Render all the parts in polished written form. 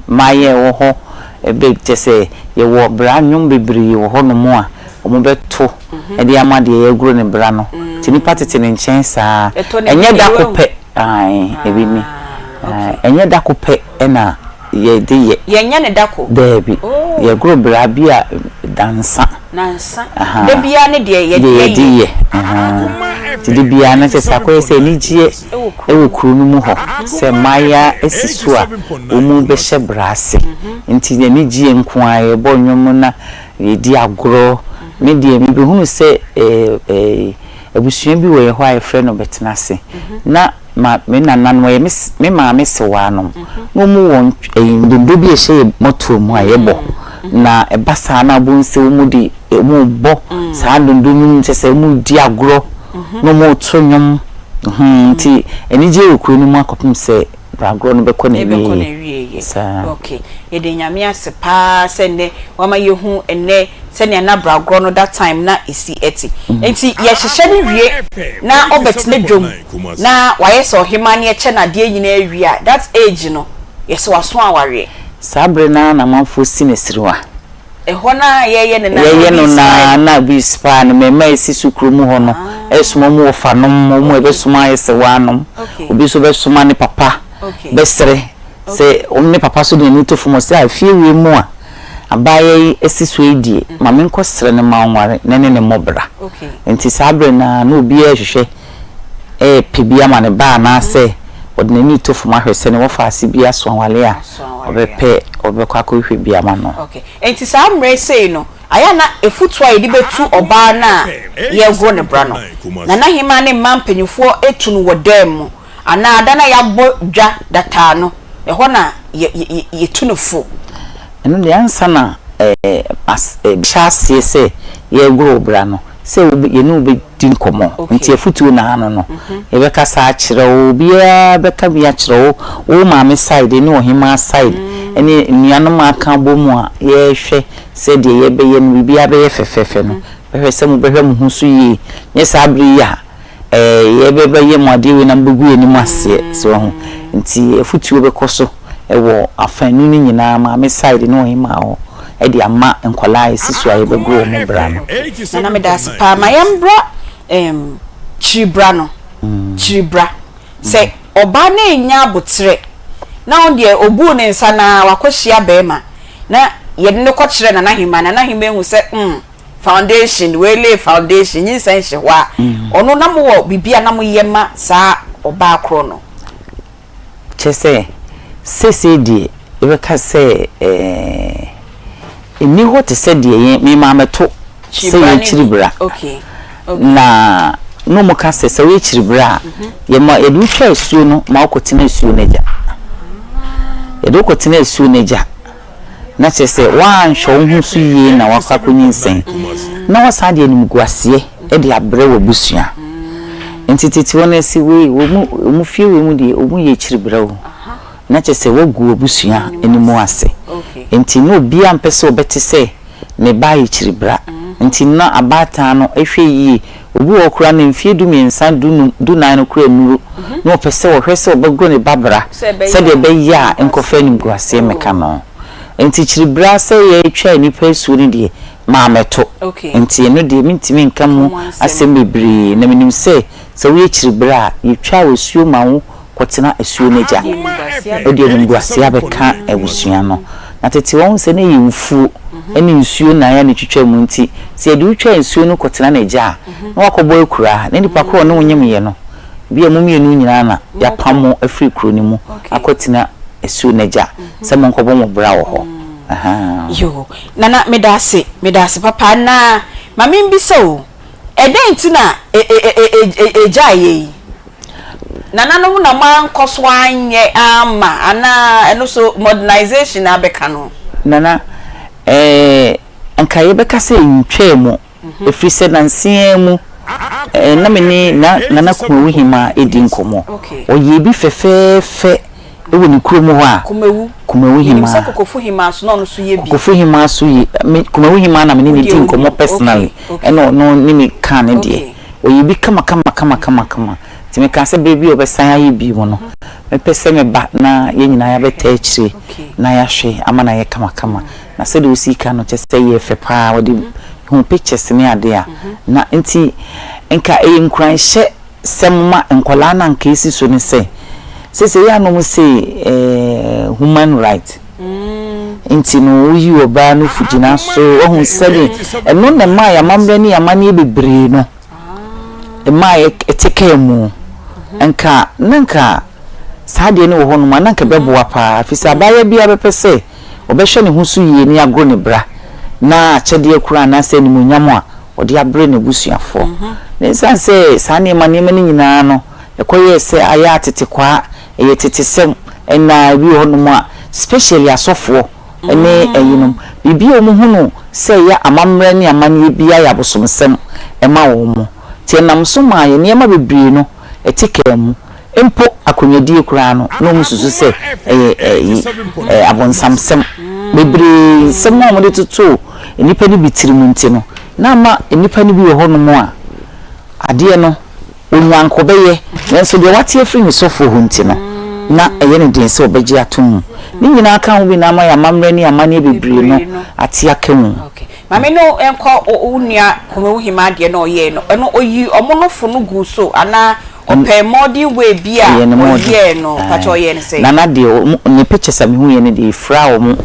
Mmayewa a ɛwɔ hɔ bɛ kyerɛ sɛ yɛwɔ bra nnwom bebree wɔ hɔnom a wɔbɛto de ama deɛ yɛregoro ne bra no. Nti nnipa tete ne nkyɛn saa. Ɛnyɛ da ko pɛ, ae, ebi ni. Ɛnyɛ da ko pɛ na yɛde yɛ. Yɛnyɛ no da ko? Daabi. Yɛgoro bra bi a dansa. Nansa. Da biara ne deɛ yɛde yɛ. Nti da biara no kyerɛ sɛ akɔyɛ sɛ anigyeɛ wɔ kuro no mu hɔ sɛ mmaayewa asi so a wɔrebɛhyɛ bra ase. Nti anigyeɛ nko ara, yɛbɔ nnwom na yɛdi agorɔ. Me deɛ mebɛhunu sɛ abusua bi wɔ yɛn hɔ a yɛfrɛ no Bɛtenase. Na ma me nananom, wɔyɛ me me maame sewaanom, na wɔn wɔ ndondo bi a ɛhyɛ yɛn mmɔtoa mu a yɛbɔ. Na ɛba saa na wobɛhu sɛ wɔn de wɔrebɔ saa ndondo no mu kyerɛ sɛ wɔredi agorɔ na wɔreto nnwom. Nti anigyeɛ wɔ kuro no mu akɔpem sɛ agorɔ no bɛkɔ n'awieeɛ. Saa. Okay. Yɛda Nyame ase paa sɛ nnɛ wama yɛhu nnɛ sɛnea na bragorɔ no that time na ɛsi ɛte. Nti yɛhyehyɛ no wie na ɔbɛtena dwom na wayɛ sɛ ɔhemaa ne yɛkyɛ no adeɛ nyinaa wie a, that age no yɛsɛ waso awareɛ. Saa bere no ara na amanfoɔ si no asiriwa. Ɛhɔ no ara yɛyɛ no na Yɛyɛ no na ara na obi spaa no. Mmarima a ɛsi so kuro mu hɔ no soma wɔn wɔfanom, wɔn a ɛbɛsoma ayɛ sewaanom. Obi nso bɛsoma ne papa bɛsrɛ sɛ ne papa nso de n'ani to fam ɔsɛ a fie wei mu a abaayewa yi asi so yi deɛ ma menkɔsrɛ no ma ɔnware na ɛne no mmɔ bra. Nti saa berɛ no ara na obiara rehwehwɛ repɛ bi ama ne ba anaasɛ ɔde n'ani reto fam ahwɛ sɛ ne wɔfaase bi aso aware a, ɔbɛpɛ, ɔbɛkɔ akɔhwehwɛ bi ama no. Okay. Enti saa mmerɛ sei no, ayɛ a na afutuo a yɛde bɛtu ɔbaa no a yɛregoro ne bra no, Nana Hemaa ne mmaa mpanimfoɔ tu no wɔ dan mu, anaa da no a yɛabɔ dwa dataa no, ɛhɔ na yɛ, yɛ, yɛtu no fo. Ɛno deɛ ansa na ɛɛ, as, hyɛ aseɛ sɛ yɛregoro wo bra no, sɛ yɛne wo bɛdi nkɔmmɔ. Nti afotuo na ano no, yɛbɛkasa akyerɛ wo, obiara bɛka bi akyerɛ wo, wo maame side ne ɔhemaa side ne nnuanom a aka abɔ mu a yɛrehwɛ sɛ deɛ yɛbɛyɛ no biribiara bɛyɛ fɛfɛɛfɛ no, bɛhwɛ sɛ mobɛhwɛ mo ho so yie. Nyɛ saa berɛ yi a yɛbɛyɛ mo adeɛ wei na mobɛgu yɛn anim aseɛ. So wahu? Nti afotuo bɛkɔ so. wɔ afanu no nyinaa, maame side ne ɔhemaa hɔ de ama nkwadaa a ɛsi so a yɛbɛgu wɔn bra no. Nana medaase paa ma yɛn bra ehm kyiri bra no kyiri bra sɛ ɔbaa no annya aboterɛ na ɔno deɛ ɔbuu ne nsa no ara wakɔ hyia bɛɛma na yɛde no kɔ kyerɛ nana hemaa nana hemaa ahu sɛ umm foundation wei lay foundation nyinsɛn hyɛ hɔ a ɔno na mowɔ biribi a na moyɛ ma saa ɔbaa korɔ no. Kyerɛ sɛ, seesei deɛ yɛbɛka sɛ ɛnni hɔ te sɛ deɛ yɛn, me maa mɛto sɛ yɛn kyiri bra. Na na wɔka sɛ, sɛ woyɛ kyiri bra a, yɛma yɛde wo twa asuo no ma wokɔtena asuo no agya. Yɛde wo kɔtena asuo no agya. Na kyerɛ sɛ woanhwɛ wo ho so yie na woakɔ akɔnyinsɛn na woasan de animguaseɛ de abrɛ w'abusua. Nti tete hɔ no ɛsi wei wɔn wɔn fie wei mu deɛ wɔn yɛ akyiribrɛ o. Na kyerɛ sɛ woagu w'abusua anim ase. Nti na obiara mpɛ sɛ ɔbɛte sɛ ne ba ayɛ kyiribra. Nti na abaatan no hwɛ yie. Obi wɔ hɔ koraa no mfeɛ dumiɛnsa, dunum, dunan no koraa nnuru na ɔpɛ sɛ ɔhwɛ sɛ ɔbɛgoro ne ba bra sɛdeɛ ɛbɛyɛ a nkɔfa animguaseɛ mmɛka no. Nti kyiribra sɛ yɛretwa nnipa asuo no deɛ, mammɛto. Nti ɛno deɛ mentumi nka mu asɛm bebree. Na menim sɛ, sɛ woyɛ kyiribra a, yɛtwa wo asuo ma wo kɔtena asuo no agya. Wode animguaseɛ abɛka abusua no. Na tete wɔn sɛ na ɛyɛ mfuo ne nsuo na ayɛ na ɛtwitwa mu nti, sɛ yɛde wo twa nsuo no kɔtena n'agya a, na wakɔbɔ akuraa, na nipa korɔ a ɔne wo nyemeeɛ no, ebia mo mmienu nyinaa na yɛapam mo afiri kuro no mu akɔtena asuo no agya sɛ monkɔbɔ mo bra wɔ hɔ. Ahaa. Yoo, Nana medaase, medaase papa, na ma membisa o, ɛdɛn nti na ɛgyaeɛ yi? Nananom na moankɔ so anyɛ amma anaa ɛno nso modernization na abɛka no? Nana, eh, anka yɛbɛka sɛ ɛntwaa mu, ɛfiri sɛ nansa yi ara mu eh, na me ne na Nana Kumawu Hemaa redi nkɔmmɔ. Ɔyɛɛ bi fɛfɛɛfɛ wɔ ne kurom hɔ a. Kumawu. Kumawu Menim Hemaa. sɛ Kokofu Hemaa nso na ɔno nso yɛ bi. Kokofu Hemaa nso yɛ, me, Kumawu Hemaa na me ne no di nkɔmmɔ personally, ɛna ɔno ne me kaa ne deɛ. Ɔyɛ bi kama kama kama kama kama. Nti mekaa sɛ berɛ bi a ɔbɛsan ayɛ bio no, mɛpɛ sɛ meba na yɛn nyinaa yɛabɛtaa akyire na yɛahwɛ ama no ayɛ kamakama. Na sɛdeɛ ɔsii ka no, kyerɛ sɛ ɛyɛɛ fɛ pa ara. Wɔde huu pictures ne adeɛ a, na nti nka ɛyɛ nkuranhyɛ sɛm ma nkwadaa no a nka ɛsi so ne sɛ, seesei ɛyɛ a na wɔse eh, human right nti no woyi ɔbaa no fo gyina so, wahu sɛdeɛ ɛno na ɛmaa yɛn amammerɛ ne yɛn amanneɛ bebree no ɛmaa yɛte kaa mu. Nka na nka saa adeɛ no wɔ hɔnom a na nka ɛbɛboa paa, ɛfiri sɛ abaayewa biara bɛpɛ sɛ ɔbɛhwɛ ne ho so yie ne agoro ne bra na akyɛdeɛ koraa anaasɛ animuonyam a ɔde abrɛ n'abusuafoɔ. Na ɛsiane sɛ saa nneɛma nneɛma no nyinaa no ɛkɔyɛɛ sɛ ayɛ atetekwaa, ɛyɛ tetesɛm, ɛna ebi wɔ hɔnom a specially asɔfoɔ ne ɛyinom, biribi a wɔhunu sɛ ɛyɛ amammerɛ ne amanneɛ biara yɛ abosomsɛm ma wɔn. Nti ɛnam so maa yɛn nneɛma bebree no ɛte kaa mu. Mpo akonnwadie koraa no, na wɔsusu sɛ ɛyɛ ɛyi, abonsamsɛm. Bebree nsɛm a wɔde totoo nnipa no bi tirim nti no, na ama nnipa no bi wɔ hɔnom a, adeɛ no, ɔnya anka ɔbɛyɛ, nanso deɛ wate afiri ne sɔfoɔ hɔ nti no, na ɛyɛ no den sɛ ɔbɛgye atom. Ne nyinaa ka ho bi na ama yɛn amammerɛ ne amanneɛ bebree no ate aka mu. Maame no nkɔ wo nua Kumawu Hemaa deɛ na ɔyɛɛ no ɛno ɔyii ɔmo nofo no guu so anaa ɔpɛɛ modern way bi a ɔyɛɛ no pakyɛ ɔyɛɛ no sɛn? Nana deɛ ɔmo ne pictures a mehu yɛ no deɛ efira ɔmo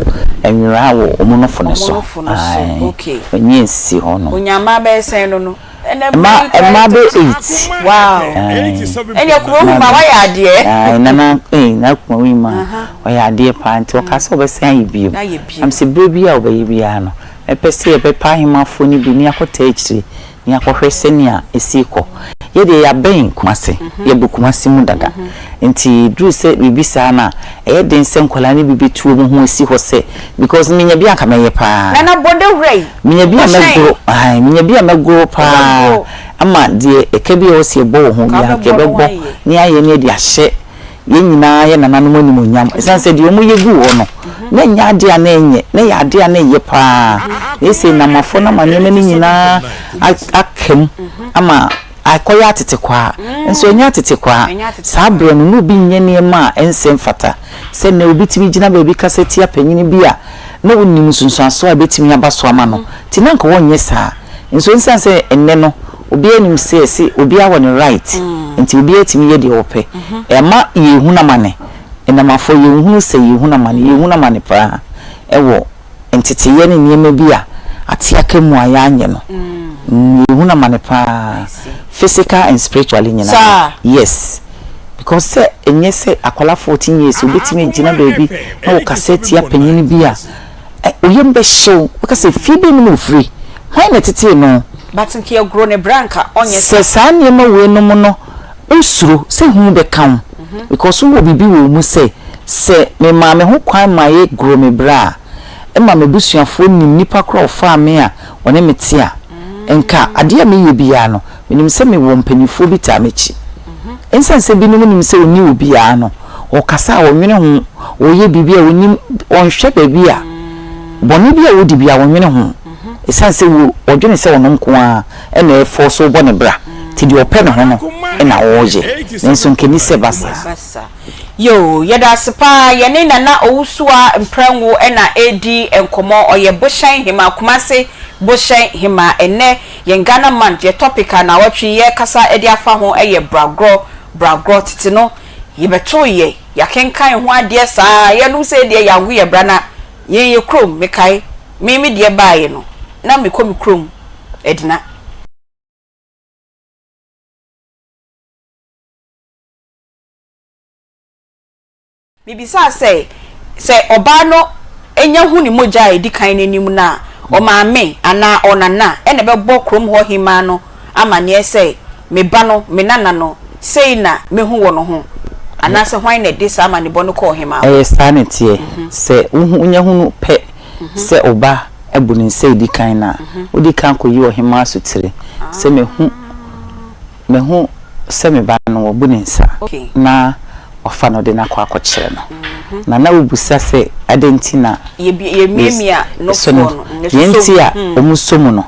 nwera wɔ ɔmo nofo no so ɔmo nofo no so okay ɔnyɛ nsi hɔ nom. Onya mmaa bɛyɛ sɛn no no ɛnɛ mmaa yi koraa mmaa bɛ 8. Wow ɛnneɛ Kumawu Hemaa wayɛ adeɛ. Ae Nana ee Nana Kumawu Hemaa ɔyɛ adeɛ paa nti ɔkaa sɛ ɔbɛsan ayɛ bio na mesɛ berɛ biara a ɔbɛyɛ biara no Mɛpɛ sɛ yɛbɛpa ahemmafoɔ no bi na yɛakɔtaa akyire na yɛakɔhwɛ sɛnea ɛsi rekɔ. Yɛ deɛ yɛabɛn Kumasi, yɛbɔ Kumasi mu dada. Nti ɛduru sɛ biribi saa no a, ɛyɛ den sɛ nkwadaa no bi bɛtu wɔn ho asi hɔ sɛ, because menya bi a anka mɛyɛ pa ara. Nana bɔ dawura yi. Menya bi a mɛgoro, ae, menya bi a mɛgoro pa ara ama deɛ ɛka bi a ɛwɔ sɛ yɛbɔ wɔ ho biara anka yɛbɛbɔ na yɛayɛ na yɛde ahyɛ yɛn nyinaa yɛ nananom animuonyam ɛsiane sɛ deɛ wɔyɛ guu hɔ no, na ɛnyɛ adeɛ a na ɛnyɛ, na ɛyɛ adeɛ a na ɛyɛ pa ara. Na ɛsei Namafoɔ no ama nneɛma no nyinaa aka mu ama akɔyɛ atetekwaa. Nso ɛnyɛ atetekwaa. Saa berɛ no, na obi nyɛ nneɛma a ɛnsɛ mfata. Sɛ nnɛ obi tumi gyina baabi kasa tia panin bi a, na ɔnim nsunsuansoɔ a ɛbɛtumi aba so ama no. Nti na anka wɔnyɛ saa. Nso ɛsiane sɛ ɛnnɛ no obiara nim sɛ yɛse obiara wɔ ne right nti obiara tumi yɛ deɛ ɔpɛ. Ɛma yɛhunu amane. Nnɛmafoɔ yɛnhunu sɛ yɛhunu amane. Yɛhunu amane paa wɔ nteteyɛ ne nneɛma bi a ate aka mu a yɛanyɛ no. Yɛhunu amane paa physical and spiritually nyinaa. Yes. Because sɛ ɛnyɛ sɛ akwadaa 14 years obɛtumi agyina baabi na ɔkasa atia panin bi a Ɛ, wo yam bɛhye wo. Wobɛka sɛ, 'Fie bɛn mu na ɔfiri? Hwan na ɛtetee no? But nka yɛgoro ne bra nka ɔnyɛ saa. Sɛ saa nneɛma weinom no, wosuro sɛ hu bɛka wo because wowɔ biribi wɔ wo mu sɛ, sɛ memaa me ho kwan ma yɛgoro me bra a, ɛma m'abusuafoɔ nim nipa korɔ a ɔfaa me a ɔne me te a, nka adeɛ a meyɛ biara no, menim sɛ mewɔ mpanimfoɔ bi taa m'akyi. Ɛsiane sɛ binom nim sɛ ɔnni obiara no, ɔkasa a ɔnnwene ho, ɔyɛ biribi a ɔnnim, ɔnhwɛ baabi a bɔne bi a ɔdi biara ɔnnwene ho. Ɛsiane sɛ ɔdwene sɛ ɔno nko ara na ɛfɔ so bɔ ne bra, nti deɛ ɔpɛ ne ho no na ɔreyɛ. Nanso nka ɛnni sɛ ɛba saa. Yoo, yɛda ase paa. Yɛne Nana Owusuaa Mprɛngo na ɛredi nkɔmmɔ. Ɔyɛ Bohyɛn Hemaa, Kumase Bohyɛn Hemaa. Ɛnnɛ Yɛn Ghana month yɛ topic a naawɔtwe yi yɛrekasa de afa ho yɛ bragorɔ, bragorɔ, tete no yɛbɛtoo yɛ, yɛakenkan ho adeɛ saa, yɛnom sei deɛ yɛango yɛ bra na yɛn yɛ kurom, mekae me me deɛ baeɛ no na mekɔ me kurom Adina. Mibisaa sɛ, Sɛ ɔbaa no nya hu ne mogya a edi kan no anim no a, ɔmaame anaa ɔnana na ɛbɛbɔ kurom hɔ hemmaa no amanneɛ sɛ, 'Me ba no, me nana no, sei na mahu wɔ ne ho'? Anaasɛ hwan na ɛde saa amanneɛbɔ no kɔ ɔhemmaa hɔ? Ɛyɛ saa na ɛteɛ. Sɛ wonya hunu pɛ sɛ wo ba abu ne nsa a edi kan no a, wodi kan kɔyi ɔhemmaa asotire sɛ, 'Mahu. Mahu sɛ me ba no, wabu ne nsa na wafa no de no akɔ akɔkyerɛ no. Na na wobisa sɛ adɛn nti na yɛsɔ no. Deɛ nti a wɔsɔ mu no,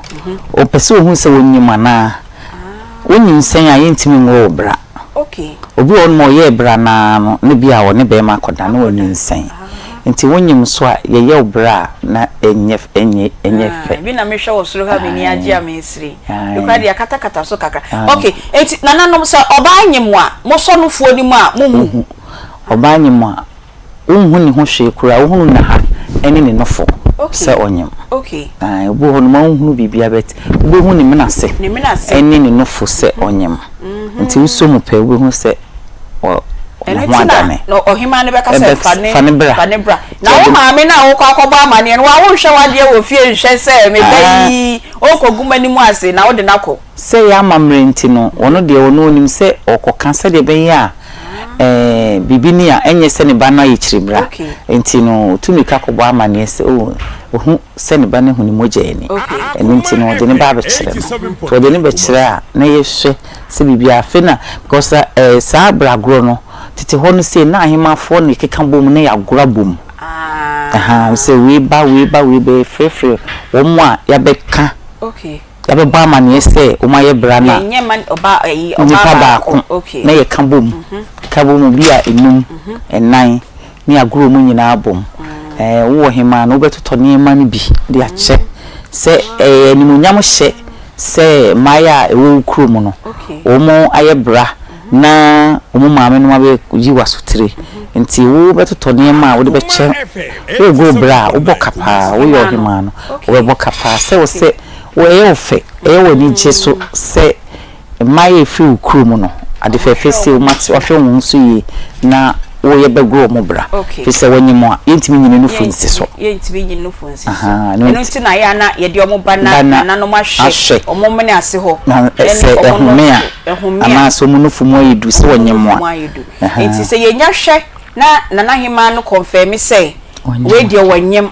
wɔpɛ sɛ wɔhu sɛ wɔnim anaa. Wonyinsɛn a, yɛntumi nwo wo bra. Obi wɔ hɔnom a ɔyɛɛ bra no ara no na bi a ɔne barima akɔda na wanyinsɛn. Nti wonyim nso a yɛyɛ wo bra a na ɛnyɛ ɛnyɛ ɛnyɛ fɛ. Bi na mehwɛ wɔ soro ha m'ani agye a mesere. Me koraa deɛ akatakata so kakra. Ok, nti nananom sɛ ɔbaa nyem a mosɔ nufoɔ no mu a mohu? Ɔbaa nyem a Wonhu ne ho hwee koraa, wohunu n'aha ne ne nofo sɛ ɔnyem. Ae, obi wɔ hɔ nom a wonhunu biribiara but wobɛhu ne menase ne ne nofo sɛ ɔnyem. Nti wosɔ mu pɛ wobɛhu sɛ ne ho adane. Ɛno nti na ɔhemaa no bɛka sɛ fa ne bra. Fa ne bra. Na wo maame no a wokɔ akɔbɔ amaneɛ no, wo a wonhwɛ w'adeɛ wɔ fie nhwɛ sɛ me ba yi ɔrekɔgu m'anim ase na wode no akɔ. Sɛ ɛyɛ amammerɛ nti no, ɔno deɛ ɔno ɔnim sɛ ɔrekɔka sɛdeɛ ɛbɛyɛ a ɛɛ biribi ni a ɛnyɛ sɛ ne ba no ayɛ kyirimmira. Nti no, ɔtu mmirika kɔbɔ amanneɛ sɛ oh, wahu sɛ ne ba no ahu ne mogya ani. Ɛno nti no, ɔde ne ba abɛkyerɛ no. Nti ɔde no bɛkyerɛ a, na yɛhwɛ sɛ biribiara afei na because ɛɛ saa bragorɔ no, tete hɔ no sei na ahemmafoɔ na ɛkeka bom na yɛagoro abom. Ahaa, sɛ wei ba, wei ba, wei ba, yɛfrɛfrɛ wɔn a yɛabɛka. Yɛabɛbɔ amaneɛ sɛ wɔayɛ bra no a, nnipa baako na yɛka bom, ka bom bi a nnum, nnan, ne agorɔ mu nyinaa bom. Ɛɛ wowɔ hemaa no, wobɛtotɔ nneɛma no bi de akyɛ sɛ ɛyɛ animuonyam hyɛ sɛ mmaeɛ a ɛwɔ wo kurom no, wɔayɛ bra na wɔn maame nom abɛyi wo asotire. Nti wobɛtotɔ nneɛma a wode bɛkyɛ, woregoro bra a, wobɔ ka paa, woyɛ ɔhemaa no, wobɛbɔ ka paa sɛ wo sɛ Wo ɛyɛ wo fɛ, ɛyɛ wo anigye so sɛ mmaeɛ a ɛfiri wo kuro mu no, ade fɛfɛ sei, wɔate, wɔahwɛ wɔn ho so yie na wo yɛbɛgoro wɔn bra. Ɛfiri sɛ wɔnyem a, yɛntumi nyi ne nufu nsi so. Yɛntumi nyi nufu nsi so. Ahaa, ɛno nti na yɛ a na yɛde wɔn ba na nananom ahwɛ wɔn mene ase hɔ. Na sɛ ɛhome a, anaasɛ wɔn nufu mu ayɛ du sɛ wɔnyem a. Nti sɛ yɛnya hwɛ na nana hemaa no kɔnfɛmi sɛ wei deɛ wɔnyem.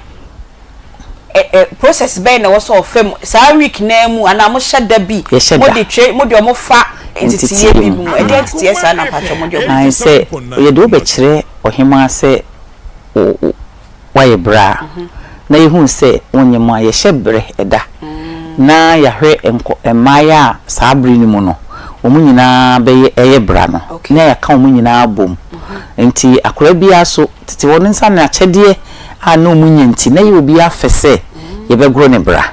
ɛ ɛ process bɛn na ɛwɔ sɛ ɔfa mu saa week naa mu anaa mo hyɛ da bi Yɛhyɛ mo da. de twe mo de ɔmo fa nteteeɛ bi mu ɛdeɛn nteteeɛ saa na mpakyɛw mo de ɔmo Ae sɛ yɛde wo bɛkyerɛ ɔhemaa sɛ wo wo woayɛ bra a, na yɛhunu sɛ wonyɛ mu a, yɛhyɛ berɛ da na yɛahwɛ nkɔ mmaeɛ a saa bere no mu no wɔn nyinaa bɛyɛ ɛyɛ bra no na yɛaka wɔn nyinaa abom. Nti akwadaa biara so Tete hɔ no, esiane akyɛdeɛ a na wɔnya nti, na ɛyɛ obiara fɛ sɛ yɛbɛgoro ne bra.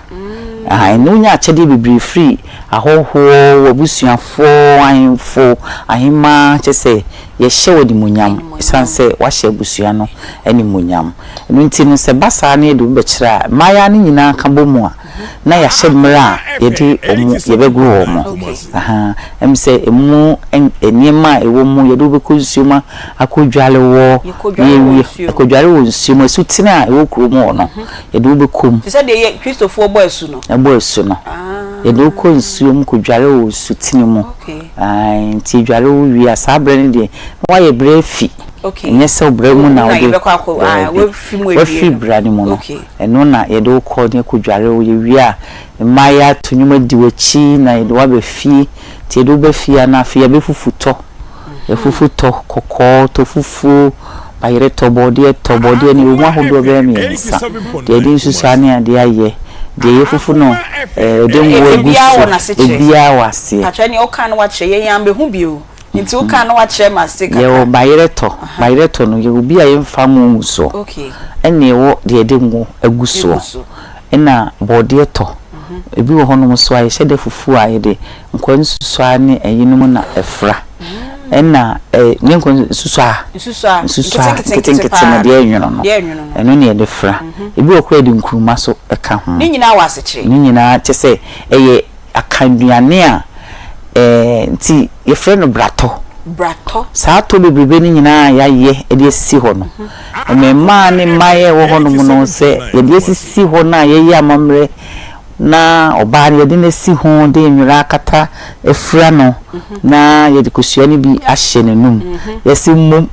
Aane, na wonya akyɛdeɛ bebree firi ahɔhoɔ, w'abusuafoɔ, ahemfo, ahemmaa, kyerɛ sɛ, yɛhyɛ wo animuonyam ɛsiane sɛ woahyɛ abusua no animuonyam. Ɛno nti no, sɛ ɛba saa na yɛde wo bɛkyerɛ a, mmaayewa no nyinaa ka bɔ mu a, na yɛahyɛ mmerɛ a yɛde wɔn, yɛbɛgoro wɔn. Ahaa, ɛm sɛ ɛmu nneɛma a ɛwɔ mu, yɛde wo bɛkɔ nsuo mu akɔdware wɔ, na yɛwie, akɔdware wɔ nsuo mu, asutene a ɛwɔ kurom hɔ no, yɛde wo bɛkɔ mu. Te sɛ deɛ yɛ Kristofoɔ bɔ asu no. Bɔ asu no. Yɛde wo kɔ nsuo mu kɔdware wɔ nsutene mu. Ae, nti yɛdware wo wie a, saa berɛ no deɛ, na woayɛ berɛ afi. Ɛnyɛ sɛ wo berɛ mu na wode, daabi, woafiri bra no mu no, ɛno na yɛde wo kɔ na yɛkɔdware wo, yɛwie a, Mmaayewa to nnwom adi w'akyi na yɛde wo aba fie. Nti yɛde wo ba fie a na afei yɛabɛfufu tɔ. Yɛfufu tɔ, kɔkɔɔ, tɔ fufuo, bayerɛ tɔ, bɔɔdeɛ tɔ. Bɔɔdeɛ no yɛwɔ mu ahodoɔ bɛyɛ mmiɛnsa. Deɛ yɛde nsusuaa ne adeɛ ayɛ, deɛ yɛfufu no yɛde ngo agu so, ebiara wɔ aseɛ. Pakyɛ neɛ woka no wakyerɛ yɛn yɛn ambɛhu bio nti woka no wakyerɛ mase kakra. Yɛwɔ bayerɛ tɔ, bayerɛ tɔ no yɛwɔ bi a yɛmfa ngo ngu soɔ ɛna yɛwɔ deɛ yɛde ngo agu soɔ. Ɛna bɔɔdeɛ tɔ. Ebi wɔ hɔnom nso a yɛhyɛ da fufuo a yɛde nkwa nsusuaa ne ɛyinom na ɛfra. Ɛna ɛ nyɛ nkwa nsusuaa. Nsusuaa Nsusuaa nketenkete no deɛ ɛnwono no. Ɛno na yɛde fra. Ebi wɔ koraa yɛde nkuruma nso ka ho. Ne nyinaa wɔ asekyerɛ. Ne nyinaa kyerɛ sɛ ɛyɛ Akannuane a ɛɛ nti yɛfrɛ no bratɔ. Bratɔ. Saa tɔ bebrebe no nyinaa a yɛayɛ de asisi hɔ no, mmarimaa ne mmaeɛ a ɛwɔ hɔnom no, sɛ yɛde asisi hɔ no a yɛyɛ amammerɛ na ɔbaa no yɛde no asi ho de nwera akata afira no na yɛde kosua no bi ahyɛ n'anum. Yɛse mmom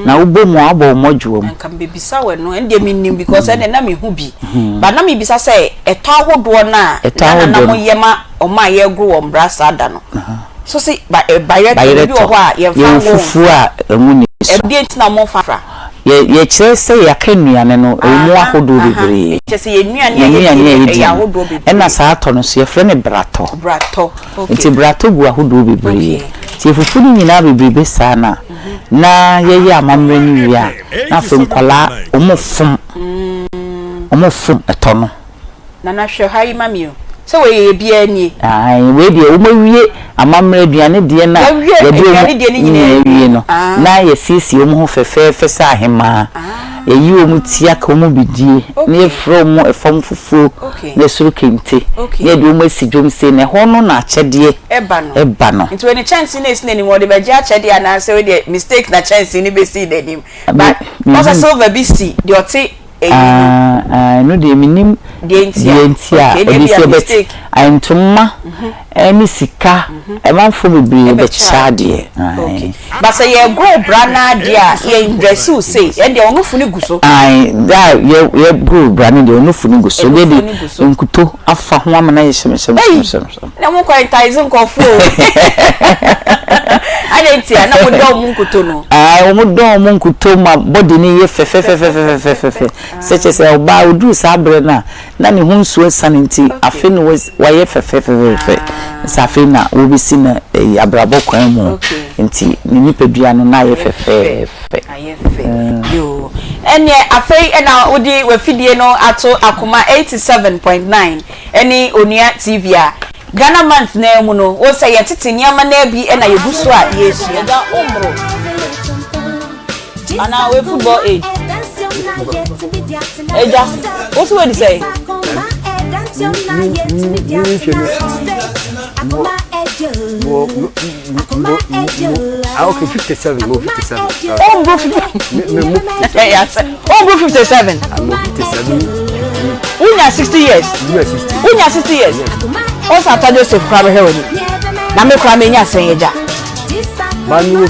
na wobɔ mu a wabɔ wo mmɔdwoa mu. Nka mebɛbisa wo ɛno, ɛno deɛ mennim because ɛndeɛ na mehu bi. But na mebisa sɛ ɛtɔ ahodoɔ no a na na moyɛ ma wɔn a yɛregoro wɔn bra saa da no. So se bayerɛ tɔ, ebi wɔ hɔ a yɛmfa ngo Yɛwɔ fufuo a ngo nni so. Ɛdeɛn nti na momfa fra? Yɛ yɛkyerɛ sɛ yɛaka nnuane no, ɛwɔ mu ahodoɔ bebree. Kyerɛ sɛ yɛn nnuane a Yɛn yɛdie nnuane a no yɛdi ɛyɛ no, ahodoɔ bebree. ɛna saa atɔ no nso yɛfrɛ no bratɔ. Bratɔ, okay. Nti bratɔ gu ahodoɔ bebree. Okay. Nti yɛfufu no nyinaa bebrebe saa no a, na yɛyɛ amammerɛ no wie a, na afei nkwadaa wɔfom, wɔfom ɛtɔ no. Nana hwɛ ha yi ma me o. Sɛ wei yɛ biara nie. Ae, wei deɛ wɔawie amammerɛ aduane deɛ no a Yɛawie yɛde wɔn aduane deɛ no nyinaa nyinaa awie. awie no, Ah. na yɛasiesie wɔn ho fɛfɛɛfɛ sɛ ahemaa. Ah. Yɛyi wɔn ti aka wɔn bidie, na Okay. yɛafira wɔn ɛfam fufuo Okay. ne soro kente, Okay. na yɛde wɔn asi dwom sei, na ɛhɔ no na akyɛdeɛ Ɛba no. ɛba no. Nti wei ne kyɛnsee no a ɛsi n'anim, wɔde bɛgye akyɛdeɛ anaasɛ wei deɛ mistake na kyɛnsee no bɛsii n'anim. Me, But wɔn sɛ mehu. silver bi si deɛ ɔte eyi no. Ah ah ɛno deɛ menim Deɛ nti a. deɛ nti a Okay, ɔde ebia si but mistake. ntoma ne sika amanfoɔ bebree Ɛbɛkyɛ bɛkyɛ adeɛ. Okay. But sɛ yɛgoro bra no ara deɛ a, yɛn dresse wo sei, ɛndeɛ wo nufu no gu so. Ae, da a yɛ yɛgoro bra no deɛ wo nufu no gu so. Nufu Wobɛde no gu so. nkuto afa ho ama no ayɛ Ei! hyɛmhyɛmhyɛmhyɛm. Na mo kɔ entice nkurɔfoɔ o. Adɛn nti a na mo dɔn mo nkuto no? Ae, wɔn dɔn wɔn nkuto ma body no yɛ fɛfɛfɛfɛfɛfɛfɛ. Sɛ kyerɛ sɛ ɔbaa ɔduru saa berɛ no a, na ne ho nsuo asiane nti afei na wayɛ fɛfɛfɛfɛfɛ. Sɛ afei na wɔbɛsi no ɛyi abrabɔ kwan mu nti ne nipadua no na ayɛ fɛfɛɛfɛ. Ayɛ fɛ. Yoo. Ɛnneɛ afei na wode w'afidie no ato Akoma 87.9 ne Onua TV a Ghana month no ara mu no, wohu sɛ yɛn tete nneɛma no ara bi na yɛgu so a yɛresua. Agya wo mmoro anaa wei football age? Agya wo so wadi sɛn? Ah, okay, 57, mo 57. Oh, bro, oh, bro, 57. I'm 57. Wonya 60 years. Wonya 60. Wonya 60 years. Wo sa ata Joseph kora bɛhwɛ w'ani. Na me kora menya sɛn agya. Ba mi wo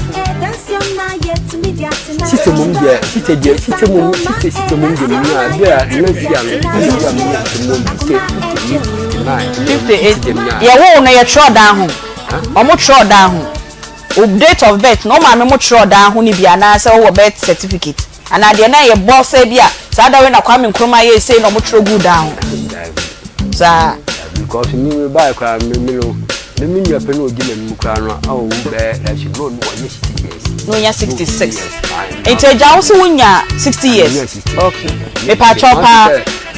sisi mum deɛ sisi deɛ sisi mum sisi sisi mum deɛ mu nya bi a nna si ano sisi a mu nya sisi mum sisi 58 59 58 yɛwoo no yɛtwerɛ dan ho ɔmo twerɛ dan ho wo date of birth na wo maame mo twerɛ dan ho no bi anaasɛ wowɔ birth certificate anaa deɛ na yɛbɔ sɛ bi a saa da wei na Kwame Nkrumah yɛɛ sei na ɔmo twerɛ guu dan ho saa. Because me me baa koraa me me no me me nua pɛ na ɔdi m'anim koraa no a ɔwu bɛɛ last year no ɔno ɔnyɛ 60 years. Na ɔnya 66 nti agya wo so wonya 60 years okay mepaakyɛw paa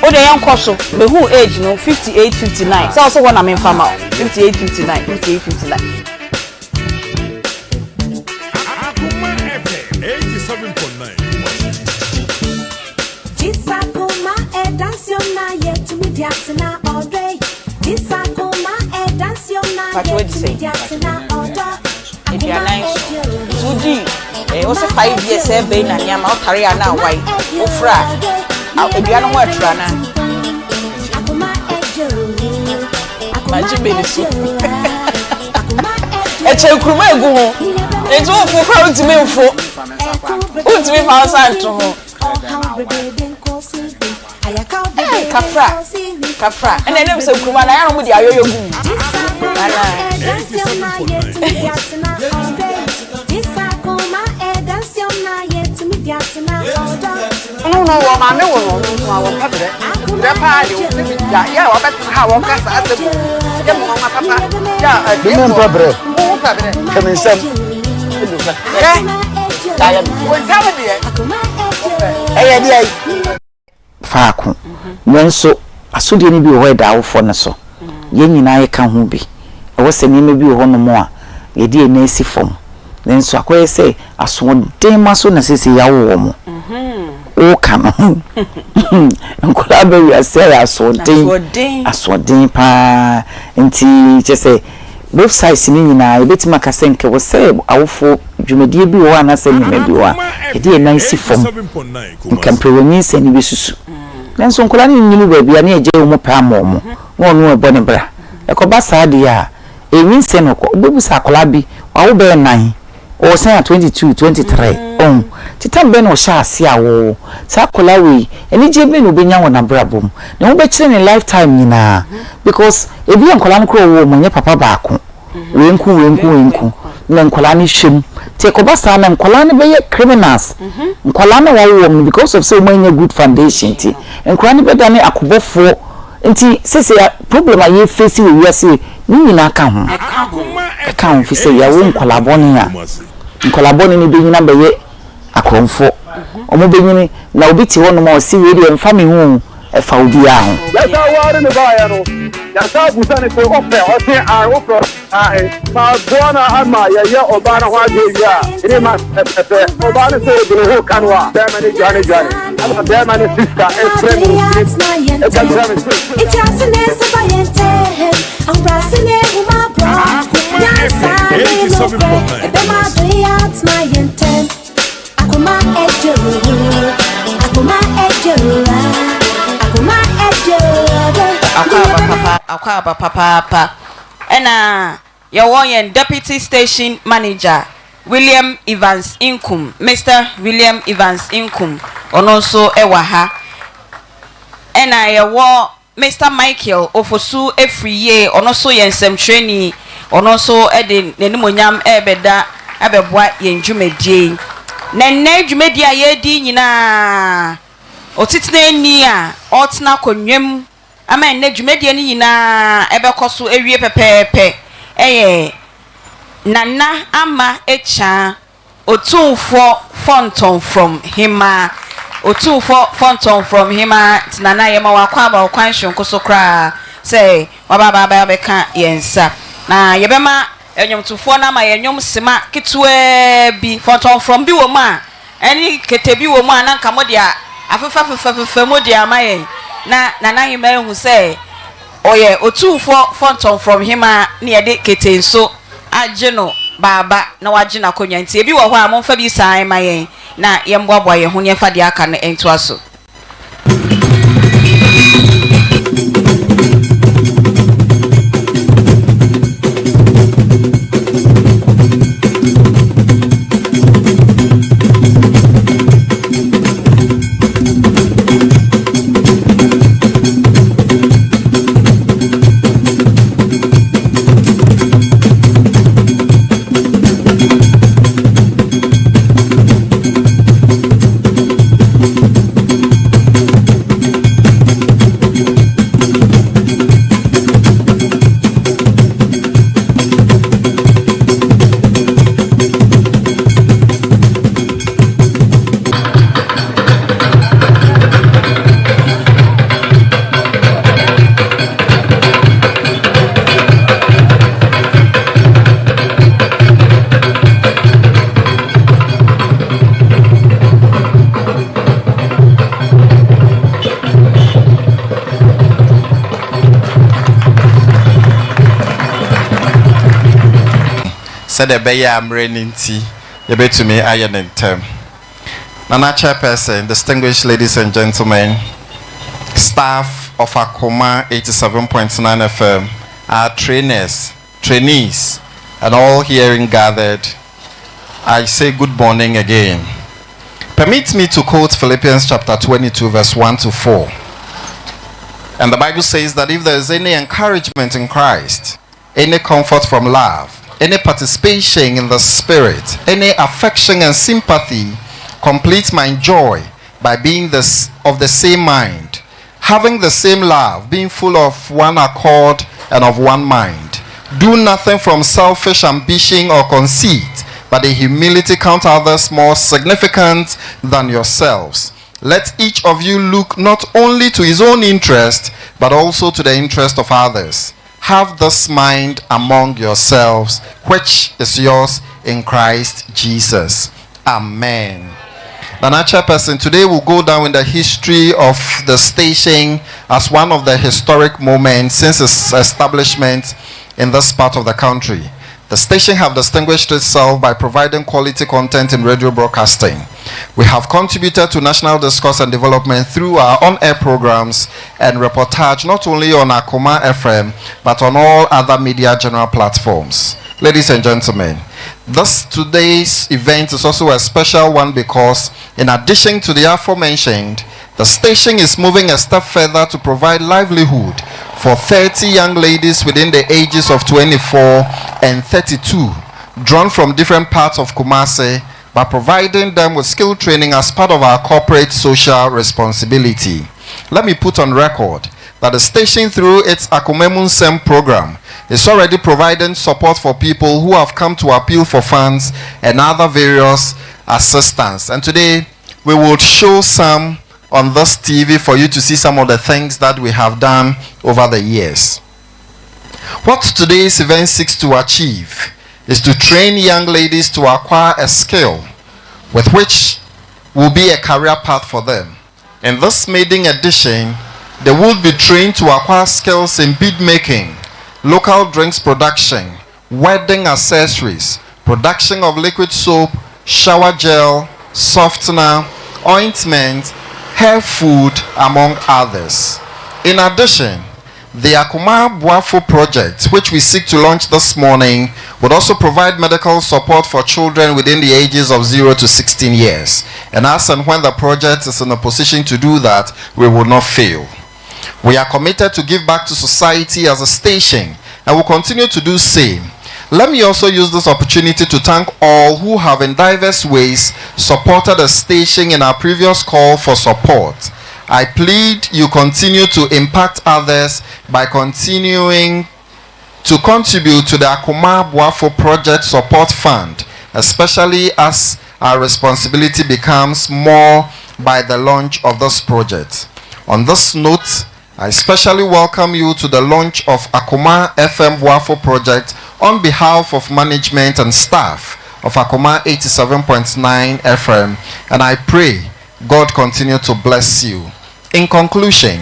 wo deɛ yɛnkɔ so mehu age no 58 59 sɛ wo so hɔ na memfa ma wo 58 59 58 59. Akoma FM 87.9 Kumasi. Pacho wadi sɛn? Aduanan nson. Nti wodii eh, wo sɛ five years sɛ ɛbɛyi na nneɛma wotare a na awae wofra a adua no ho ɛtra na magye bɛni so ɛkyɛ nkuruma egu ho nti wofo kora wontumi mfo wontumi fa wo sa nto ho Hey, kafra kafra ɛna ɛnam sɛ nkuruma na ayɛ wɔn de ayoyo gu mu ana. No no wɔ maame wo no ɔno nko a wɔmpɛ brɛ brɛ paa de wɔpɛ bi da yɛ a wɔbɛtena ha a wɔka saa asɛm yɛ mo nwanwa papa yɛ a Meme mpɛ brɛ. Wo pɛ brɛ. Hwɛ me nsam. Hwɛ. Wo nsam deɛ. Ɛyɛ deɛ. Faako. Nanso asodie no bi wɔ hɔ a ɛda awofoɔ no so. Yɛn nyinaa yɛka ho bi. Ɛwɔ sɛ nneɛma bi wɔ hɔnom a yɛde yɛn nan si fam. Nanso akɔyɛ sɛ asoɔden ma so na seesei yɛawo wɔn. Woka no, nkwadaa ba wiase ayɛ asoɔden, asoɔden pa ara. Nti kyerɛ sɛ both sides no nyinaa yɛbɛtumi aka sɛ nka ɛwɔ sɛ awofoɔ dwumadie bi wɔ hɔ anaasɛ nneɛma bi wɔ hɔ a yɛde yɛn nan si fam. Nka mprɛ wɔ nyinsɛn no bɛsusu. Nanso nkwadaa no nyini baabi a na yɛgyae wɔn pɛ ama wɔn na ɔno ɛbɔ ne bra. Ɛkɔba saa deɛ a, ɛyɛ nyinsɛn na ɔkɔ. Wobɛbisa akwadaa bi, wawo bɛyɛ nan, ɔwɔ sɛn a 22, 23, ɔhu. Nti tam bɛn na ɔhyɛɛ aseɛ a wɔwo saa akwadaa wei? Anigyeɛ bɛn na ɔbɛnya wɔ n'abrabɔ mu? Ne ho bɛkyere ne lifetime nyinaa because ebia nkwadaa no koraa a ɔwoo wɔn nyɛ papa baako. Wei nko, wei nko, wei nko na nkwadaa no hwɛ mu. Nti ɛkɔba saa na nkwadaa no bɛyɛ criminals. Nkwadaa no a wɔawo wɔn no because of sɛ wɔn anya good foundation nti, nkwadaa no bɛdane akobɔfoɔ. Nti sɛsɛ a problem a yɛ face wɔ wiase yi, ne nyinaa ka ho. Ɛka ho fi sɛ yɛawo nkwadaa bɔne a, nkwadaa bɔne no bɛnyini abɛyɛ akorɔmfoɔ. Wɔn bɛnyini na obi te hɔnom a ɔse wei deɛ ɛmfa me ho o, ɛfa obiara ho. Yɛsan ware no baeɛ no, yɛsan busa no sɛ wopɛ? Ɔse ae. Wopɛ? Ɔse ae. Maboa no ama yɛyɛ ɔbaa no ho adeɛ wie a, 3 months pɛpɛpɛ, ɔbaa no sɛ ɔde ne ho ka no a, bɛɛma no dwane dwane. Ɛna bɛɛma no sista frɛ me wɔ fie ka kyerɛ me sɛ. Akoma FM 87.9 Kumasi. Akwaaba papa akwaaba papaapa ɛna yɛwɔ yɛn deputy station manager William Evans Nkum Mister William Evans Nkum ɔno nso ɛwɔ ha ɛna yɛwɔ Mister Michael Ofosu Afriyie, ɔno nso yɛ nsɛmtwerɛni, ɔno nso de n'animuonyam rebɛda abɛboa yɛn dwumadie yi. Na nnɛ dwumadie a yɛredi yi nyinaa, otitenani a ɔretena akonnwa mu ama nnɛ dwumadie no nyinaa ɛbɛkɔ so awie pɛpɛɛpɛ yɛ Nana Ama Akyaa Otumfoɔ Fɔntɔmfrɔm Hemaa Otumfoɔ Fɔntɔmfrɔm Hemaa nti Nana yɛma wo akwaaba wɔ kwan soronko so koraa sɛ waba aba aba abɛka yɛn nsa. Na yɛbɛma nnwomtofoɔ no ama yɛn nnwom sema ketewaa bi, fɔntɔmfrɔm bi wɔ mu a, ɛne kete bi wɔ mu a na nka mode afefafefafefa mu de ama yɛn na Nana Hemaa ahu sɛ Ɔyɛ Otumfoɔ Fɔntɔmfrɔm Hemaa na yɛde kete nso agye no baaba na wagye n'akonnwa nti ebi wɔ hɔ a momfa bi saa mma yɛn na yɛmmoaboa yɛn ho na yɛmfa deɛ aka no ntoa so. Sɛdeɛ ɛbɛyɛ a mmerɛ no nti yɛbɛtumi ayɛ no ntɛm. Nana Chairperson, distinguished ladies and gentlemen, staff of Akoma 87.9 FM, our trainers, trainees, and all hearing gathered, I say good morning again. Permit me to quote Philippians chapter 22, verse 1 to 4. And the Bible says that if there is any encouragement in Christ, any comfort from love, any participation in the Spirit, any affection and sympathy, complete my joy by being this, of the same mind, having the same love, being full of one accord and of one mind. Do nothing from selfish ambition or conceit, but in humility count others more significant than yourselves. Let each of you look not only to his own interest, but also to the interest of others. Have this mind among yourselves, which is yours in Christ Jesus. Amen. Nana Chairperson, today we'll go down in the history of the station as one of the historic moments since its establishment in this part of the country. The station have distinguished itself by providing quality content in radio broadcasting. We have contributed to national discourse and development through our on-air programs and reportage not only on Akoma FM but on all other media general platforms. Ladies and gentlemen, this today's event is also a special one because in addition to the aforementioned, the station is moving a step further to provide livelihood for 30 young ladies within the ages of 24 and 32 drawn from different parts of Kumasi by providing them with skill training as part of our corporate social responsibility. Let me put on record that the station, through its Akomemu Nsem program, is already providing support for people who have come to appeal for funds and other various assistance. And today, we will show some on this TV for you to see some of the things that we have done over the years. What today's event seeks to achieve is to train young ladies to acquire a skill with which will be a career path for them. In this maiden edition, they will be trained to acquire skills in bead making, local drinks production, wedding accessories, production of liquid soap, shower gel, softener, ointment, hair food, among others. In addition, the Akoma Boafo project, which we seek to launch this morning, would also provide medical support for children within the ages of 0 to 16 years. And as and when the project is in a position to do that, we will not fail. We are committed to give back to society as a station and will continue to do same. Let me also use this opportunity to thank all who have in diverse ways supported the station in our previous call for support. I plead you continue to impact others by continuing to contribute to the Akoma Boafo Project Support Fund, especially as our responsibility becomes more by the launch of this project. On this note, I especially welcome you to the launch of Akoma FM Boafo Project on behalf of management and staff of Akoma 87.9 FM, and I pray God continue to bless you. In conclusion,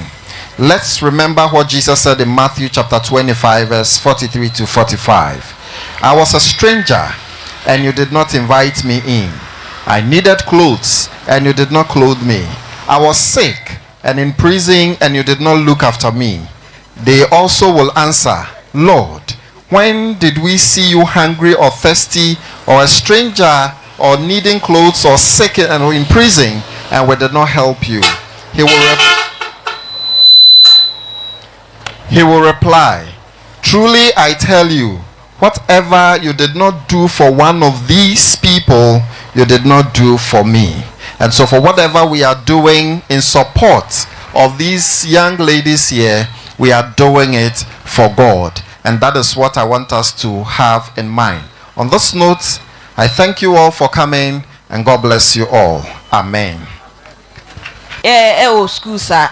let's remember what Jesus said in Matthew chapter 25, verse 43 to 45. I was a stranger, and you did not invite me in. I needed clothes, and you did not clothe me. I was sick and in prison, and you did not look after me. They also will answer, Lord, when did we see you hungry or thirsty, or a stranger, or needing clothes, or sick and in prison, and we did not help you? He will reply, Truly I tell you, whatever you did not do for one of these people, you did not do for me. And so, for whatever we are doing in support of these young ladies here, we are doing it for God. And that is what I want us to have in mind. On this note, I thank you all for coming and God bless you all. Amen. Ɛwɔ school saa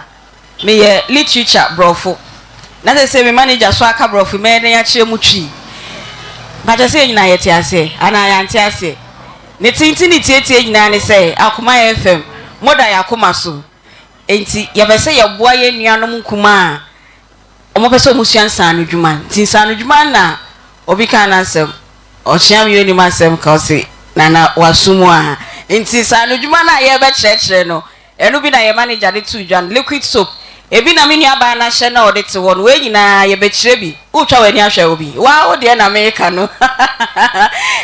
meyɛ literature borɔfo na sɛ me manager so aka borɔfo mɛyɛ dɛn akyerɛ mu Twi mpakyɛ sɛ yɛn nyinaa yɛte aseɛ anaa yɛante aseɛ? Ne tenten ne tietie nyinaa ne sɛ Akoma FM moda yɛ akoma so, nti yɛpɛ sɛ yɛboa yɛn nuanom nkumaa a wɔpɛ sɛ wɔsua nsaano dwuma. Nti nsaano dwuma na obi ka n'asɛm ɔkyea mi onim asɛm ka ɔse nana waso mu a, nti nsaano dwuma no a yɛbɛkyerɛkyerɛ no, ɛno bi na yɛ manager de to dwa no. Liquid soap ebi na me nua baa n'ahyɛ na ɔde te hɔ no, wei nyinaa yɛbɛkyerɛ bi. Wotwa w'ani ahwɛ wo bi waa wo deɛ na meka no,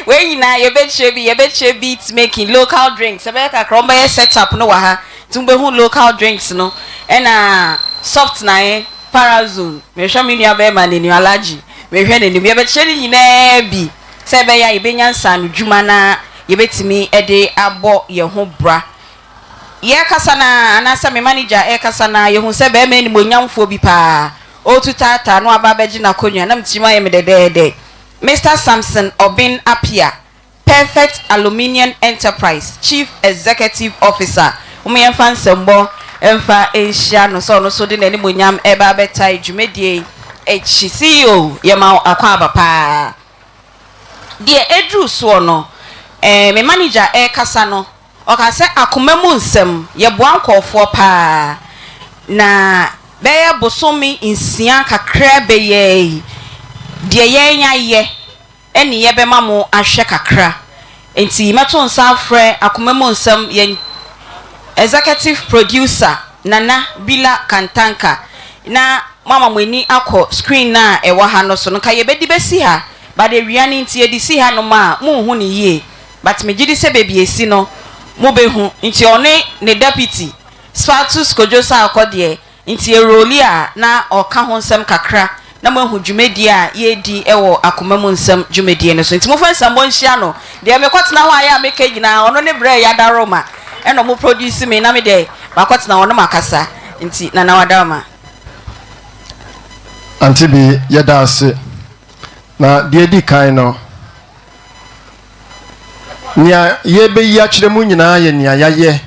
wei nyinaa yɛbɛkyerɛ bi. Yɛbɛkyerɛ bead making, local drinks ɛbɛyɛ kakra, wɔn bɛyɛ set up no wɔ ha nti wobɛhu local drinks no, ɛna soft na yɛ parazone. Mehwɛ me nua bɛrima n'anim, Alagye, mehwɛ n'anim. Yɛbɛkyerɛ ne nyinaa bi sɛ ɛbɛyɛ a yɛbɛnya nsaano dwuma na yɛbɛtumi de abɔ yɛn ho bra. Yɛkasa na anaasɛ me manager ɛkasa na yɛhu sɛ bɛrima animonyamfoɔ bi paa ɔretu taataa no aba abɛgye n'akonnwa na metirim ayɛ me dɛdɛɛdɛ. Mr Samson Obin Apia, Perfect Aluminium Enterprise Chief Executive Officer, wɔn yɛmfa nsɛmbɔ mfa nhyia no sɛ ɔno nso de n'animonyam ɛba abɛta dwumadie akyi. CEO, yɛma akɔ aba paa. Deɛ ɛduru soɔ no, me manager ɛrekasa no, ɔka sɛ Akoma mu Nsɛm yɛboa nkɔɔfoɔ paa na bɛyɛ bosome 6 kakra bɛyɛ yi deɛ yɛn ayɛ ɛne yɛbɛma mo ahwɛ kakra. Nti mɛto nsa afrɛ Akoma mu Nsɛm yɛn executive producer, Nana Bila Kantanka, na mama mo ani akɔ screen na ɛwɔ ha no so no. Nka yɛbɛdi bɛsi ha, but awia no nti yɛde si ha nom a monhu ne yie, but megye di sɛ baabi esi no mobɛhu. Nti ɔne ne deputy Spatus Kodwo Saakɔ deɛ, nti eroli a na ɔka ho nsɛm kakra. Na na moahu dwumadie a yɛredi wɔ Akoma Mu Nsɛm dwumadie no so. Nti momfa nsɛmbɔ nhyia no. Deɛ mekɔtena hɔ a yɛ a meka nyinaa, ɔno ne Brɛ Yadaroma ɛna ɔmo produce me na me deɛ makɔtena hɔ na makasa. Nti Nana Wadaroma. Auntie Bee, yɛda ase. Na deɛ edi kan no, nea yɛbɛyi akyerɛ mu nyinaa yɛ nea yɛayɛ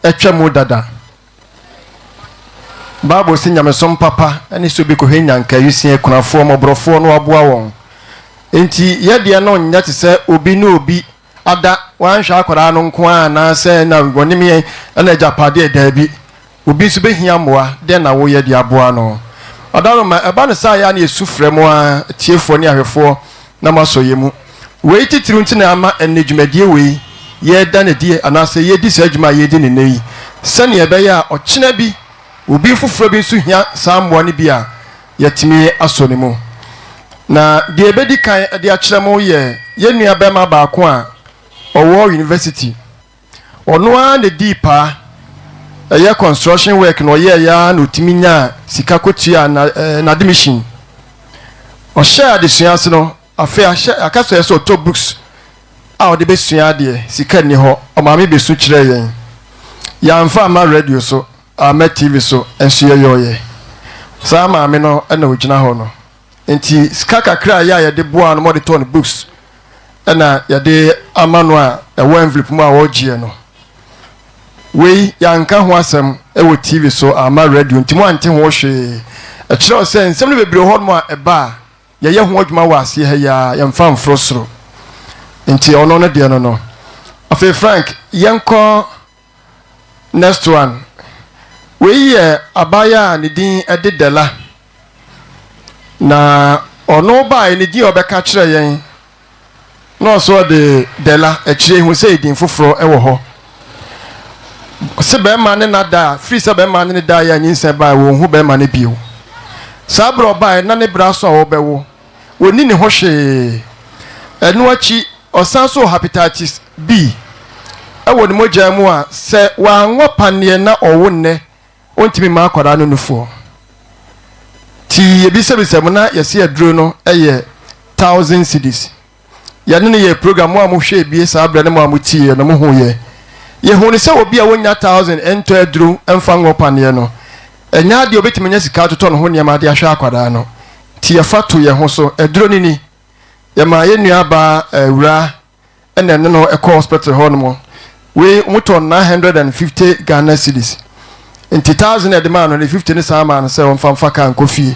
atwa mu dada. Bible se nyamesom papa ne sɛ obi kɔhwɛ nnyanka, awisiaa, akunafoɔ, mmɔborɔfoɔ na waboa wɔn. Enti yɛ deɛ no nyɛ te sɛ obi ne obi ada wanhwɛ akwadaa no nko ara anaasɛ na wɔne me na agyapadeɛ, daabi. Obi nso bɛhia mmoa, dɛn na woyɛ de aboa no? Ɔdaroma, ɛba no saa a, ɛyɛ a na yɛsu frɛ mo ara, atiefoɔ ne ahwɛfoɔ, na moasɔ yɛn mu. Wei titiriw nti na ama ɛnnɛ dwumadie wei yɛreda no adi anaasɛ yɛredi saa dwuma a yɛredi no nnɛ yi, sɛdeɛ ɛbɛyɛ a ɔkyena bi obi foforɔ bi nso hia saa mmoa no bi a, yɛatumi asɔ ne mu. Na deɛ ɛbɛdi kan de akyerɛ mo yɛ yɛn nua barima baako a ɔwɔ university. Ɔno ara na ɛdii paa, ɛyɛ construction work na ɔyɛeɛ ara na ɔtumi nyaa sika kɔtuaa n'admission. Ɔhyɛɛ adesua ase no, Afei ahyɛ aka sɛ sɛ ɔtɔ books a ɔde bɛsua adeɛ, sika nni hɔ, ɔmaame bɛsu kyerɛɛ yɛn. Yɛamfa amma radio so, amma TV so, nso yɛyɔeɛ. Saa maame no na ɔgyina hɔ no. Nti sika kakra a yɛ a yɛde boaa no ma ɔde tɔɔ no books na yɛde ama no a ɛwɔ envelope mu a ɔregyeɛ no. Wei yɛanka ho asɛm wɔ TV so, amma radio, nti moante ho hwee. Ɛkyerɛ wo sɛ nsɛm no bebree wɔ hɔnom a ɛba a, Yɛyɛ ho adwuma wɔ aseɛ ha yi ara, yɛmfa mforo soro. Nti ɔno no deɛ no no. Afei Frank, yɛnkɔ next one. Wei yɛ abaayewa a ne din de Della. Na ɔno baeɛ ne din a ɔbɛka kyerɛ yɛn Na ɔso ɔde Dela akyire hu sɛ edin foforɔ wɔ hɔ. Ɔse bɛrima ne na da a, firi sɛ bɛrima ne ne daeɛ a nyinsɛn baeɛ wɔnhu bɛrima no bio. Saa berɛ ɔbaeɛ na ne berɛ aso a ɔrebɛwo. Wɔnni ne ho hwee. Ɛno akyi ɔsan so wɔ hepatitis B wɔ ne mogya mu a sɛ wanwɔ paneɛ na ɔwo nnɛ Ɔntumi mma akwadaa no nufoɔ. Nti yɛbisabisa mu na yɛse aduro no yɛ thousand cedis. Yɛne no yɛɛ program, mo a mohwɛɛ bie saa berɛ ne mo a motieɛ no mohuiɛ. Yɛhuu no sɛ obi a ɔnnya thousand ntɔ aduro mfa nwɔ paneɛ no, ɛnyɛ adeɛ a ɔbɛtumi anya sika atotɔ ne ho nneɛma de ahwɛ akwadaa no. Nti yɛfa too yɛn ho so. Aduro no ni. Yɛmaa yɛn nuabaa Awuraa ɛna ɛne no ɛkɔ hospital hɔ nom. Wei wɔn tɔ 950 Ghana cedis. Nti thousand ɛde maa no ne 50 ne san maa no sɛ ɔmfa mfa kaa nkɔ fie.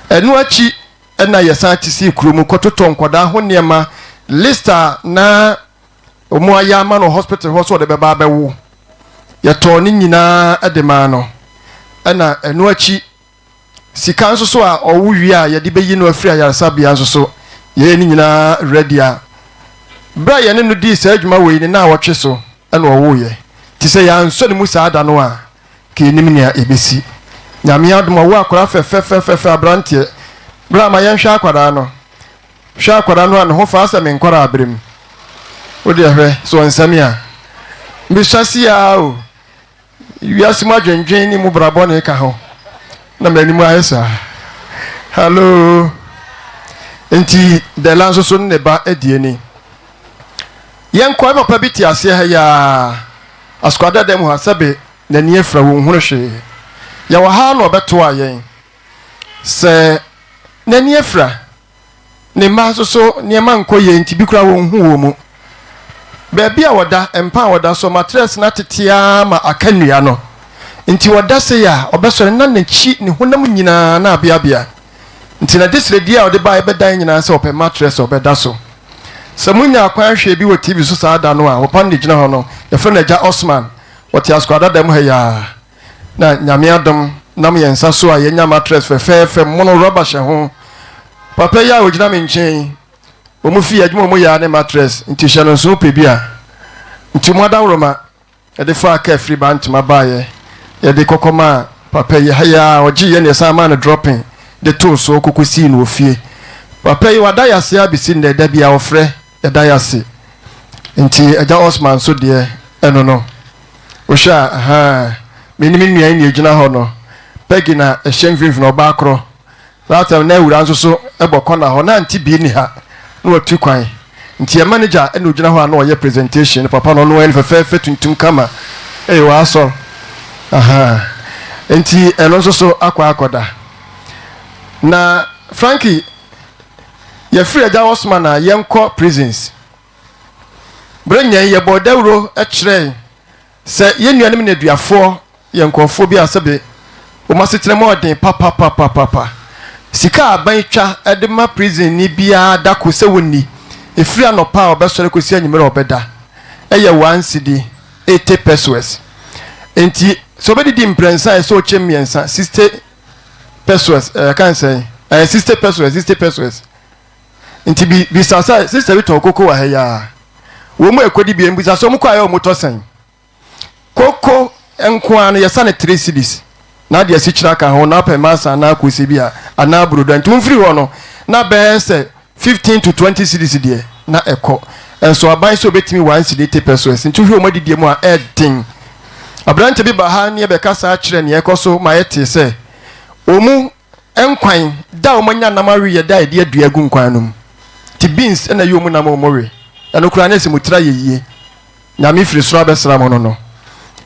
Ɛno akyi ɛna yɛsan te sii kuro mu kɔtotɔ nkwadaa ho nneɛma list a na wɔn ayɛ ama no hospital hɔ sɛ ɔde bɛba abɛwo. Yɛtɔɔ ne nyinaa ɛde maa no. Ɛna ɛno akyi Sika nso so a ɔwo wie a yɛde bɛyi no afiri ayaresabea nso so yɛyɛ ne nyinaa ready a berɛ a yɛne no dii saa adwuma wei ne naawɔtwe so na ɔwoeɛ nti sɛ yɛansɔ ne mu saa da no a nka yɛnim nea ɛbɛsi. Nyame adom ɔwo akwadaa fɛfɛfɛfɛfɛ abranteɛ bra ma yɛnhwɛ akwadaa no hwɛ akwadaa no a ne ho fa asɛ me nkwadaa berɛ mu wodeɛ hwɛ so ɔnsɛme a mesua si aa o Wiase mu adwendwen ne mu bra bɔne ka ho na m'anim ayɛ saa. Hello. Nti Dela nso so ne ne ba adi ani. Yɛnkɔ papa bi te aseɛ ha yi ara. Asukwa dada mu ha sɛbe n'ani afira wɔnhunu hwee. Yɛwɔ ha na ɔbɛtoa yɛn sɛ n'ani afira. Ne mma nso so, nneɛma nkɔ yie nti, bi koraa wɔnhu wɔn mu. Baabi a wɔda, mpa a wɔda so, matrɛs no atete ara ma aka nnua no. Nti ɔda sei a, ɔbɛsɔre na n'akyi, ne honam nyinaa na abeabea. Nti n'adesrɛdeɛ a ɔde baeɛ bɛdan nyinaa sɛ ɔpɛ matrɛs a ɔbɛda so. Sɛ monya kwan hwɛ bi wɔ TV so saa da no a, papa no na ɛgyina hɔ no, yɛfrɛ no Agya Osman, ɔte Asukwa dada mu ha yi ara. Na Nyame adom nam yɛn nsa so a yɛanya mattress fɛfɛɛfɛ mono rɔba hyɛ ho. Papa yi a ogyina me nkyɛn yi, wɔn fie adwuma wɔn yɛ ara ne mattress nti hyɛ no nso wopɛ bi a. Nti wɔn adaworoma yɛde faa kaa firi Bantama baeɛ yɛde kɔkɔ maa papa yi ha yi ara ɔgye yɛ na yɛsan maa no dropping de too so kɔkɔ sii no wɔ fie. Papa yi wada yɛ ase abɛsi nnɛ da biara ɔfrɛ yɛda yɛ ase. Nti Agya Osman nso deɛ ɛno no. Wohwɛ a, ahaa, me ne me nua yi na yɛgyina hɔ no. Peggy na ɛhyɛ mfimfini, ɔbaa korɔ. That time na awura nso so bɔ kɔna hɔ na ante bi nni ha na watu kwan nti yɛ manager na ogyina hɔ a na ɔyɛ presentation no papa no ɔno ɛne fɛfɛɛfɛ tuntum kama ee w'asɔr ahaa nti ɛno nso so akɔ akɔda na Frankie yɛfiri agya Osman a yɛnkɔ prisons berɛ nyɛn yɛbɔ dawuro kyerɛe Sɛ yɛn nuanom nneduafoɔ yɛ nkurɔfoɔ bi a sɛbe wɔn asetena mu ɔden papapapapa. Sika a aban twa de ma prisonni biara da ko sɛ wɔnni, ɛfiri anɔpa a ɔbɛsɔre kɔsi anwummerɛ a ɔbɛda, yɛ one cedi, 80 pesewas. Enti sɛ ɔbɛdidi mprɛnsa a, ɛsɛ sɛ ɔkyɛ mmiɛnsa, 60 pesewas, ɛɛ, ɛka ne sɛn? Ɛyɛ 60 pesewas, 60 pesewas. Nti bi, bisa sɛ, sista bi tɔn koko wɔ ha yi ara. Wɔn mu a ɛkɔdi bi, bisa sɛ wɔn kɔ ayɛ wɔn tɔ sɛn. Koko nko ara no yɛsa no three cedis na ade asikyire aka ho na apɛ masa anaa kose bi a anaa brodo a nti womfiri hɔ no na bɛyɛ sɛ 15 to 20 cedis deɛ na ɛkɔ. Nso aban sɛ obɛtumi one cedi 80 pesos nti wohwɛ wɔn adidie mu a ɛden. Aberante bi ba ha ne yɛbɛkasa kyerɛ nea ɛkɔ so ma yɛtee sɛ wɔn mu Nkwan, da a wɔanya nam awe yɛ da a yɛde adua agu nkwan no mu. Nti beans na ɛyɛ wɔn nam a wɔwe. Ɛno koraa na ɛsɛ mo tiri ayɛ yie. Nyame firi soro abɛsra mo no no.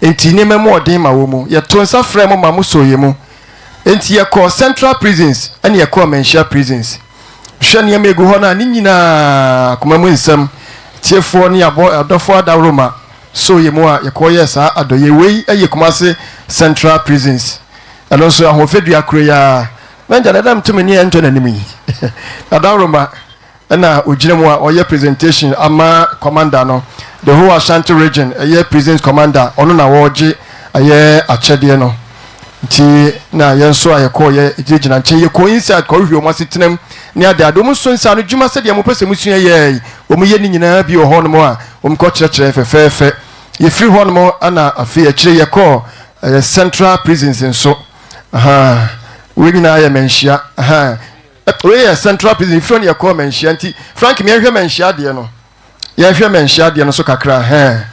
Nti nneɛma mu ɔden ma wɔn. Yɛtoo nsa frɛɛ mo ma mo sɔɔ yɛn mu. Nti yɛkɔɔ Central Prisons ɛne yɛkɔɔ Manhyia Prisons. Hwɛ nneɛma egu hɔ no a ne nyinaa akoma mu nsɛm. Tiefoɔ ne abɔ adɔfoɔ adaworoma sɔɔ yɛn mu a yɛkɔɔ yɛɛ saa adɔyɛ. Wei yɛ Kumasi Central Prisons. Ɛno nso ahoɔfɛ dua koro yi ara. Manager dada mto me ne ɛntɔ n'anim yi. Dada ɛna ogyina mu a ɔyɛ presentation ama commander no. The whole Ashanti region ɛyɛ prisons commander ɔno na wɔregye ɛyɛ akyɛdeɛ no. Nti na yɛn nso a yɛkɔɔ yɛ gyinagyina nkyɛn yɛkɔɔ inside kɔhwehwɛ wɔn asetenam ne ade ade. Wɔn nso nsa ano dwuma sɛdeɛ mopɛ sɛ mosua yɛɛ wɔn yɛ ne nyinaa bi wɔ hɔnom a wɔn kɔ kyerɛkyerɛ fɛfɛɛfɛ. Yɛfiri hɔnom na afei akyire yɛkɔɔ ɛyɛ Central Prisons nso. Ahaa, wei nyinaa yɛ Manhyia. Ahaa, wei yɛ Central Prison, yɛfiri hɔ no yɛkɔɔ Manhyia. Nti Frank yɛnhwɛ Manhyia adeɛ no. Yɛnhwɛ Manhyia adeɛ no so kakra. Hɛn,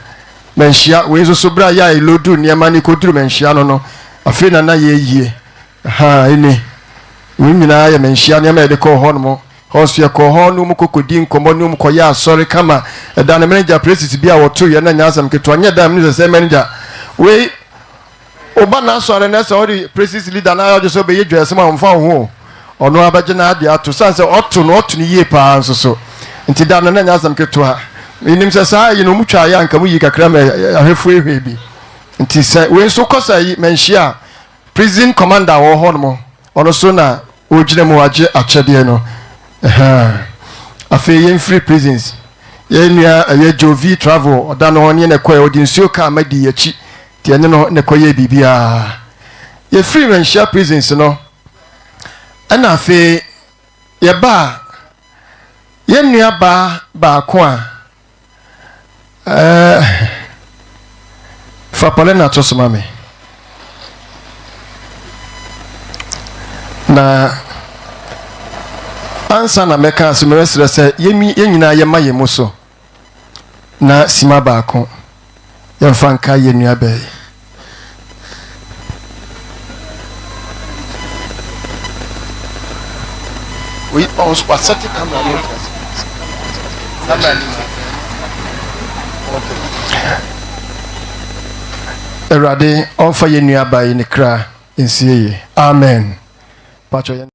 Manhyia, wei nso so berɛ a yɛ a yɛloduru nneɛma no kɔduru Manhyia no no, afei na na yɛyie. Ahaa, ɛni. Wei nyinaa yɛ Manhyia nneɛma a yɛde kɔɔ hɔnom. Hɔ nso yɛkɔɔ hɔ ne wɔn kɔkɔdii nkɔmmɔ ne wɔn kɔyɛɛ asɔre kama. Ɛda no manager praises bi a wɔtoeɛ na nyɛ asɛm ketewa. Nyɛ da a menim sɛ sɛ manager wei woba n'asɔre na sɛ ɔde praises leader na ayɛ ɔgye sɛ ɔbɛyɛ dwaasɛm a ɔmfa wo ho o. Ɔno ara bɛgye n'adeɛ ato sane sɛ ɔto no ɔto no yie paa nso so. Nti da no na nyɛ asɛm ketewa. Menim sɛ saa ayi no wɔtwa ayɛ anka mu yi kakra ma ahwɛfoɔ ehwɛ bi. Nti sɛ wei nso kɔ sɛ yi manhyia a Prison commander a ɔwɔ hɔ nom, ɔno nso na ɔgyina mu agye akyɛdeɛ no. Ɛhaa. Afei yɛmfiri prisons. Yɛn nua ɛyɛ Jovi Travel, ɔda no ɔne na ɛkɔɛ, ɔde nsuo kaa ma dii akyi, nti ɛne no na ɛkɔyɛɛ biribiara. Yɛfiri Manhyia prisons no, ɛna afei yɛbaa yɛn nua baa baako a Eh, fa Paulina to so ma me. Na ansa na mɛka ase mɛsrɛ sɛ yɛn nyinaa yɛma yɛn mu so na sima baako yɛmfa nka yɛn nua bɛɛ. Oyi ɔnso wasɛte camera no camera no. Awurade ɔmfa yɛn nua ba yi ne kra nsie yie. Amen. Patro yɛn.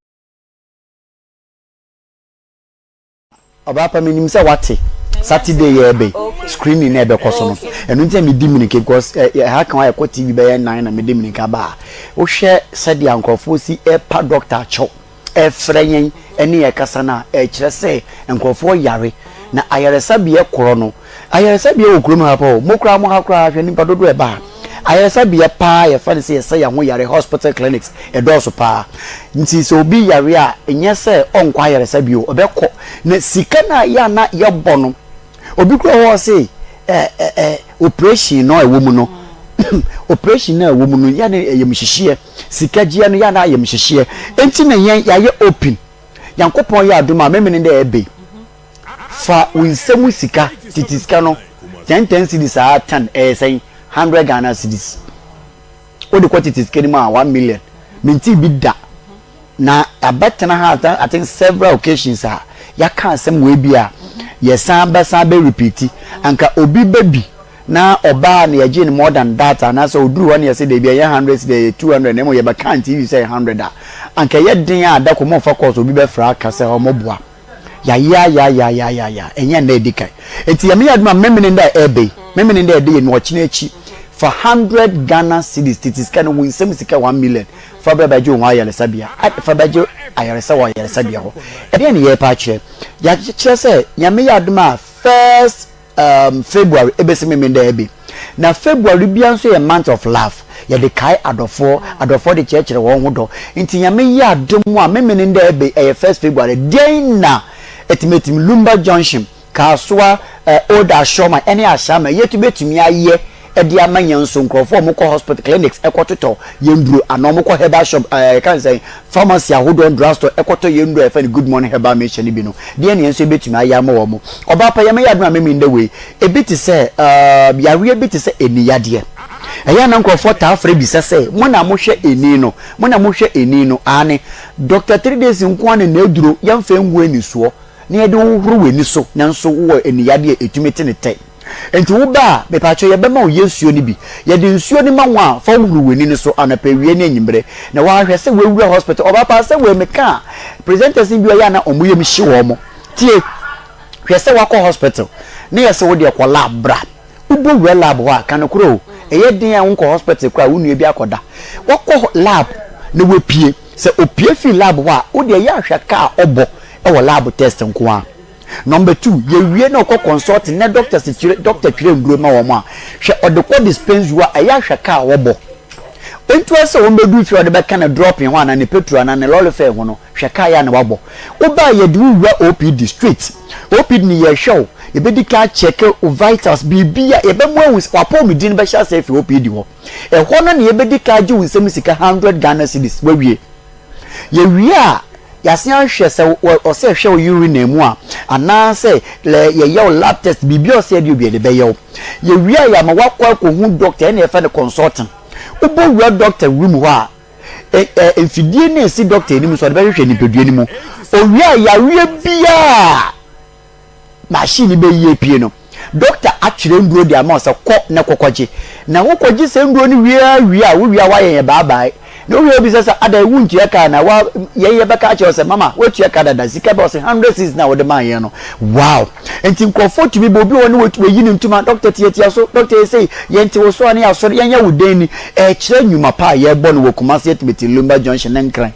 Ɔbaa pa menim sɛ wate Saturday yɛ ɛbɛ screening na ɛbɛkɔ so no ɛno nti na medi mirika because ɛha kan ayɛkɔ TV bɛyɛ nan na mede mirika ba a wohwɛ sɛdeɛ nkurɔfoɔ si ɛpa doctor akyɛw ɛfrɛ yɛn ɛne yɛ kasa no a ɛkyerɛ sɛ nkurɔfoɔ yare na ayaresabea korɔ no Ayaresabea wɔ kurom ha paa o, mo koraa mo ha koraa hwɛ nipa dodoɔ ɛba ha. Ayaresabea paa yɛfa no sɛ yɛsa yɛn ho yare hospital clinics ɛdɔɔso paa. Nti sɛ obi yare a nyɛ sɛ ɔnkɔ ayaresabea o, ɔbɛkɔ. Na sika no a yɛ a na yɛbɔ no, obi koraa wɔ hɔ ɔse ɛ ɛ ɛ operation no a ɛwɔ mu no, operation no a ɛwɔ mu no yɛ a na ayamhyehyeɛ, sika gyeɛ no yɛ a na ayamhyehyeɛ. Nti na yɛn yɛayɛ open. Nyankopɔn yɛ adom a memene dɛ ɛbɛ yi. Fa wo nsa mu sika, tete sika no, ten ten cedis aa ten, ɛyɛ sɛn? Hundred Ghana cedis. Wode kɔ tete sika no mu a, one million. Mentee bi da. Na abɛtena ha I think several occasions a yɛaka asɛm wei bi a yɛsan bɛsan bɛ repeat. Anka obi bɛ bi na ɔbaa na yɛgye no more than that anaasɛ ɔduru hɔ na yɛsɛ daabi ɛyɛ hundred cedis ɛyɛ 200 na mmom yɛbɛka on TV sɛ ɛyɛ 100 a anka ɛyɛ den a da kɔ mɔmfa calls obi bɛfrɛ aka sɛ ɔmɔboa. Yayayayayaya ɛnyɛ nna edi kan. Enti Nyame yɛ adom a Memene nda a ɛɛba yi, Memene nda a ɛda yi no ɔkyena akyi, fa hundred Ghana cedis, tete sika no, wo nsam sika 1,000,000, fa bra bɛgye wo ho ayaresabea, fa bɛgye ayaresa wɔ ayaresabea hɔ. Ɛdeɛn ne yɛrepɛ akyerɛ? Yɛakyerɛ sɛ Nyame yɛ adom a first um February ebesi Memenda ɛbe. Na February bia nso yɛ month of love. Yɛde kae adɔfoɔ, adɔfoɔ de kyerɛkyerɛ wɔn ho dɔ. Nti Nyame yɛ adom a Memenenda ɛbe ɛyɛ first February. Deɛn na Atimatim, Lumba Junction, Kasoa, eh, Old Ashorman ɛne Ashaiman yɛtu bɛtumi ayɛ de ama yɛn nso nkurɔfoɔ a wɔkɔ hospital clinics kɔtotɔ yɛn nnuro anaa wɔkɔ herbal shop ɛɛ yɛka no sɛn pharmacy ahodoɔ drug store kɔtɔ yɛn nnuro a yɛfrɛ no good morning herbal mixture no bi no deɛ na yɛn nso yɛbɛtumi ayɛ ama wɔn. Ɔbaa pa yɛmɛyɛ adom a mɛmi ndɛ wei ebi te sɛ ɛɛ yareɛ bi te sɛ aniyadeɛ ɛyɛ a na nkurɔfoɔ taa frɛ bisa sɛ mo na mohwɛ ani no mo na mohwɛ ani no aane doctor 3 days nko ara na n'aduro yɛmfa ngu anisoɔ na yɛde hohoro w'ani so nanso wowɔ aniyadeɛ a ɛtumi te ne tɛ. Enti wo ba a, mepaakyɛw yɛbɛma wo yɛ nsuo no bi. Yɛde nsuo no ma wo a, fa hohoro w'ani no so anɔpa, awia ne anwummerɛ. Na woahwɛ sɛ woawura hospital. Ɔbaa paa sɛ wei meka a, presenters no bi ɔyɛ a na wɔn yam hye wɔn. Tie, hwɛ sɛ woakɔ hospital na yɛse wo deɛ kɔ lab bra. Wobɔ wura lab hɔ a, ka nokorɛ o, ɛyɛ den a wonkɔ hospital koraa a wo nua bi akɔda. Wakɔ lab na wapue. Sɛ opue firi lab hɔ a, wo deɛ yɛ ahwɛ ka a ɔbɔ wɔ lab test nko ara. Number two, yɛwie na ɔkɔ consulting na doctors kyerɛ doctor twerɛ nnuro ma wɔn a, hwɛ ɔde kɔ dispensary hɔ a, ɛyɛ ahwɛ ka a wɔbɔ. Ntua sɛ wɔn bɛduru fie a ɔde bɛka ne dropping ho anaa ne petrol anaa ne lorry fare ho no, hwɛ ka yɛ a na wabɔ. Wobaa yɛde wo wura OPD straight. OPD no yɛhwɛ wo, yɛbɛdi kan akyɛke wo vitals, biribi a yɛbɛma ahu sɛ w'apɔmuden bɛhyɛ aseɛ afiri OPD hɔ. Ɛhɔ no na yɛbɛdi kan agye wo nsam sika 100 Ghana cedis, wawie. Yɛwie a, yɛasan ahwɛ sɛ ɔsɛ yɛhwɛ wo urine mu a, anaasɛ yɛyɛ wo lab test, biribi a ɔsɛ yɛde obi yɛde bɛyɛ wo. Yɛwie a, yɛama woakɔ akɔhu doctor, ɛna yɛfrɛ no consulting. Wobɔ wura doctor room hɔ a, mfidie no a ɛsi doctor anim nso ɔde bɛhwehwɛ nipadua no mu. Owie a, yareɛ biara machine no bɛyi apue no, dɔkta atwerɛ nnuro de ama wo sɛ kɔ na kɔkɔgye. Na wokɔgye saa nnuro no wie ara wie a, wowie a woayɛ yɛn baabae. Na wowie a wobisa sɛ, adɛn wontua ka anaa? Wa, yɛn yɛbɛka akyerɛ wo sɛ, mama, woatua ka dada, sika bɛ ɔse 100 cedis na wode maa yɛn no. Wow! Nti nkurɔfoɔ tumi ba, obi wɔ hɔ ne wayi ne ntoma, dɔkta tiatia so, dɔkta yɛ sei, yɛnte wo so a ne yɛasɔre, yɛnyɛ wo dɛn ni. Ɛkyerɛ nnwuma pa a yɛrebɔ no wɔ Kumasi Atimati Lumba Junction ne Nkran.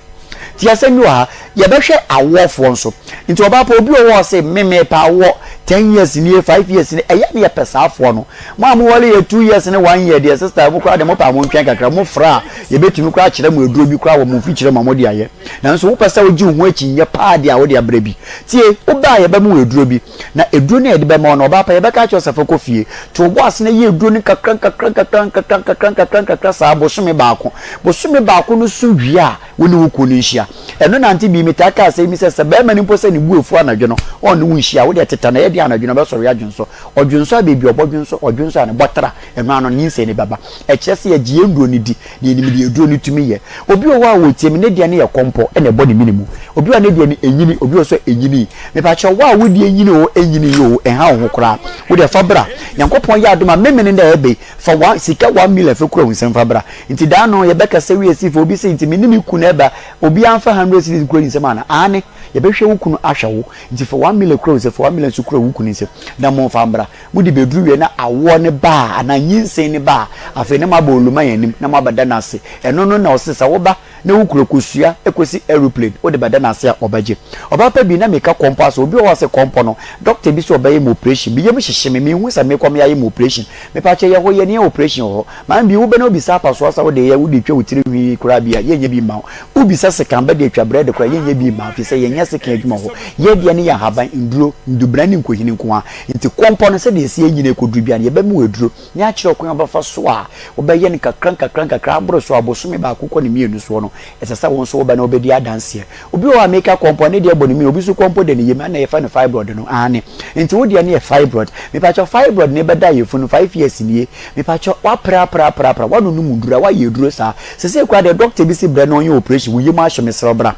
Nti asɛm bi wɔ ha, yɛbɛhwɛ awoɔfoɔ nso. Nti ɔbaa pa, obi wɔ hɔ a ɔse, me mepɛ awoɔ, 10 years nie, 5 years nie, ɛyɛ ne yɛpɛ saa afoɔ no. Mo a moware yɛ 2 years ne one year deɛ, sister, mo koraa deɛ mopɛ a montwɛn kakra, mofrɛ a, yɛbɛtumi koraa akyerɛ mo aduro bi koraa wɔ mo mfikyire ma mode ayɛ. Nanso wopɛ sɛ wogye wo ho akyinnye paa deɛ a, wode abrɛ bi. Tie, wobɛ a yɛbɛma wo aduro bi, na aduro no a yɛde bɛma wo no, ɔbaa pa, yɛbɛka akyerɛ wo sɛ fa kɔ fie. To wo bo ase na yɛ aduro no nkakra nkakra nkakra nkakra nkakra nkakra nkakra saa bosome baako. Bosome baako no so wie a, wo ne wo kunu no nhyia. Ɛno na ante bi, metaa ka asɛm bi sɛ, sɛ barima no mpo sɛ ne bo afu anadwo no, ɔne wo nhyia a, wo deɛ teta no, ɛyɛ den a anadwo no ɔbɛsɔre adwonsɔ. Ɔdwonsɔ a baabi a ɔbɔdwonsɔ, ɔdwonsɔ a ne bɔtra, ɛno ano nyinsɛn no bɛba. Ɛkyerɛ sɛ yɛgye yɛn nnuro no di, na yɛnim deɛ aduro no tumi yɛ. Obi wɔ hɔ a ɔtie me, ne deɛ no yɛ kɔmpɔ na ɛbɔ ne mene mu. Obi wɔ hɔ a ne deɛ no ɛnyini, obi wɔ hɔ nso a ɛnyinii. Mepakyɛw, wo a wo deɛ nyini oo, ɛnyinii oo, ɛnha wo ho koraa. Wo deɛ fa bra. Nyankopɔn yɛ adom a, memene da a ɛba yi, fa one, sika 1,000,000 fa kura wo nsam fa bra. Nti da no yɛbɛkasa wie si fa obi sɛ nti me ne me kunu ɛba, obiara mfa 100 cedis nkura ne nsam ana? Aane, yɛbɛhwɛ wo kunu ahwɛ wo. Nti fa 1,000,000 kura wo nsam, fa 1,000,000 nso kura wo kunu nsam na momfa mbra. Mode bɛduru wie na awoɔ no ba a, anaa nyinsɛn no ba a, afei na moaba Oluman anim na moabɛda no ase. Ɛno no na ɔse sɛ woba na wo kura kosua kɔsi aeroplane, wode bɛda no ase a, ɔbɛgye. Ɔbaa pa bi, na meka kɔmpɔ ase, obi wɔ hɔ a ɔse kɔmpɔ no, doctor bi se ɔbɛyɛ me operation, me yam hyehye me, menhu sɛ mekɔ me ayɛ me operation. Mepakyɛ yɛhɔ yɛneyɛ operation wɔ hɔ. Maame bi, wobɛ na wobisa apasoa sɛ wode yɛ, wode twa wo tiri nhwi koraa bi a, yɛnyɛ bi mma wo. Wobisa sekan bɛde atwa bread koraa, yɛnyɛ bi mma wo, firi sɛ yɛnyɛ sekan adwuma wɔ hɔ. Yɛ deɛ no yɛ nhaban, nduro, ndubena ne nkohini nko ara. Nti kɔmpɔ no sɛdeɛ ɛsi anyini akɔduru biara no, yɛbɛma wo aduro na yɛakyerɛ wo kwan a wobɛfa so a wobɛyɛ no nkakra nkakra nkakra aboro so a bosome baako kɔ ne mmienu soɔ no. Ɛsɛ sɛ wo nso woba na wobɛdi adanseɛ. Obi wɔ hɔ a meka kɔmpɔ a ne deɛ bɔ ne mene, obi nso kɔmpɔ da ne yam, ɛna yɛfrɛ no fibroid no, aane. Nti wo deɛ no yɛ fibroid. Mepakyɛw fibroid no bɛda yafunu 5 years nie. Mepakyɛw woapra apra apra apra, woanonom nnuro a, woayɛ aduro saa. Sesei koraa deɛ doctor bi se brɛ na ɔnyɛ operation, wo yam ahye, mesrɛ wo bra.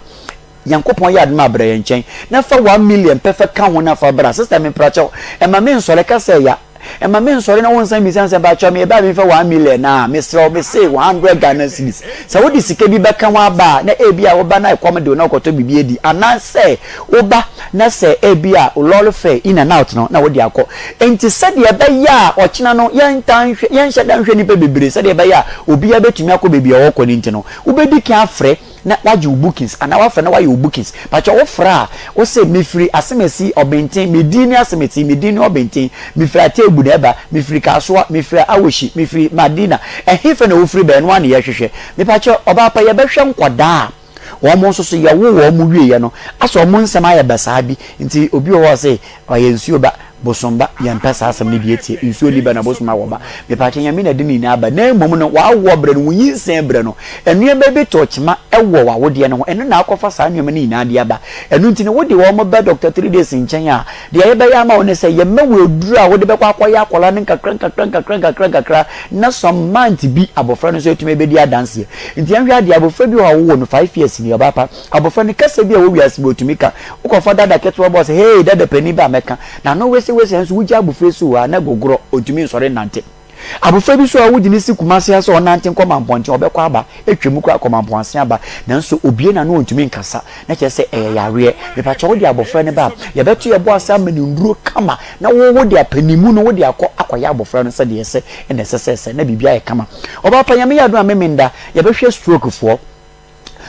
Nyankopɔn yɛ adom a brɛ yɛn nkyɛn na fa 1 million pɛ fa ka ho na fa bra. Sister meprakyɛw, ɛma me nsɔre ka sɛ ya. Ɛma me nsɔre na wo nsan bisa me sɛ mpakyɛw me ba a memfa 1 million a, mesrɛ wo mese 100 Ghana cedis. Sɛ wode sika bi bɛka ho aba a na ebi a woba na ɛkɔm de wo na wokɔtɔ biribi adi anaasɛ woba na sɛ ebi a wo lɔre fare in and out no na wode akɔ. Enti sɛdeɛ ɛbɛyɛ a ɔkyena no yɛntaa nhwɛ yɛnhyɛ da nhwɛ nnipa bebree sɛdeɛ ɛbɛyɛ a obiara bɛtumi akɔ baabi a ɔrekɔ no nti no wobɛdi kan afrɛ na wagye wo bookings anaa wafrɛ na wayɛ wo bookings. Pakyɛ wofrɛ a wose mefiri Asemasi Ɔbenten, me din ne Asemasi, me din ne Ɔbenten, mefiri Atebu na ɛba, mefiri Kasoa, mefiri Awohyi, mefiri Madina, ɛhefa na wofiri ba ɛno ara na yɛhwehwɛ. Mepakyɛ ɔbaa pa yɛbɛhwɛ nkwadaa a wɔn nso so yɛwo wɔn wieɛ no asɛ wɔn nsɛm ayɛ basaa bi nti obi wɔ hɔ a ɔse ɔyɛ nsuo ba, bosom ba, yɛmpɛ saa asɛm no bi atie, nsuo nni ba na bosom awɔ ba. Mepaakyɛ Nyame na ɛde ne nyinaa ba, na mmom no w'awoɔ berɛ no, wo nyinsɛn berɛ no, nnoɔma bi tɔ kyema wɔ w'awodeɛ no ho, ɛno na akɔfa saa nnoɔma no nyinaa de aba. Ɛno nti no wode wɔn ba Doctor Three Days nkyɛn a, deɛ yɛbɛyɛ ama wo ne sɛ, yɛma wo aduro a wode bɛkɔ akɔyɛ akwadaa no nkakra nkakra nkakra nkakra nkakra, na some month bi abɔfra no nso atumi abɛdi adanseɛ. Nti yɛnhwɛ adeɛ, abɔfra bi wɔ hɔ a wowɔ no 5 years ni, ɔbaa pa, Abɔfra no kasa bi a ɛwɔ wiase mu ɔtumi ka. Wokɔfa dada ketewa bɔ sɛ, Hey, dada panin ba mɛka. N'ano wesewese nanso wogya abɔfra yi so hɔ a, na gogorɔ, ɔntumi nsɔre nnante. Abɔfra bi nso a wode no si Kumase ha sɛ ɔnnante nkɔ Mampɔnten, ɔbɛkɔ aba, atwa mu koraa akɔ Mampɔnase aba, nanso ɔbue n'ano ɔntumi nkasa. Na kyerɛ sɛ ɛyɛ yareɛ. Mepakyɛ wode abɔfra no ba a, yɛbɛto yɛn bo ase ama no nnuro kama na wo wode apanimu no wode akɔ akɔyɛ abɔfra no sɛdeɛ ɛsɛ na ɛsɛ sɛ ɛsɛ na biribi ayɛ kama. Ɔbaa pa, Nyame yɛ adom a Memenda, yɛbɛhwɛ stroke foɔ.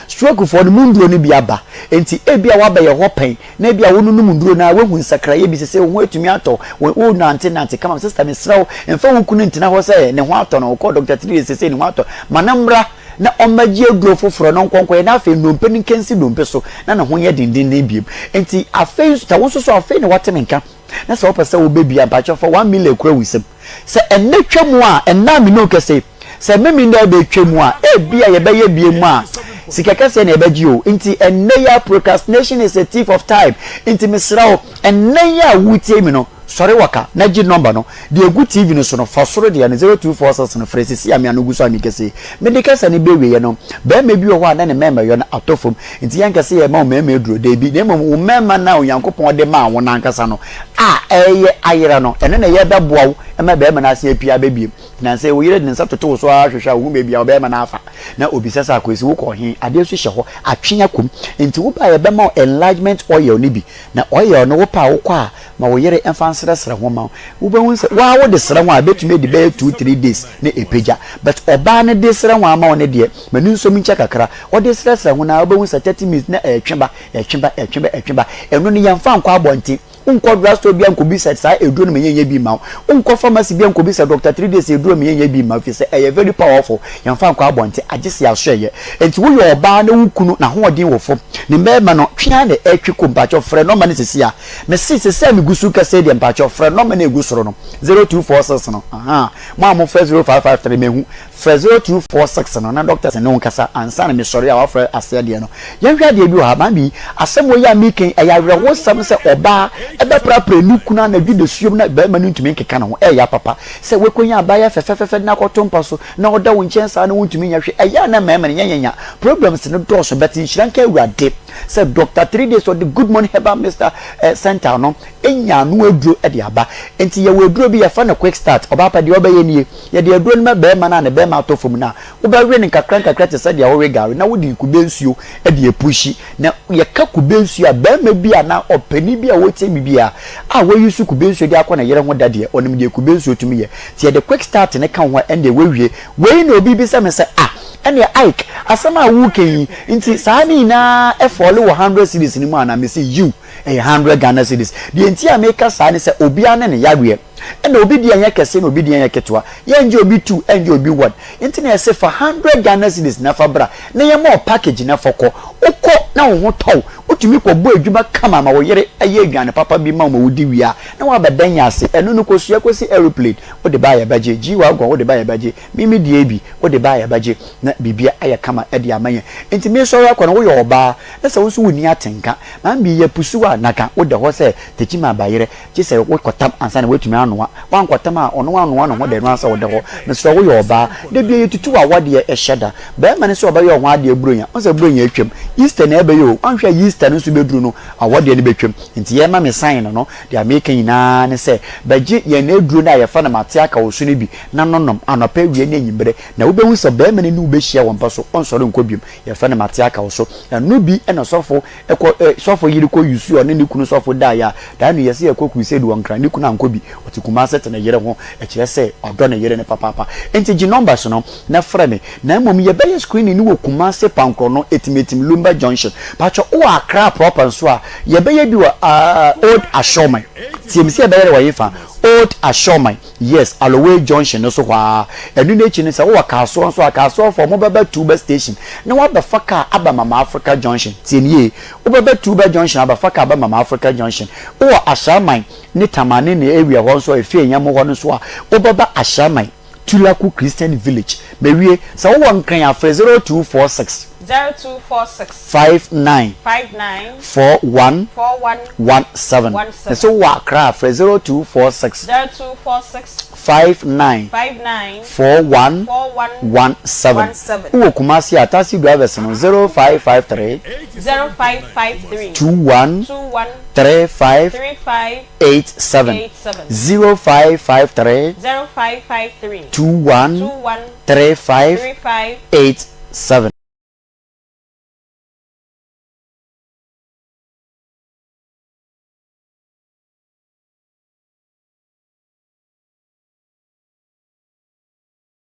Stroke foɔ no mu nnuro no bi aba, enti ebia woabɛyɛ hɔ pɛn na ebia wononom nnuro no ara woahu nsakraeɛ bi sesei wo ho atumi atɔ wo, wonantenante kama. Sister mesrɛ wo, mfa wo kunu ntena hɔ sɛ ne ho atɔ no, ɔkɔɔ Doctor Three sesei ne ho atɔ, ma no mmra na ɔmmɛgye aduro foforɔ na ɔnkɔ nkɔyɛ na afei nnompe no nkansi nnompe so na ne ho nyɛ dendenden bio. Enti afei nso, sɛ wo nso so afei na woate me nka na sɛ wopɛ sɛ wobɛ bi a, mpakyɛw fa 1 million kura wo nsam. Sɛ ɛnnɛ twa mu a, ɛnnɛ a me ne wo kasa yi, sɛ Memeneda bɛtwa mu a, ebia yɛbɛyɛ bie mu a, sika kɛseɛ na yɛbɛgye o. Nti ɛnnɛ yi a, procrastination is a thief of time. Nti mesrɛ wo, ɛnnɛ yi a woretie me no, sɔre wɔ ka na gye nɔmba no. Deɛ ɛgu TV no so no, fa soro deɛ no, 0246 no frɛ seesei a me ano gu so a mekasa yi. Mede kasa no bɛwieɛ no, barima bi wɔ hɔ a na ne mmɛmmayɔ no atɔ fam. Nti yɛnka sɛ yɛrema wo mmarima aduro, dabi, na mmom wo mmarima no a Onyankopɔn de maa wo no ankasa no a ɛreyɛ ayera no, ɛno na yɛbɛboa wo ma barima no asan apue aba bio. Nnansa yi wo yere de ne nsa toto wo so ara hwehwɛ a ohu baabi a ɔbarima no afa, na obisa sɛ, Akwasi, wokɔɔ he? Adeɛ nso hyɛ hɔ, atwe akɔ mu. Nti woba a yɛbɛma wo enlargement oil no bi, na oil no wopɛ a wokɔ a ma wo yere mfa nsrɛsrɛ ho mma wo. Wobɛhu sɛ wo ara wode srɛ ho a ɛbɛtumi adi bɛyɛ 2, 3 days na ɛpagya, but ɔbaa no de srɛ ho ama wo no deɛ, ma no nsom nkyɛ kakra. Ɔde srɛsrɛ ho no ara wobɛhu sɛ 30 minutes na ɛretwe ba, ɛretwe ba, ɛretwe ba, ɛretwe ba. Ɛno no yɛmfa nkɔ abɔnten. Wonkɔ drugstore biara nkɔbisa saa aduro no ma yɛnyɛ bi mma wo. Wonkɔ pharmacy biara nkɔbisa Doctor 3 Days aduro ma yɛnyɛ bi mma wo ɛfiri sɛ ɛyɛ very powerful. Yɛmfa nkɔ abɔnten agye sɛ yɛasɔ ɛyɛ. Enti woyɛ ɔbaa na wo kunu n'ahoɔden wɔ fam, ne mmarima no, twe ara na ɛretwe kɔ mpakyɛw frɛ nɔma no seesei a. Mese seesei a megu so rekasa yi deɛ mpakyɛw frɛ nɔma no a ɛgu soro no, 0246 no, ahaa. Mo a mofrɛ 0553 mahu. Frɛ 0246 no na doctors ne wo nkasa ansa na mesɔre a wafrɛ aseɛ deɛ no. Yɛnhwɛ adeɛ bi wɔ ha, maame yi, asɛm wei a mereka yi, ɛyɛ awerɛhosɛm sɛ ɔbaa bɛprapra ne kunu anadwo dasuom na barima no ntumi nkeka ne ho. Ɛyɛ papa sɛ woakɔnya abaayewa fɛfɛfɛfɛ de no akɔto mpa so na ɔda wo nkyɛn saa na wontumi nyɛ hwee. Ɛyɛ a na mmarima no yɛnyanya problems no dɔɔso but nhyira nka Awurade sɛ Doctor 3 Days ɔde Good Morning Herbal Mixture Center no anya ano aduro de aba. Nti yɛwɔ aduro bi yɛfrɛ no Quick Start. Ɔbaa pa deɛ ɔbɛyɛ nie. Yɛde aduro no ma barima no a ne bɛrima atɔ fam no a, wobɛwe no nkakra nkakra te sɛ deɛ wowe gari na wode kube nsuo de apuhyi. Na yɛka kube nsuo a, barima bi anaa ɔpanin bi a ɔretie me biara a wayi so kube nsuo de akɔ ne yere ho da deɛ, ɔnim deɛ kube nsuo tumi yɛ. Nti yɛde Quick Start no ka ho a, ɛndeɛ wawie. Wei na obi bisa me sɛ, ah, ɛnneɛ Ike, asɛm a woreka yi, nti saa ne nyinaa ɛfɔle wɔ 100 cedis no mu anaa? Mese, yiw, ɛyɛ 100 Ghana cedis. Deɛ nti a meka saa ne sɛ, obiara ne ne yareɛ. Ɛna obi deɛ nyɛ kɛse na obi deɛ nyɛ ketewa. Yɛngye obi two, ɛngye obi one. Nti na yɛse fa hundred Ghana cedis na fa bra na yɛma wo package na fa kɔ. Wokɔ na wo ho tɔ wo, wotumi kɔ bɔ adwuma kama ma wo yere yɛ aduane papa bi ma wo ma wodi wie a, na woabɛda nya ase. Ɛno no kosua kɔsi aeroplane, wode ba a yɛbɛgye, G-wagon wode ba a yɛbɛgye, me me deɛ bi wode ba a yɛbɛgye na biribia ayɛ kama de ama yɛn. Nti mesɔre akɔ no woyɛ ɔbaa na sɛ wo nso wonni atenka, maame bi yɛ pusuw a naka woda hɔ sɛ tekyima abayerɛ, Gye sɛ wokɔtam ansa na woatumi anoa. Woankɔtam a, ɔno anoa ne ho dɛn no ara sɛ ɔda hɔ. Mesrɛ wo, woyɛ ɔbaa. Da biara yɛtutu w'awadeɛ hyɛ da. Barima no sɛ ɔbɛyɛ wo ho adeɛ Buronya. Wohu sɛ Buronya atwam. Easter na ɛrebɛyɛ o. Woanhwɛ a Easter no nso bɛduru no, awadeɛ no bɛtwam. Nti yɛrema me sign no, deɛ mereka nyinaa ne sɛ, bɛgye yɛn aduro no a yɛfa no mate aka wo so no bi na nonom anɔpa, awia ne anwummerɛ. Na wobɛhu sɛ barima no ne wo bɛhyia wɔ mpa so, ɔnsɔre nkɔ biom. Yɛfrɛ no mate aka wo so. Ɛno bi na sɔfo Ɛkɔ ɛ sɔfo yere kɔ yusu ɔne ne kunu sɔfo daeɛ a, daa no yɛse yɛkɔ crusade wɔ Nkran, ne kunu ankɔ bi, ɔte Kumase te ne yere ho, ɛkyerɛ sɛ ɔdɔ ne yere no papaapa. Enti gye numbers no na frɛ me. Na mmom yɛbɛyɛ screening no wɔ Kumase Pankorɔno Etimetim Lumba Junction. Pakyɛ wowɔ Accra proper nso a, yɛbɛyɛ bi wɔ ah Old Ashorman. Tie me sɛ yɛbɛyɛ no wɔ hefa? Old Ashorman. Yes, Aloway junction no so hɔ ara. Ɛno no akyi no, sɛ wowɔ Kasoa nso a, Kasoafoɔ mobɛba Tuba station na woabɛfa kaa aba Mama Africa junction. Tie me yie, wobɛba Tuba junction abɛfa kaa aba Mama Africa junction. Wowɔ Ashaiman ne Tamale ne area hɔ nso a, Efie Nyamo hɔ no nso a, wobɛba Ashaiman, Tulaku Christian Village. Mawie, sɛ wowɔ Nkran a, frɛ 0246. 0246. 59. 59. 41. 41. 17. 17. Na sɛ wowɔ Accra a, frɛ 0246. 0246. 59. 59. 41. 41. 17. 17. Wowɔ Kumasi a, taxi drivers no 0553. 0553. 21. 21. 35. 35. 87. 87. 0553. 0553. 21. 21. 35. 35. 87.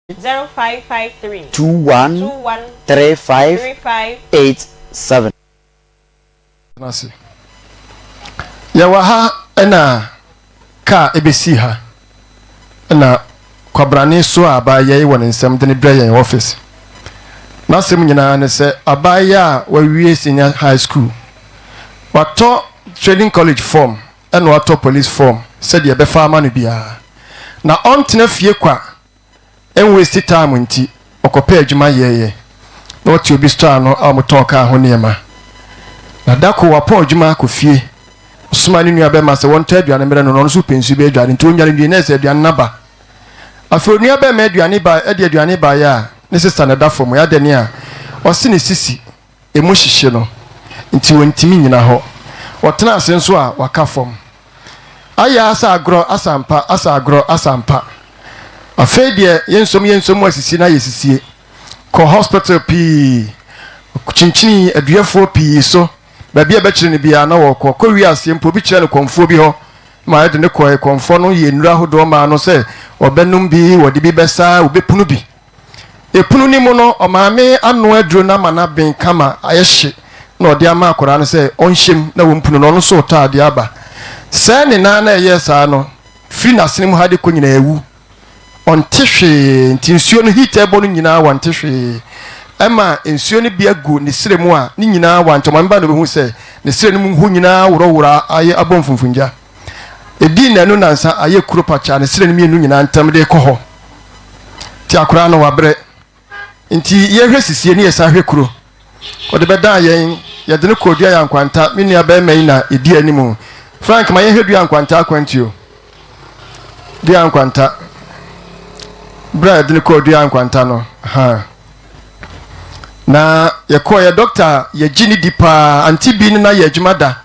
0553. 21. 21. 35. 35. 87. Ase. Yɛwɔ ha na kaa ɛbɛsii ha na kwabrane soaa abaayewa yi wɔ ne nsam de no brɛ yɛn office. N'asɛm nyinaa ne sɛ abaayewa a wawie senior high school, watɔ training college form ɛna watɔ police form sɛdeɛ ɛbɛfa ama no biara na ɔntena fie kwa Ɛnwasti time nti ɔkɔpɛɛ adwuma yɛeɛ. Na ɔte obi store ano a wɔtɔn kaa ho nneɛma. Na da koro wapɔn adwuma akɔ fie. Ɔsomaa ne nua bɛrima sɛ wɔntɔ aduane mmrɛ no na ɔno nso pɛ nsuo bi adware nti ɔnnware nwie na ɛsɛ aduane no aba. Afei onua bɛrima aduane ba ɛde aduane baeɛ a ne sista na ɛda fam. Ɛyɛ adɛn a ɔse ne sisi emu hyehye no nti ɔntumi nnyina hɔ. Ɔtena ase nso a waka fam. Ayɛ asa agorɔ asa ampa asa agorɔ asa ampa. Afei deɛ yɛnsom yɛnsom mu asisi na yɛsisie. Kɔ hospital pii, kyinkyini aduafoɔ pii so. Baabi a ɛbɛkyerɛ no biara na wɔkɔ. Kɔ wie aseɛ mpo obi kyerɛ no kɔmfoɔ bi hɔ ma ɛde no kɔɛ. Kɔmfoɔ no yɛ nnuro ahodoɔ maa no sɛ ɔbɛnom bi, wɔde bi bɛsa, wɔbɛpunu bi. Epunu no mu no, ɔmaame anoa aduro no ama no aben kama, ayɛ hye, na ɔde ama akwadaa no sɛ ɔnhyɛ mu na wɔmpunu no, ɔno nso retɔ adeɛ aba. Sɛɛ ne nan na ɛyɛɛ saa no, firi n'asene mu ha de kɔ nyinaa awu. Ɔnte hwee, nti nsuo no heat ɛbɔ no nyinaa wante hwee. Ɛma nsuo no bi agu ne serɛ mu a, ne nyinaa wante. Ɔmaame ba na ɔbɛhu sɛ ne serɛ no mu hɔ nyinaa worɔworɔ ayɛ abɔ mfumfungya. Ɛdii nnanu nnansa ayɛ kuro pakyaa ne serɛ no mmienu nyinaa ntam de rekɔ hɔ. Nti akoraa no wabrɛ. Nti yɛhwɛ sisie ne yɛsan hwɛ kuro. Ɔde bɛdaa yɛn, yɛde no kɔɔ Dua Yankwanta, me nua bɛrima yi na ɛdi anim. Frank ma yɛhwɛ Dua Nkwanta akwantuo. Dua Nkwanta. Berɛ a yɛde no kɔɔ Dua Nkwanta no, ha. Na yɛkɔɔ yɛ dɔkta yɛgye ne di paa, ante bi no na yɛ adwuma da.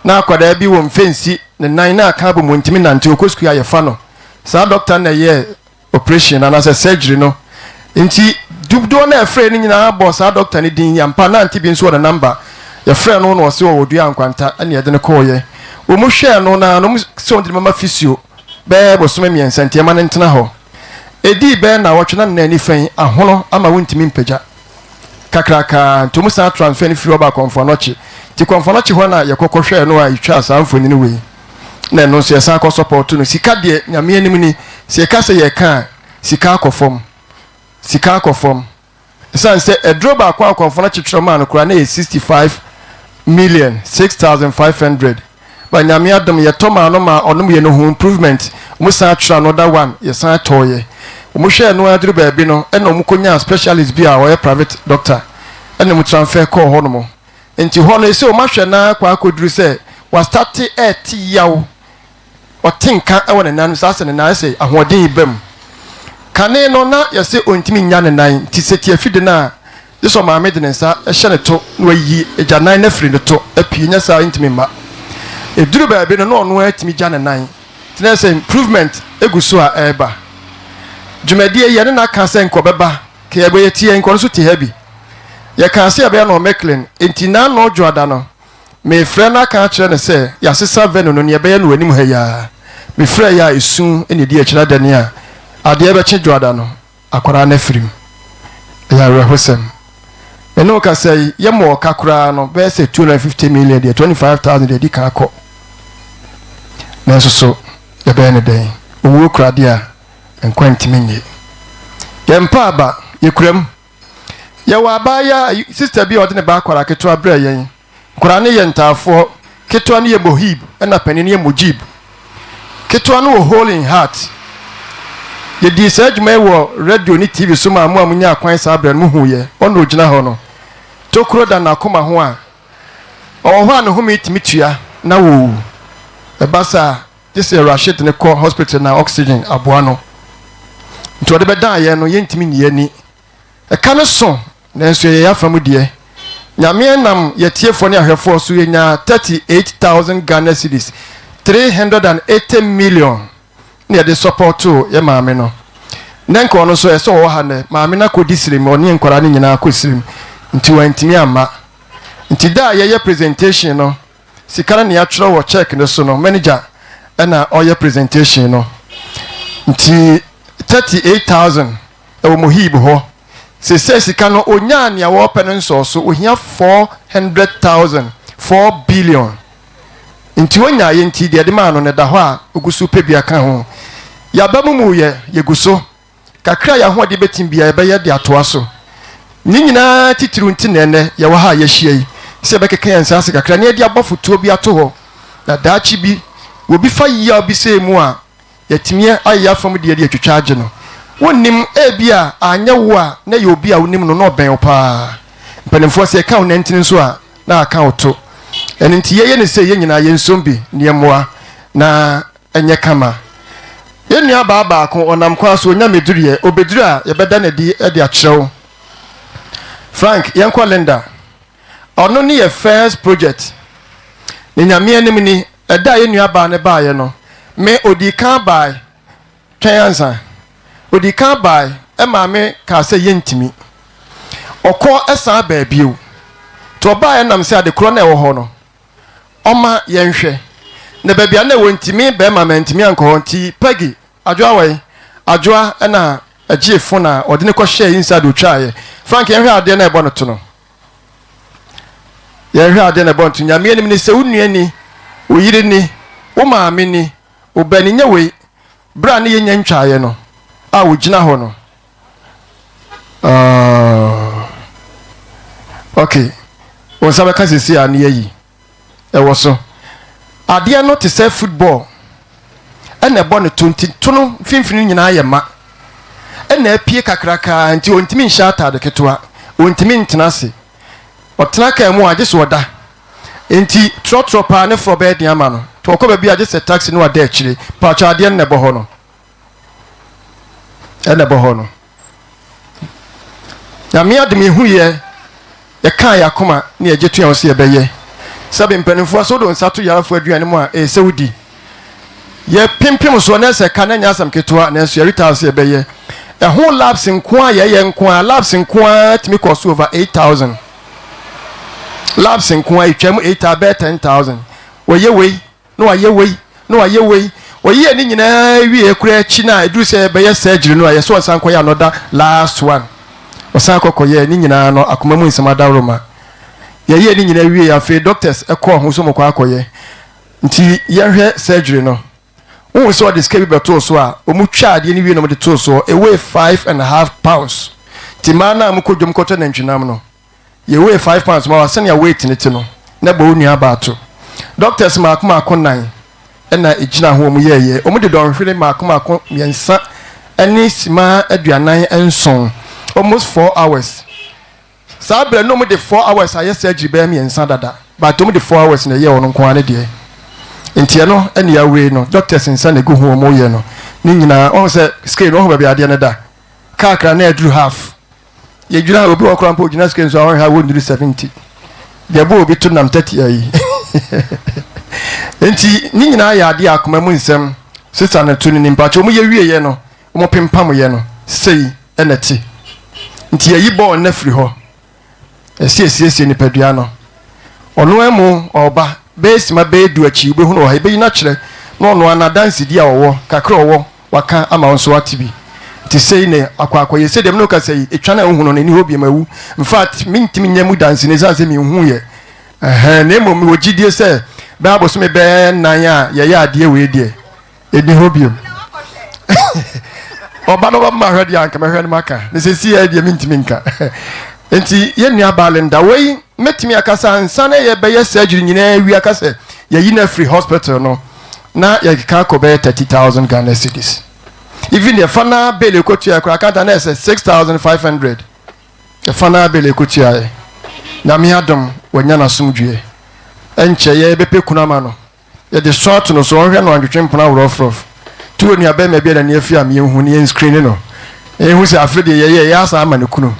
Na akwadaa bi wɔ mfɛnsi ne nan na aka abom ɔntumi nante, ɔkɔ sukuu a yɛfa no. Saa dɔkta no na ɛyɛɛ operation no anaasɛ surgery no. Nti dodoɔ no a ɛfrɛɛ no nyinaa bɔɔ saa dɔkta no din. Ampa na ante bi nso wɔ ne namba. Yɛfrɛɛ no na ɔse ɔwɔ Dua Nkwanta ɛna yɛde no kɔɔeɛ. Wɔn hwɛɛ no na wɔn sɛ wɔn de no bɛma physio bɛyɛ bosome mmiɛnsa nti ɛma no ntena hɔ. Ɛdii bɛyɛ nnawɔtwe na ne nan nifa yi ahono ama wontumi mpagya. Kakraka nti wɔn san transfer no firi hɔ baa Kɔmfoanɔkye. Nti Kɔmfoanɔkye hɔ na yɛkɔ kɔhwɛɛ no a yɛtwaa saa mfonini wei. Na ɛno nso yɛsan kɔ sɔpɔto no. Sika deɛ, Nyame anim ni, sɛ yɛka sɛ yɛka a, sika akɔ fam. Sika akɔ fam. Ɛsiane sɛ aduro baako a akɔmfoɔ no akyekyerɛ maa no koraa na ɛyɛ 65 million, 6,500. But Nyame adom yɛtɔ maa no maa ɔnom yɛ no ho improvement. Wɔn san atwerɛ another one, yɛsan tɔɔyɛ. Wɔn hwɛɛ no ara duru baabi no, ɛna wɔn kɔnyaa specialist bi a ɔyɛ private doctor, ɛna wɔn transfer kɔɔ hɔ nom. Nti hɔ no ɛsɛ wɔn ahwɛ no ara kɔ akɔduru sɛ wastate ɛɛte yaw, ɔte nka wɔ ne nan no saa sɛ ne nan ayɛ sɛ ahoɔden reba mu. Kane no na yɛse ɔntumi nnya ne nan nti sɛ tiafi de no a gye sɛ ɔmaame de ne nsa hyɛ ne to na wayi agyanan no afiri ne to apue nyɛ saa ɛntumi mma. Ɛduru baabi no na ɔno ara tumi gya ne nan nti na ɛsɛ improvement gu so a ɛreba. Dwumadie yi yɛne no aka sɛ nka ɔbɛba ka yɛbɛyɛ tiɛ nka ɔno nso te ha bi. Yɛkaa sɛ yɛbɛyɛ no wɔ Mechlin nti n'ano dwoada no Merefrɛ no aka akyerɛ no sɛ yɛasesa venue no, nea ɛbɛyɛ no wɔ anim ha yi ara. Mefrɛeɛ a esu na ɛdi akyire adane a adeɛ rebɛkye Dwoada no, akwadaa no afiri mu. Ɛyɛ awerɛhosɛm. Me ne wo kasa yi, yɛmmɔɔ ka koraa no, bɛyɛ sɛ 250 million deɛ, 25,000 deɛ adi kan akɔ. Nanso so yɛbɛyɛ no dɛn? Owuo kura adeɛ a nkwa ntumi nnye. Yɛmpa aba, yɛkura mu. Yɛwɔ abaayaa, sista bi a ɔde ne ba akwadaa ketewa brɛɛ yɛn. Nkwadaa no yɛ ntaafoɔ. Ketewa no yɛ Mohib ɛna panin no yɛ Mujib. Ketewa no wɔ hole in heart. Yɛdii saa adwuma yi wɔ radio ne TV so maa mo a monyaa kwan saa berɛ no mohuiɛ. Ɔno ɔgyina hɔ no, tokuro da n'akoma ho a ɔwɔ hɔ a ne home tumi tua na wɔwu. Ɛba saa a, gye sɛ Rashid no kɔ hospital na oxygen aboa no. Nti ɔde bɛdaa yɛn no, yɛntumi nyi yɛn ani. Ɛka no so, nanso ɛyɛ yɛn afa mu deɛ. Nyame nam yɛtiefoɔ ne ahwɛfoɔ so yɛnyaa 38,000 Ghana cedis, 380 million, na yɛde sɔpɔtoo yɛ maame no. Nɛ nka ɔno nso ɛsɛ ɔwɔ ha nɛ, maame no akɔdi sirim, ɔne nkwadaa no nyinaa kɔ sirim, nti wantumi amma. Nti da a yɛyɛ presentation no, Sika no nea yɛatwerɛ wɔ check no so no manager na ɔyɛ presentation no nti 38000 ɛwɔ Mohib hɔ sesei sika no onyaa nea wɔpɛ no nsɔɔso ohia 400000 4 billion nti onyaeɛ nti deɛ ɛde maa no no ɛda hɔ a ogu so pɛ bi aka ho yaba mu mu yɛ yɛgu so Kakra a yɛn ahoɔden bɛtim biara, yɛbɛyɛ de atoa so. Ne nyinaa titiriw nti na ɛnnɛ yɛwɔ ha a yɛahyia yi, sɛ yɛbɛkeka yɛn nsa ase kakra na yɛde abɔ fotoɔ bi ato hɔ, na daakye bi, obi fa yaw bi sei mu a, yɛatumi ayɛ yɛn afa mu deɛ de atwitwa agye no. Wonnim, ebia anyɛ wo a, na ɛyɛ obi a wonim no na ɔbɛn wo paa. Mpanimfoɔ, sɛ yɛka wo nantin nso a, na aka wo to. Ɛno nti yɛyɛ no sei, yɛn nyinaa yɛnsom bi na yɛmmoa na ɛnyɛ kama. Yɛn nuabaa baako, ɔnam kwan so, ɔnya mmɛduruiɛ. Ɔbɛduru a, yɛbɛda no adi de akyerɛ wo. Frank, yɛnkɔ Linda. Ɔno ne yɛ first project. Ne Nyame anim ni, ɛda a yɛn nuabaa no baeɛ no, me, ɔdii kan bae. Twɛn ansa. Ɔdii kan bae, ɛmaa me kaa sɛ yɛntumi. Ɔkɔ san baa bio. Nti ɔbaeɛ nam sɛ adekorɔ no a ɛwɔ hɔ no, ɔma yɛnhwɛ. Na baabi a na ɛwɔ nti, me barima mantumi ankɔ hɔ nti Peggy, Adwoa wɔ he? Adwoa na ɛgyee fon a ɔde no kɔhyɛɛ inside otwaeɛ. Frank yɛnhwɛ adeɛ na ɛbɔ no to no. Yɛnhwɛ adeɛ na ɛbɔ no to. Nyame anim ni sɛ wo nua ni, wo yere ni, wo maame ni, wo ba ni, nyɛ wei. Berɛ a ne yɛnya ntwaeɛ no a wogyina hɔ no, Uh, okay. Wo nsa bɛka sisi a ne yɛyi. Ɛwɔ so. Adeɛ no te sɛ football. Ɛna ɛbɔ ne to nti to no mfimfini nyinaa yɛ ma. Ɛna apue kakrakaa nti ɔntumi nhyɛ ataade ketewa. Ɔntumi ntena ase. Ɔtena kaa mu a gye so ɔda. Nti trɔtrɔ paa ne forɔ bɛyɛ den ama no. Nti ɔkɔ baabi a gye sɛ taxi ne wada akyire. Paatwa adeɛ no na ɛbɔ hɔ no. ɛna ɛbɔ hɔ no nyame adom yɛhu yɛ yɛkaa yɛ akoma ne yɛgye to yɛn ho sɛ yɛbɛyɛ sɛbe mpanimfoɔ sɛ wode nsa to yarefoɔ aduane mu a ɛyɛ sɛ wodi yɛpempem soɔ na ɛsɛ ka na ɛnyɛ asɛm ketewa nanso yɛretaa sɛ yɛbɛyɛ ɛho labs nko a yɛyɛ nko a labs nko a tumi kɔ so over 8000 labs nko a ɛtwa mu 8000 bɛyɛ 10000 wɔyɛ wei na wayɛ wei, na wayɛ wei. Ɔyɛɛ ne nyinaa wieɛ koraa akyi no a ɛduru sɛ yɛbɛyɛ surgery no a yɛsɛ ɔnsan kɔyɛ another last one. Ɔsan kɔ kɔyɛɛ ne nyinaa no akoma mu nsɛm adaworoma. Yɛyɛɛ ne nyinaa wieɛ afei doctors kɔɔ ho sɛ wɔkɔ akɔyɛ. Nti yɛnhwɛ surgery no. Wohu sɛ ɔde sika bi bɛtoo so a, wɔn twa adeɛ no wie na wɔde too soɔ. Ɛweigh 5½ pounds. Nti mmaa no a mokɔ dwam kɔtɔ nantwinam no, yɛweigh 5 pounds ma wa sɛnea weight ne te no, na bɔ wo nua baa to. Doctors maako maako nnan ɛna ɛgyina ho wɔn yɛɛyɛ. Wɔn de dɔnhwere maako maako mmiɛnsa ɛne sima 47, almost 4 hours. Saa berɛ no wɔn de 4 hours ayɛ surgery bɛyɛ mmiɛnsa dada, but wɔn de 4 hours na ɛyɛ wɔn nko ara ne deɛ. Nti ɛno ɛne awei no, doctors nsa na egu ho wɔn yɛ no ne nyinaa. Wɔn sɛ scale no, wɔn baabi adeɛ no da kakra na ɛduru half. Yɛgyina obi wɔ koraa mpo ogyina scale nso a wɔn hwɛ a wɔnnuru 70 deɛ ɛbɔ obi to nam 30 ayi. Nti ne nyinaa yɛ adeɛ akoma mu nsɛm sisa no to ne nipa kyɛ. Wɔn yɛ wie yɛ no, wɔn pempam yɛ no sei ɛna te. Nti yɛyi bɔɔl no afiri hɔ, ɛsi esiesie nipadua no. Ɔno amu ɔba bɛyɛ sima bɛyɛ 10 akyi, wobɛhunu wɔ ha. Yɛbɛyi no akyerɛ na ɔno ara n'adansedi a ɔwɔ kakra a ɔwɔ waka ama wo nso ate bi. Nti sei ne akɔ akɔyɛ sɛ deɛ mene wo kasa yi, ɛtwa no a wohu no no ɛni hɔ biom, awu. In fact, mentumi nyɛ mu danseni ɛsiane sɛ menhu yɛ ɛhɛn, na mmom mewɔ gyidie sɛ bɛyɛ abosome bɛyɛ 4 a yɛyɛ adeɛ wei deɛ, ɛni hɔ biom. Ɔba no ɔba ma hwɛ deɛ anka mɛhwɛ no maka ne sɛ si yɛ deɛ mentumi nka. Nti yɛn nua baa Linda wei, mɛtumi akasa ansa na yɛbɛyɛ surgery nyinaa wi aka sɛ yɛyi no afiri hospital no na yɛkeka akɔ bɛyɛ 30,000 Ghana cedis. Even yɛfa na bill ekotua koraa akanta na ɛsɛ 6500. Yɛfa na bill ekotua yɛ. Nyame adom, wanya n'asomdwoeɛ. Ɛnkyɛ yɛbɛpɛ kunu ama no. Yɛde sɔ ato no so, ɔnhwɛ no antwetwe mpena worɔfrɔf. Nti wɔ nua bɛrima bi a n'ani afi a yɛnhu no, yɛn screen no. Yɛnhu sɛ afe deɛ yɛyɛ, yɛ asan ama no kunu.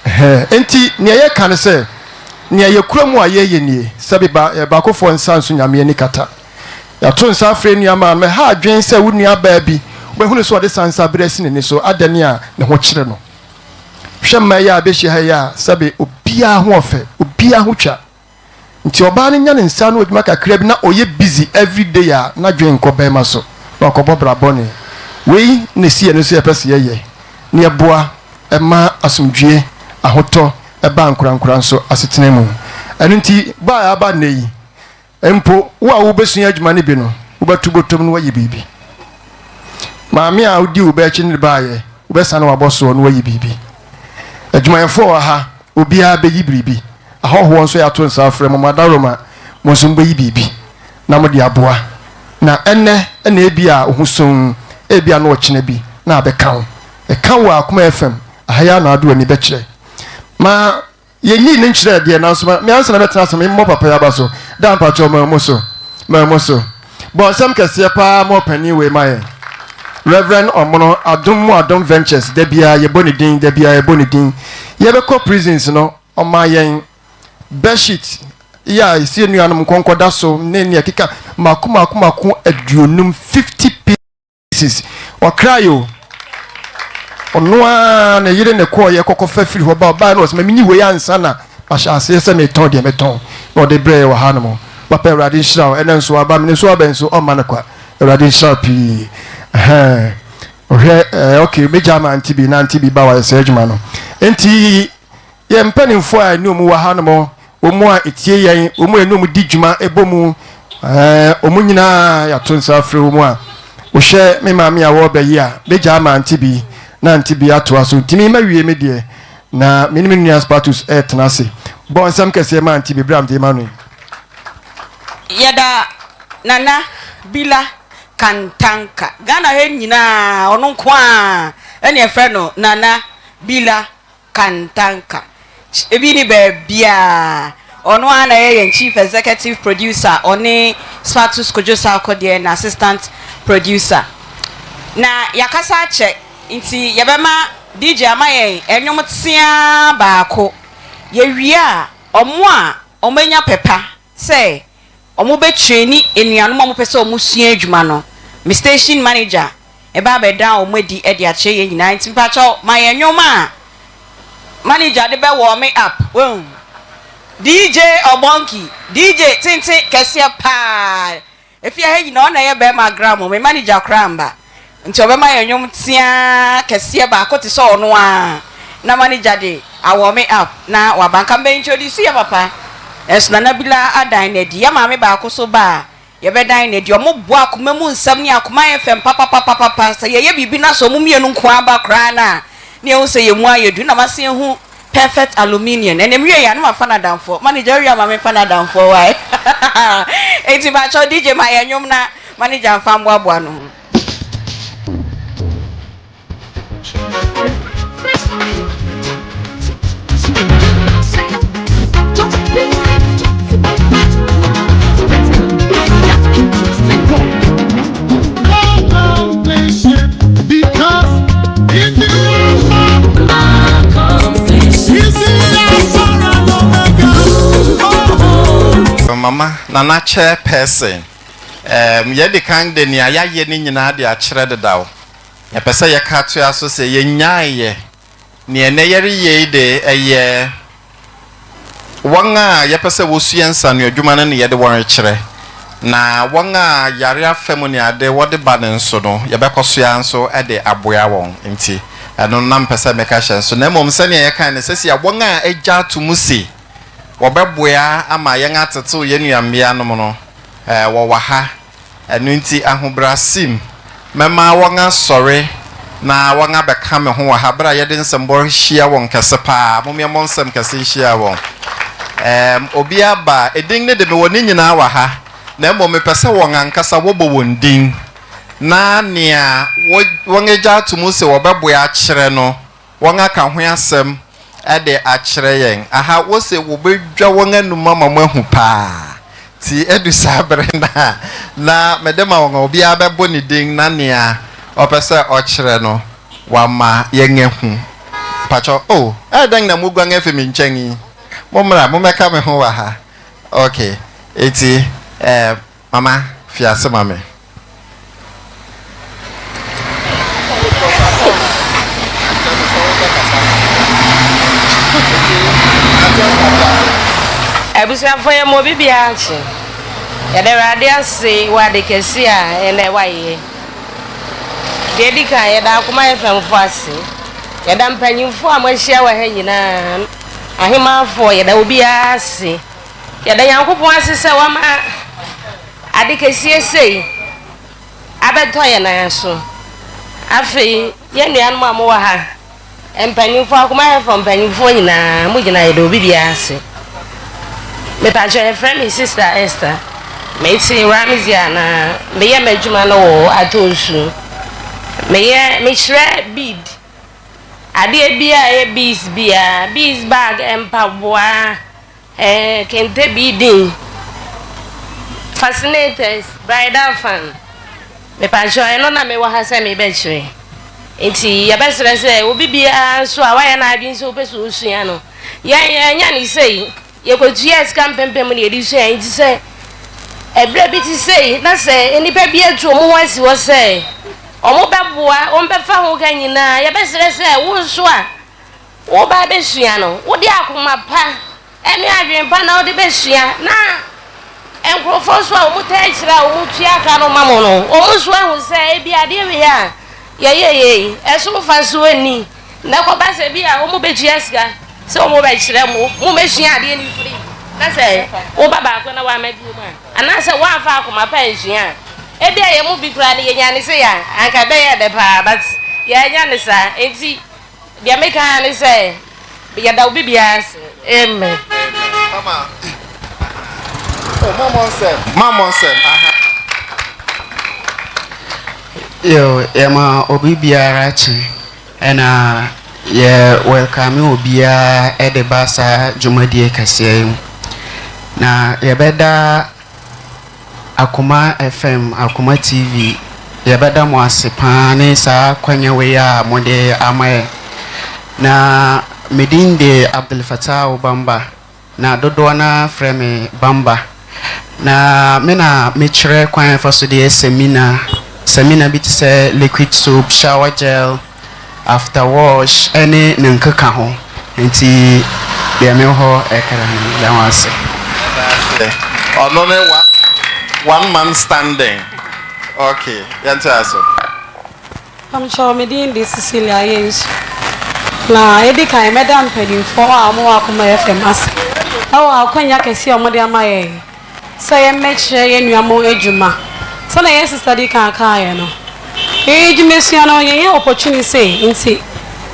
Ɛhɛn. Nti nea yɛka ne sɛ, nea yɛkura mu a yɛyɛ nie, sɛbe ba, yɛ baakofoɔ nsa nso Nyame ani kata. Yɛato nsa afrɛ nua maa no, ɛha adwene sɛ wo nua baa bi, wobɛhunu sɛ ɔde sansa berɛ asi n'ani so, adɛn a ne ho kyere no. Hwɛ mmaa yi a bɛhyia ha yi a, sɛbe obiara ho ɔfɛ, obiara ho twa. Nti ɔbaa no nya ne nsa ano adwuma kakra bi na ɔyɛ busy everyday a, n'adwene nkɔ bɛrima so na ɔkɔbɔ bra bɔne. Wei na ɛsi yɛn nso yɛpɛ sɛ yɛyɛ na yɛboa ma asomdwie, ahotɔ ba ankorankora nso asetena mu. Ɛno nti bɔ a aba nnɛ yi mpo, wo a wobɛsua adwuma no bi no, wobɛto bɔtɔm na woayi biribi. Maame a wodi wo ba akyi no de baayɛ, wobɛsane wabɔ soɔ na woayi biribi. Adwumayɛfoɔ wɔ ha, obiara bɛyi biribi. Ahɔhoɔ nso yɛato nsa afrɛ mo, mo adaworoma, mo nso mobɛyi biribi na mode aboa. Na ɛnnɛ na ebi a wo ho sum, ebi a na ɔkyena bi na abɛka wo. Ɛka wo a, Akoma FM, aha yi ara na wode w'ani bɛkyerɛ. Ma yɛnyii ne nkyerɛɛ deɛ, nanso ma me ansa na mɛtena ase, memmɔ papa yi aba so. Daa mpakyɛw, ma mo so, ma mo so. Bɔ nsɛm kɛseɛ paa ma ɔpanin wei ma yɛn. Reverend Ɔmono, Adom mu Adom Ventures, da biara yɛbɔ ne din, da biara yɛbɔ ne din. Yɛbɛkɔ prisons no, ɔma yɛn bedsheet yɛ a ɛsi nuanom nkɔnkɔda so ne nea ɛkeka mako mako mako 50, 50 pieces. Ɔkra yi o, ɔno ara ne yere ne kɔɔ yɛ kɔkɔ fa firi hɔ ba. Ɔbaa no ɔsɛ ma menyi wei ansa na mahyɛ aseɛ sɛ metɔn deɛ metɔn, na ɔde brɛ yɛ wɔ ha nom. Papa, Awurade nhyira wo. Ɛnɛ nso aba mene nso aba nso ɔmma no kwa. Awurade nhyira wo pii. Ɛhɛn, ɔhwɛ ɛɛ okay, megya ama ante bi na ante bi ba wayɛ sɛ adwuma no. Nti yɛn mpanimfoɔ a ɛne wɔn wɔ ha nom, wɔn a ɛtie yɛn, wɔn a ɛne wɔn di dwuma ɛbɔ mu, wɔn nyinaa yɛato nsa afrɛ wɔn. A wohwɛ me maame a wɔreba yi a, megya ama ante bi na ante bi atoa so. Ntumi ma wie me deɛ na me ne me nua Spatus ɛretena ase. Bɔ nsɛm kɛseɛ ma ante bi berɛ a mede ma no yi. Yɛda Nana Bila Kantanka. Ghana ha nyinaa ɔno nko ara ɛna yɛfrɛ no Nana Bila Kantanka. Ebi ni baabiara. Ɔno ara na ɛyɛ yɛn chief executive producer, ɔne Spatus Kojo Sarko deɛ na assistant producer. Na yɛakasa akyɛ nti yɛbɛma DJ ama yɛn ɛnwom teaa baako. Yɛwie a, ɔmo a ɔmo anya pɛpa sɛ ɔmo bɛ traini anuanom a ɔmo pɛ sɛ ɔmo sua adwuma no, me station manager ɛba abɛda ɔmo adi de akyerɛ yɛn nyinaa. Nti mpakyɛw ma yɛn nnwom a manager de bɛ warm up. Wahu DJ Ɔbɔnki, DJ tenten kɛseɛ paa. Efi ha nyinaa ɔna ɛyɛ bɛrima gram, me manager koraa mba. Nti ɔbɛma yɛn nnwom teaa kɛseɛ baako te sɛ ɔno ara na manager de a warm up na waba. Nka mbɛ introduce yɛ papa, ɛnso Nana Bila adan n'adi. Yɛ maame baako so ba a. Yɛbɛdan no adi. Wɔboa akoma mu nsɛm ne akoma FM papapapapa. Sɛ yɛyɛ biribi na sɛ wɔn mmienu nko ara ba koraa no a, na yɛhu sɛ yɛn mu ayɛ duru. Na masan ahu Perfect Aluminium. Ɛnna mewie yɛ a, na mafa no adamfoɔ. Manager wowie a ma memfa no adamfoɔ wae. Enti mpakyɛw DJ ma yɛn nnwom na manager mfa mmoaboa no ho. Mama Nana Chairperson, um, yɛde kan de nea yɛayɛ no nyinaa de akyerɛ dedaw. Yɛpɛ sɛ yɛka toa so sɛ yɛnnyaeɛ. Nea ɛnnɛ yɛreyɛ yi de, ɛyɛ wɔn a yɛpɛ sɛ wɔsua nsaano adwuma no na yɛde wɔn rekyerɛ. Na wɔn a yare afa mu ne ade wɔde ba no nso no, yɛbɛkɔ so ara nso de aboa wɔn. Nti, ɛno na mepɛ sɛ meka hyɛ nso. Na mmom sɛnea yɛkae no, sɛsi a wɔn a agya ato mu se wɔbɛboa ama yɛn atetew yɛn nua mmea nom no, wɔwɔ ha. Ɛno nti ahobrɛase mu, mɛma wɔasɔre na wɔabɛka me ho wɔ ha bere a yɛde nsɛmbɔ rehyia wɔn kɛse paa. Mom yɛmmɔ nsɛm kɛse nhyia wɔn. Ɛɛm, obi aba a, edin no de mewɔ ne nyinaa wɔ ha, na mmom mepɛ sɛ wɔn ankasa wɔbɔ wɔn din, na nea wɔagya ato mu sɛ wɔbɛboa akyerɛ no, Wɔaka ho asɛm de akyerɛ yɛn. Aha, wose wɔbɛdwa wɔn anum ama moahu paa. Nti adu saa bere no a, na mede ma wɔn a, obiara bɛbɔ ne din na nea ɔpɛ sɛ ɔkyerɛ no, wama yɛahu. Mpakyɛw, oh, ɛyɛ dɛn na moguan afi me nkyɛn yi? Mommra, mommɛka me ho wɔ ha. Okay, enti, eh, Mama, fi ase ma me. Abusuafoɔ yɛ ma obi biara kye. Yɛda Awurade ase wɔ ade kɛse a ɛnɛ wayɛ. Deɛ edi kan yɛda Akoma FM foɔ ase. Yɛda mpanyinfoɔ a moahyia wɔ ha nyinaa, ahemaafoɔ yɛda obiara ase. Yɛda Nyankopɔn ase sɛ wama ade kɛseɛ sei abɛtɔ yɛn nan so. Afei, yɛn nuanom a mowɔ ha, mpanyimfoɔ, akomayɛfoɔ mpanyimfoɔ nyinaa, mo nyinaa yɛda obi biara ase. Mepakyɛ yɛfrɛ me Sister Esther. Mete Ramsey na meyɛ m'adwuma no wɔ Atonsu. Meyɛ mekyerɛ bead adeɛ biara a ɛyɛ beads biara, beads bag, mpaboa, Eh, kente beading, fascinators, bridal fan. Mepakyɛw, ɛno na mewɔ ha sɛ mebɛkyerɛ. Nti yɛbɛsrɛ sɛ obi biara nso a wayɛ n'adwene sɛ wopɛ sɛ osua no, yɛn yɛanya ne sei, yɛkɔtua sika mpempem na yɛde sua. Nti sɛ ɛberɛ bi te sei na sɛ nnipa bi atu wɔn ho asi hɔ sɛ wɔbɛboa, wɔbɛfa ho ka nyinaa, yɛbɛsrɛ sɛ wo nso a Woreba abɛsua no, wode akoma pa ne adwene pa na wode bɛsua, na nkurɔfoɔ nso a wɔtaa akyire a wɔtua ka no ma mo no, wɔn nso ahu sɛ ebi adeɛ wei a yɛyɛeɛ yi, ɛso mfasoɔ nni, na ɛkɔba sɛ bi a wɔbɛtua sika sɛ wɔbɛkyerɛ mo, mobɛsua adeɛ no firi, na sɛ woba baako na woamma bio mu a, anaasɛ woamfa akoma pa ansua a, ebi a yɛn mu bi koraa no yɛnya ne sei a, anka ɛbɛyɛ dɛ paa, but yɛannya ne saa, enti Deɛ meka ara ne sɛ yɛda obi biara ase. Amen. Mama. Oh, mama nsɛm. Mama nsɛm. Aha. Yo, yɛma obi biara kye ɛna yɛ welcome obiara ɛde ba saa dwumadie kɛseɛ yi mu. Na yɛbɛda Akoma FM, Akoma TV, yɛbɛda mo ase paa ne saa akwanya wei a mode ama yɛn. Na me din de Abdul Fattah Bamba, na dodoɔ no ara frɛ me Bamba. Na me na mekyerɛ kwan a yɛfa so de yɛ samina, samina bi te sɛ liquid soap, shower gel, After wash ne ne nkeka ho nti deɛ me hɔ ɛkra no meda mo ase. Yɛda ase. Ɔno ne one man standing. Okay, yɛntoa so. Mpakyɛw me din de Cecilia Ayensu. Na edi kan mɛda mpanyimfoɔ a wɔwɔ Akoma FM ase wɔ akwanya kɛseɛ a wɔde ama yɛn. sɛ yɛmmɛkyerɛ yɛn nua mo adwuma. Sɛdeɛ yɛn sister di kan kaeɛ no, yɛn adwumasua no yɛnyɛ opportunity sei nti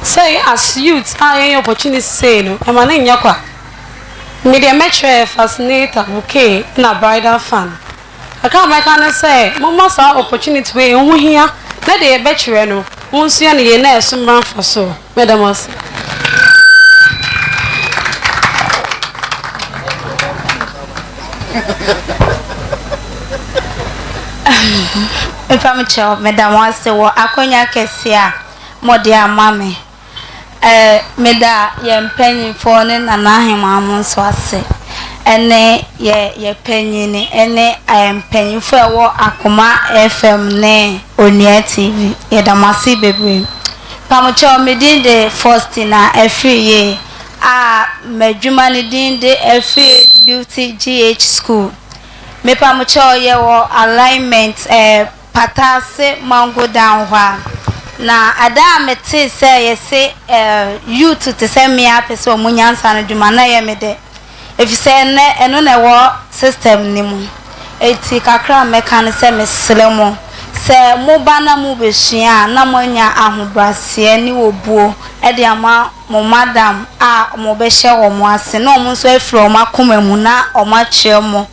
sɛ as youth a yɛnyɛ opportunity sei no ɛma no nyɛ kwa. Me deɛ mɛkyerɛ yɛ fascinator, bouquet na bridal fan. Kakra a mɛka ne sɛ momma saa opportunity wei ɛho hia na deɛ yɛbɛkyerɛ no monsua no yie na ɛso mmra mfasoɔ. Meda mo ase. Mpamokyɛw, meda mo ase wɔ akwanya kɛse a mode ama me. Eh, meda yɛn mpanyimfoɔ ne Nana Ahemaa mo nso ase, ɛne yɛ yɛ panyini ɛne eh, mpanyimfoɔ a ɛwɔ Akoma FM ne Onua TV. Yɛda mo ase bebree. Mpamokyɛw, me din de Faustina Afriyie a m'adwuma no din de Afriyie Beauty GH School. Mepamokyɛw, yɛwɔ alignment eh, Pata ase mango down hɔ a, na ada a metee sɛ yɛse eh, youth te sɛ me ara pɛ sɛ wɔn nya nsa ano dwuma na ɛyɛ me dɛ. Efisɛ ɛnnɛ ɛno na ɛwɔ system no mu. Enti kakra a mɛka ne sɛ mesrɛ mo sɛ moba na mobɛsua a na moanya ahobraseɛ ne obuo de ama mo madam a mobɛhyɛ wɔn ase na wɔn nso afiri wɔn akoma mu na wɔakyerɛ mo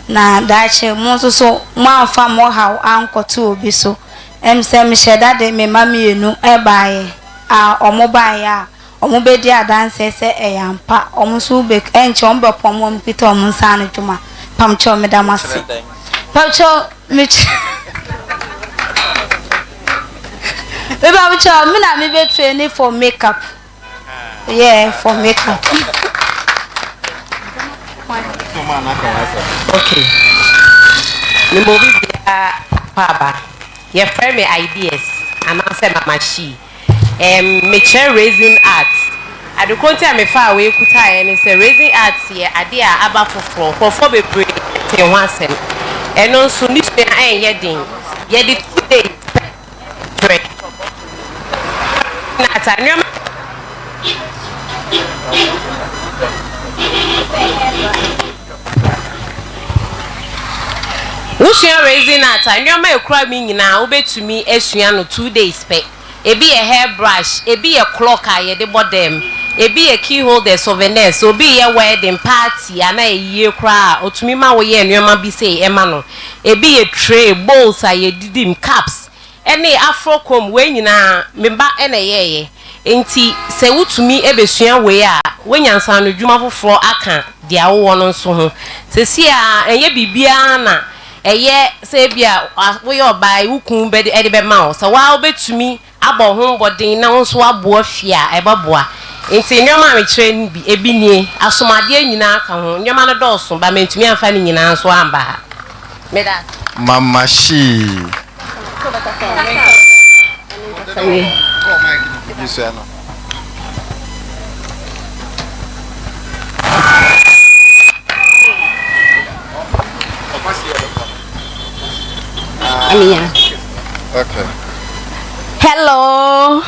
na daakye mo nso so moamfa mo haw ankɔto obi so. Ɛm sɛ mehyɛ da de me mma mmienu baeɛ a wɔbaeɛ a wɔbɛdi adanseɛ sɛ ɛyɛ ampa. Wɔn nso bɛ ɛnkyɛ wɔn bɛpɔn wɔn kita wɔn nsa ano dwuma. Pamkyɛw meda mo ase. Pamkyɛw mekyerɛ Mepamkyɛw me na mebɛ training for makeup. Yeah, for makeup. Okay. Mema obi biara akwaaba. Yɛfrɛ me Ideas anaasɛ Mama She. Um, mekyerɛ Raising Arts. Ade koro nti a mefaa wei kutaeɛ ne sɛ Raising Arts yɛ adeɛ a aba foforɔ. Nkurɔfoɔ bebree tee ho asɛm. Ɛno nso ne sua ɛnyɛ den. Yɛde 2 days pɛ kyerɛ. Na ata nneɛma. Wosua raising art a, nneɛma a ekura mi nyinaa wobɛtumi asua no 2 days pɛ. Ebi yɛ hair brush, ebi yɛ clock a yɛde bɔ dɛm, ebi yɛ key holder, souvenirs, obi yɛ wedding party anaa ayie koraa a otumi ma woyɛ nneɛma bi sei ɛma no. Ebi yɛ tray, bowls a yɛdidi mu, cups, ɛne afro comb. Wei nyinaa me ba ɛna ɛyɛɛyɛ. Nti sɛ wotumi ɛbɛsua wei a, woanya nsaanodwuma foforɔ aka deɛ wowɔ no nso ho. Seesei a ɛnyɛ biribiara na ɛyɛ sɛ ebi a woyɛ ɔbaa yi wo kun bɛde ɛde bɛma wo. Sɛ waa wobɛtumi abɔ ho mmɔden na wo nso aboa fie a, ɛbɛboa. Nti nneɛma a mekyerɛ no bi, ebi nie. Asomadeɛ nyinaa ka ho. Nneɛma no dɔɔso, ba mantumi amfa ne nyinaa nso amba ha. Meda ase. Mama Shee. Okay. Hello.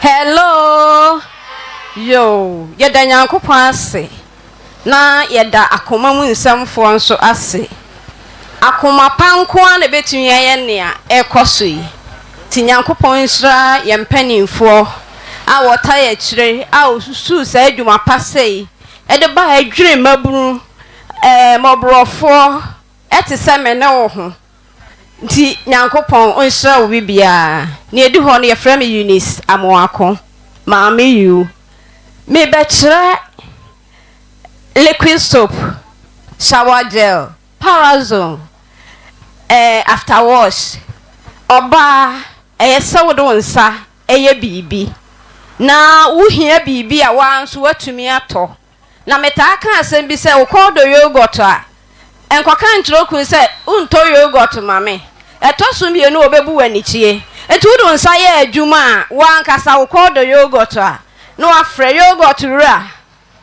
Hello. Yo, yɛda Nyankopɔn ase na yɛda akoma mu nsɛmfoɔ nso ase. Akoma pa nko ara na ɛbɛtumi ayɛ nea ɛrekɔ so yi. Nti Nyankopɔn nhyira yɛn mpanimfoɔ a wɔtae akyire a wɔsusuu saa adwuma pa sei de ba ɛdwene mmabunu, ɛɛ mmɔborɔfoɔ te sɛ me ne wo ho. Nti Nyankopɔn ɔnhyira wo bibiaa. Nea ɛdi hɔ no yɛfrɛ me Eunice Amoako, Maame Yu. Mebɛkyerɛ liquid soap, shower gel, parazone, eh, after wash. Ɔbaa, ɛyɛ sɛ wode wo nsa yɛ biribi na wohia biribi a woara nso woatumi atɔ. Na metaa ka asɛm bi sɛ wokɔ dɔ yoghurt a, nkɔka nkyerɛ okunu sɛ wontɔ yoghurt ma me. Ɛtɔ so mmienu a ɔbɛbu wo anikyie. Nti wode wo nsa yɛ adwuma a, wo ankasa wokɔ dɔ yoghurt a, na wafrɛ yoghurt wura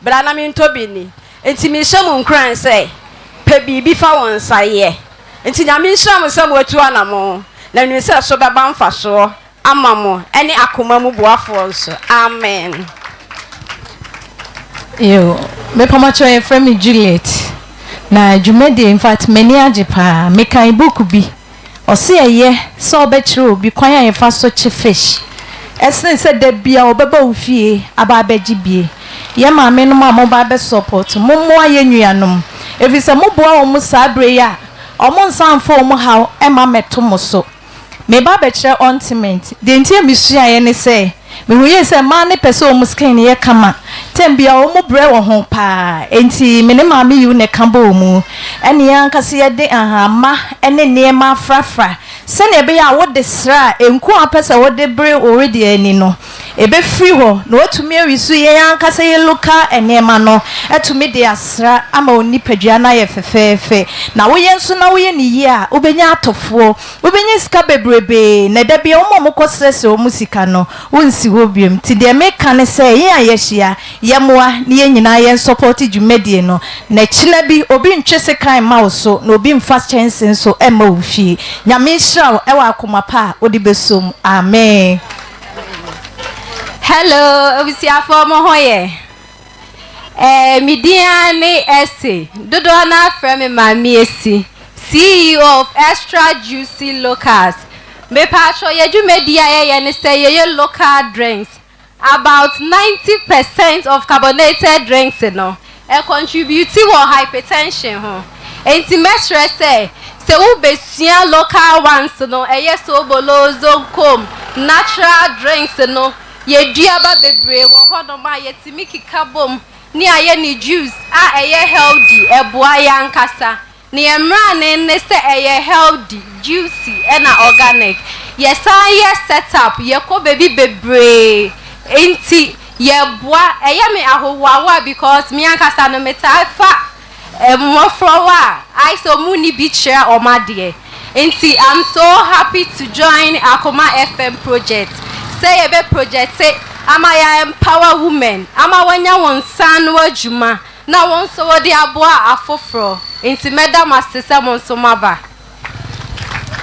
Bra na mentɔ bi nni. Nti mehyɛ mo nkuran sɛ, pɛ biribi fa wo nsa yɛ. Nti Nyame nhyira mo sɛ moatu anamon, na menim sɛ ɛso bɛba mfasoɔ ama mo ɛne akoma mu boafoɔ nso. Amen. Yo, mepamakyɛw yɛfrɛ me Juliet. Na dwumadie in fact m'ani agye paa. Mekan book bi, ɔse ɛyɛ sɛ wobɛkyerɛ obi kwan a yɛfa so kye fish ɛsene sɛ da bia ɔbɛba wo fie aba abɛgye bie. Yɛn maame nom a moba abɛ support, mommoa yɛn nuanom efisɛ moboa wɔn saa berɛ yi a, wɔn nsan mfa wɔn haw mma mmɛto mo so. Mereba abɛkyerɛ ointment. Deɛ nti a mesuaeɛ ne sɛ, mehu yie sɛ mmaa no pɛ sɛ wɔn skin yɛ kama. Tɛm biara wɔn brɛ wɔ ho pa ara. Enti me ne Maame Yu na ɛka bɔɔ mu. Ɛne yɛn ankasa yɛde nhahamma ne nneɛma afrafra sɛdeɛ ɛbɛyɛ a wode sra a, nku a wopɛ sɛ wode bere wo wedeɛ ani no, Ɛbɛfiri hɔ na watumi awisu yɛn ankasa yɛn local nneɛma no atumi de asra ama wo nipadua no ayɛ fɛfɛɛfɛ. Na woyɛ nso na woyɛ no yie a, wobɛnya atɔfoɔ, wobɛnya sika bebrebee, na da biara wɔn a wɔkɔsrɛsrɛ wɔn sika no, wonsi hɔ bio. Nti deɛ meka ne sɛ, yɛn a yɛahyia, yɛmmoa na yɛn nyinaa yɛnsɔpɔte dwumadie no, na kyena bi obi ntwe sekan mma wo so, na obi mfa kyɛnse nso mma wo fie. Nyame nhyira wo wɔ akoma pa a wode bɛsom mu. Amen. Hello, abusuafoɔ mo ho yɛ? Eh, me din ara ne Ese. Dodoɔ no ara frɛ me Maame Esi, CEO of Extra Juicy Locals. Mepatwɔ yɛ dwumadi a yɛyɛ ne sɛ yɛyɛ local drinks. About 90% of carbonated drinks no, Ɛ contribute wɔ hypertension ho. Enti mɛsrɛ sɛ, sɛ wo bɛ sua local ones no, ɛyɛ sobolo, zonkom, natural drinks no, yɛ duaba bebree wɔ hɔ nom a yɛ tumi keka bom ne ayɛ no juice a ɛyɛ healthy, ɛboa yɛ ankasa. Neɛ mmrane ne sɛ ɛyɛ healthy, juicy ɛna organic. Yɛsan yɛ set up, yɛkɔ baabi bebree nti yɛboa. Ɛyɛ me ahohoahoa because me ankasa no metaa fa mmɔfrawa a ayɛ sɛ ɔmo nni bi kyerɛ ɔmo adeɛ. Nti I'm so happy to join Akoma FM project sɛ yɛbɛ projecte ama yɛ empower women ama wɔanya wɔn nsa ano adwuma Na wo nso wode aboa afoforɔ, enti mɛda mo ase sɛ mo nso moaba.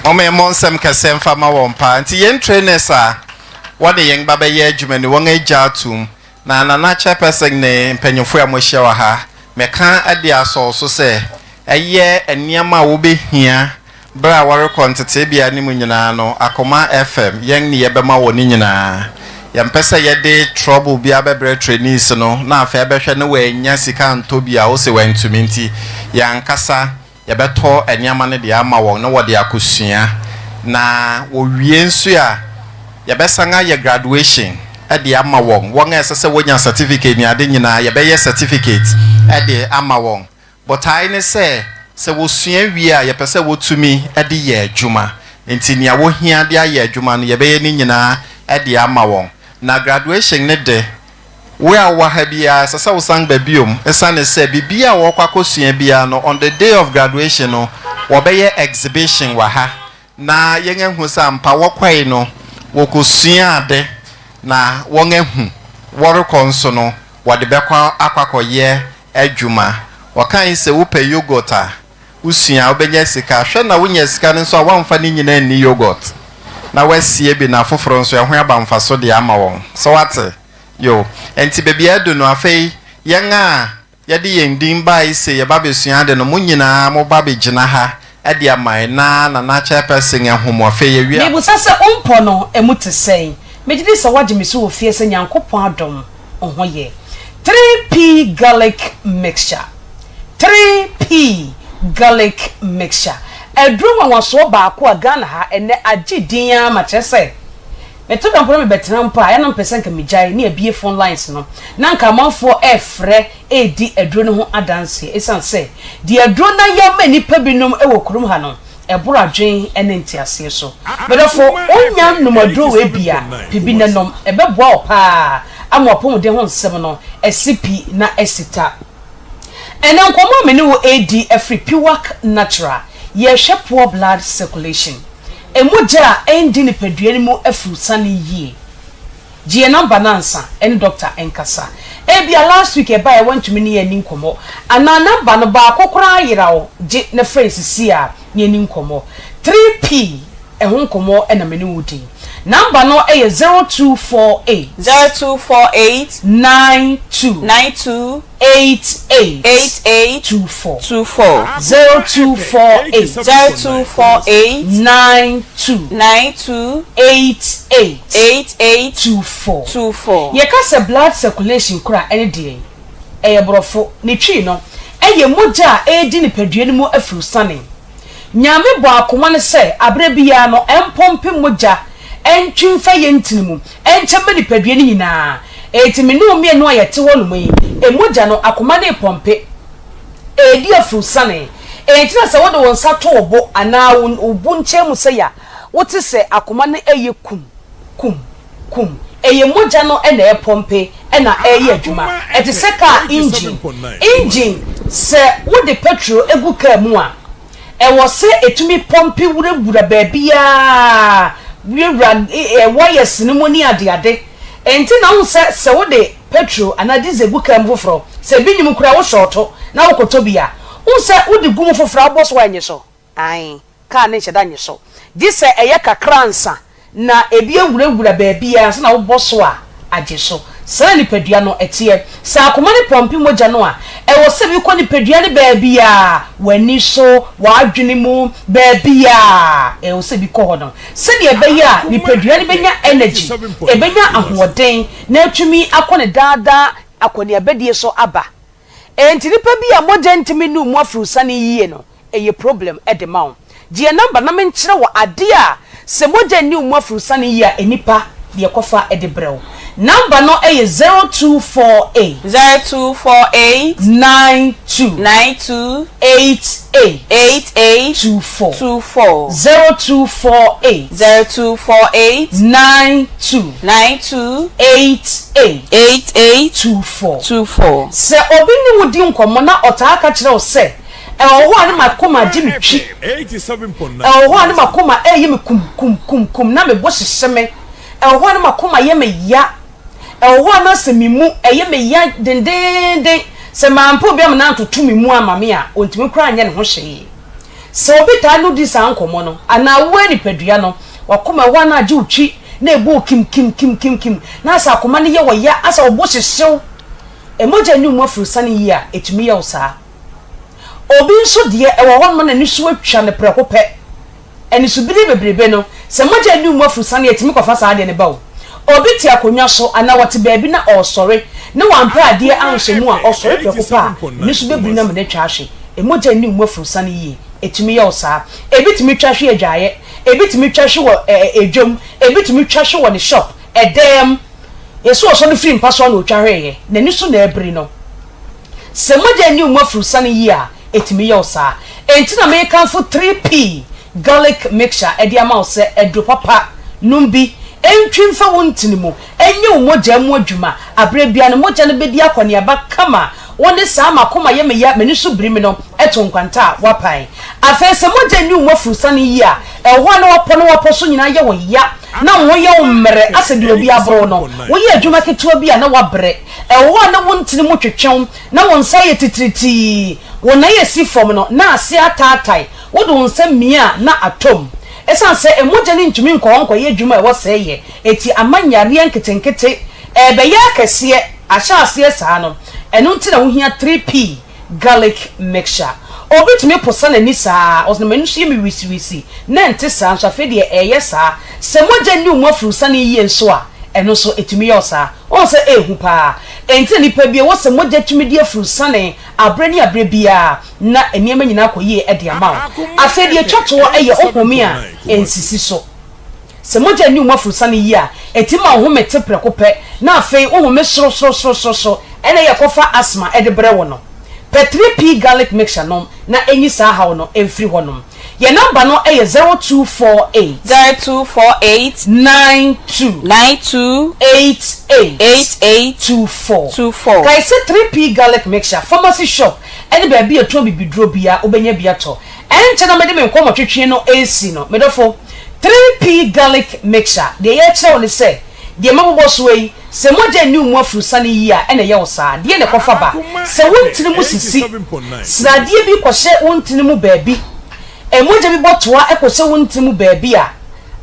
Momma yɛmmɔ nsɛm kɛseɛ mfa mma wɔn paa. Nti yɛn trainers a wɔne yɛn ba bɛyɛ adwuma ni, wɔn agya atom. Na Nana Chairperson ne mpanyinfoɔ a moahyia wɔ ha, meka de asɔw so sɛ ɛyɛ nneɛma a wobɛhia Berɛ a wɔrekɔ nteteebea no mu nyinaa no, Akoma FM, yɛn ne yɛbɛma wɔ ne nyinaa. Yɛmpɛ sɛ yɛde trouble biara bɛbrɛ trainees no na afei abɛhwɛ na wɔannya sika antɔ bi a wose wɔantumi nti, yɛn ankasa yɛbɛtɔ nneɛma no de ama wɔn na wɔde akɔsua. Na wɔwie nso a, yɛbɛsan ayɛ graduation de ama wɔn. Wɔn a ɛsɛ sɛ wɔnya certificate ne ade nyinaa, yɛbɛyɛ certificate de ama wɔn. Botae ne sɛ, sɛ wɔsua wie a, yɛpɛ sɛ wɔtumi de yɛ adwuma. Enti nea wɔhia de ayɛ adwuma no, yɛbɛyɛ ne nyinaa de ama wɔn. Na graduation no de, wo a wowɔ ha biara, ɛsɛ sɛ wosan ba bio, esiane sɛ biribiara a wɔrekɔ akɔsua biara no, on the day of graduation no, wɔbɛyɛ exhibition wɔ ha, na yɛahu sɛ ampa wɔkɔe no, wɔkɔsuaa ade, na wɔahu. Wɔrekɔ nso no, wɔde bɛkɔ akɔ akɔyɛ adwuma. Wɔkae sɛ wopɛ yogurt a, wusua a, wobɛnya sika. Hwɛ na wunya sika no nso a, woamfa ne nyinaa anni yogurt, na woasie bi na afoforo nso ɛho aba mfaso de ama wɔn. So woate? Yo. Enti baabi a adu no, afei yɛn a yɛde yɛn din bae se yɛba abesua ade no, mo nyinaa moba abegyina ha de ama yɛn na Nana Chairperson ahu mo. Afei yɛwie a. Mebisa sɛ wo mpɔ no ɛmu te sɛn? Megye di sɛ woagye me so wɔ fie sɛ Nyankopɔn adom wo ho yɛ. 3P Garlic Mixture 3P Garlic Mixture Aduro nwanwasoɔ baako a Ghana ha ɛnnɛ agye din ara ma kyerɛ sɛ meto da mpo na mebɛtena mpo a ɛyɛ a na mepɛ sɛ nka megyae ne abue phone lines no na nka amanfoɔ ɛrefrɛ redi aduro no ho adanseɛ ɛsiane sɛ deɛ aduro no ayɛ ama nnipa binom wɔ kurom ha no ɛboro adwene ne nteaseɛ so. Me dɔfo, wonya nnom aduro wei bi a, pɛ bi na nom. Ɛbɛboa wo paa ama w'apɔmuden ho nsɛm no asi pi na asi ta. Ɛnnɛ nkɔmmɔ a me ne wo redi afiri Piwak Natural, yɛrehwɛ poor blood circulation, mogya a ɛndi nipadua no mu afurusane yie. Gye yɛn number no ansa ɛne doctor nkasa. Ebia last week ɛbaeɛ wantumi ne yɛn anni nkɔmmɔ anaa number no baako koraa ayera wo, gye na frɛ yɛn sisi a na yɛnni nkɔmmɔ. 3P ɛho nkɔmmɔ na me ne wo di. Number no yɛ 0248. 0248. 92. 92. 88. 88. 24. 24. 0248. 0248. 92. 92. 88. 88. 24. 24. Yɛka sɛ blood circulation kora ɛne deɛn? Ɛyɛ borɔfo. Ne twi no, ɛyɛ mogya a ɛredi nipadua no mu afirusane. Nyame bɔɔ akoma no sɛ aberɛ biara no ɛmpɔmpe mogya ɛntwe mfa yɛn ntini mu ɛnkyɛ mma nipadua no nyinaa. Enti me ne wo mmienu a yɛte hɔ nom yi, mogya no akoma no repɔmpe, ɛredi afurusane. Enti na sɛ wode wo nsa to wo bo anaa wo bo nkyɛn mu sei a, wote sɛ akoma no ɛyɛ kum, kum, kum. Ɛyɛ mogya no na ɛrepɔmpe na ɛreyɛ adwuma. Ɛte sɛ kaa engine. Engine, sɛ wode petrol gu kaa mu a, ɛwɔ sɛ ɛtumi pɔmpe wurawura baabiara, wurawura wires no mu ne adeade. Enti na wohu sɛ, sɛ wode petrol anaa diesel gu kaa mu foforɔ, sɛ ebi nni mu koraa a, wo shɔɔto na wokɔtɔ bi a, wohu sɛ wode gu mu foforɔ a, wobɔ so a ɛnnye so. Aane, kaa no nhyɛ da nnye so, gye sɛ ɛyɛ kakra ansa na ebi awurawura baabiara ansa na wobɔ so a agye so. Saa na nipadua no teɛ. Sɛ akoma no pɔmpe mogya no a, ɛwɔ sɛ ebi kɔ nipadua no baabiara, w'ani so, w'adwene mu, baabiara, ɛwɔ sɛ ebi kɔ hɔ no, sɛdeɛ ɛbɛyɛ a nipadua no bɛnya energy, ɛbɛnya ahoɔden na atumi akɔ ne daa daa akɔneabadie so aba. Enti nipa bi a mogya ntumi nnu mu afurusane yie no, ɛyɛ problem de ma wo. Gye yɛn number na menkyerɛ wo adeɛ a sɛ mogya nni wo mu afurusane yie a nnipa deɛ kɔfa de brɛ wo. Number no yɛ 0248. 0248. 92. 92. 88. 88. 24. 24. 0248. 0248. 92. 92. 88. 88. 24. 24. Sɛ obi ne wo di nkɔmmɔ na ɔtaa ka kyerɛ wo sɛ, Ɛwɔ hɔ a ne m'akoma gye me twi. Ɛwɔ hɔ a ne m'akoma ɛyɛ me kum kum kum kum na me bo hyehye me. Ɛwɔ hɔ a ne m'akoma yɛ me ya. Ɛwɔ hɔ a na sɛ me mu ɛyɛ me ya dendeenden. Sɛ mampɛ obi ama no antoto me mu ama me a, ontumi koraa nyɛ ne ho hwee. Sɛ obi taa ne wo di saa nkɔmmɔ no, anaa wo ara nipadua no, w'akoma ɛwɔ hɔ a na agye wo twi na ɛbɔ wo kim kim kim kim kim na asɛ akoma no yɛ wo ya, asɛ wo bo hyehye wo. Mogya nni wo mu afurusane yie a, ɛtumi yɛ wo saa. Obi nso deɛ, ɛwɔ hɔ nom a n'ani so atwa no prɛko pɛ. Anisobire bebrebe no, sɛ mogya nni wo mu afurusane a, ɛtumi kɔfa saa adeɛ no ba o. Obi te akonnwa so anaa ɔte baabi na ɔresɔre na wampɛ adeɛ anhyɛ mu a, ɔsɔre prɛko pɛ a, n'ani so bɛbiri no ama no atwa ahwe. Mogya nni wo mu afurusane yie, ɛtumi yɛ wo saa. Ebi tumi twa hwe adwaeɛ, ebi tumi twa hwe wɔ dwam, ebi tumi twa hwe wɔ ne shop, ɛdan mu. Yɛse ɔsɔre firi mpa so a na ɔtwa hweeɛ, n'ani so na ɛrebiri no. Sɛ mogya nni wo mu afurusane yie a, ɛtumi yɛ wo saa. Enti na merekamfo 3P Garlic Mixture de ama wo sɛ aduro papa. Nom bi, ɛntwi mfa wo ntini mu, ɛnyɛ wo mogya mu adwuma. Aberɛ biara no, mogya no bɛdi akɔneaba kama. Wo ne saa m'akoma yɛ me ya, m'ani so biri me no to nkwanta a woapae. Afei sɛ mogya nni wo mu afurusane yie a, ɛwɔ hɔ a na w'apɔ ne w'apɔ so nyinaa yɛ wo ya, na wo ho yɛ wo mmerɛ asɛ deɛ obi aboro wo no. Woyɛ adwuma ketewa bi a na woabrɛ. Ɛwɔ hɔ a na wo ntini mu twetwe wo, na wo nsa yɛ titiritii, wo nan a esi fam no, na ase ataatae, wode wo nsa mia a, na atɔ mu. Esiane sɛ mogya no ntumi nkɔ hɔ nkɔyɛ adwuma a ɛwɔ sɛ ɛyɛ nti, ama nyareɛ nketenkete rebɛyɛ akɛseɛ. Ahyɛ aseɛ saa no, ɛno nti na wohia 3P garlic mixture. Obi tumi posa n'ani saa, ɔse na m'ani so yɛ me wisiwisi, na ɛnte saa nso afei deɛ ɛreyɛ saa. Sɛ mogya nni wo mu afurusane yie nso a, ɛno nso ɛtumi yɛ wo saa. Woahu sɛ ɛyɛ hu paa. Enti na nipa bi ɛwɔ sɛ mogya tumi di afurusane aberɛ ne aberɛ biara na nneɛma nyinaa kɔ yie de ama wo. Afei deɛ ɛtwa toɔ yɛ wo home a ɛnsisi so. Sɛ mogya nni wo mu afurusane yie a, ɛtumi ma wo home te prɛko pɛ na afei wo home sorosorosorosoro ɛna ɛyɛ kɔfa asthma de brɛ wo no. Pɛ 3P garlic mixture nom na ɛnyi saa haw no mfiri hɔnom. Yɛn nɔmba no yɛ 0248. 0248. 92. 92. 88. 88. 24. 24. Kae sɛ 3P Garlic Mixture, pharmacy shop ne baabi a yɛtɔn bibiduro biara wobɛnya bi atɔ. Ɛnkyɛ na mede me nkɔmmɔtwetwe no resi no, me dɔfo. 3P Garlic Mixture, deɛ yɛrekyerɛ wo ne sɛ, deɛ mabobɔ soɔ yi, sɛ mogya nni wo mu afurusane yie a, ɛna ɛyɛ wo saa. Deɛn na ɛkɔfa ba? Sɛ wo ntini mu sisi, sradeɛ bi kɔhyɛ wo ntini mu baabi, mogya bi bɔ toa kɔhyɛ wo ntini mu baabi a,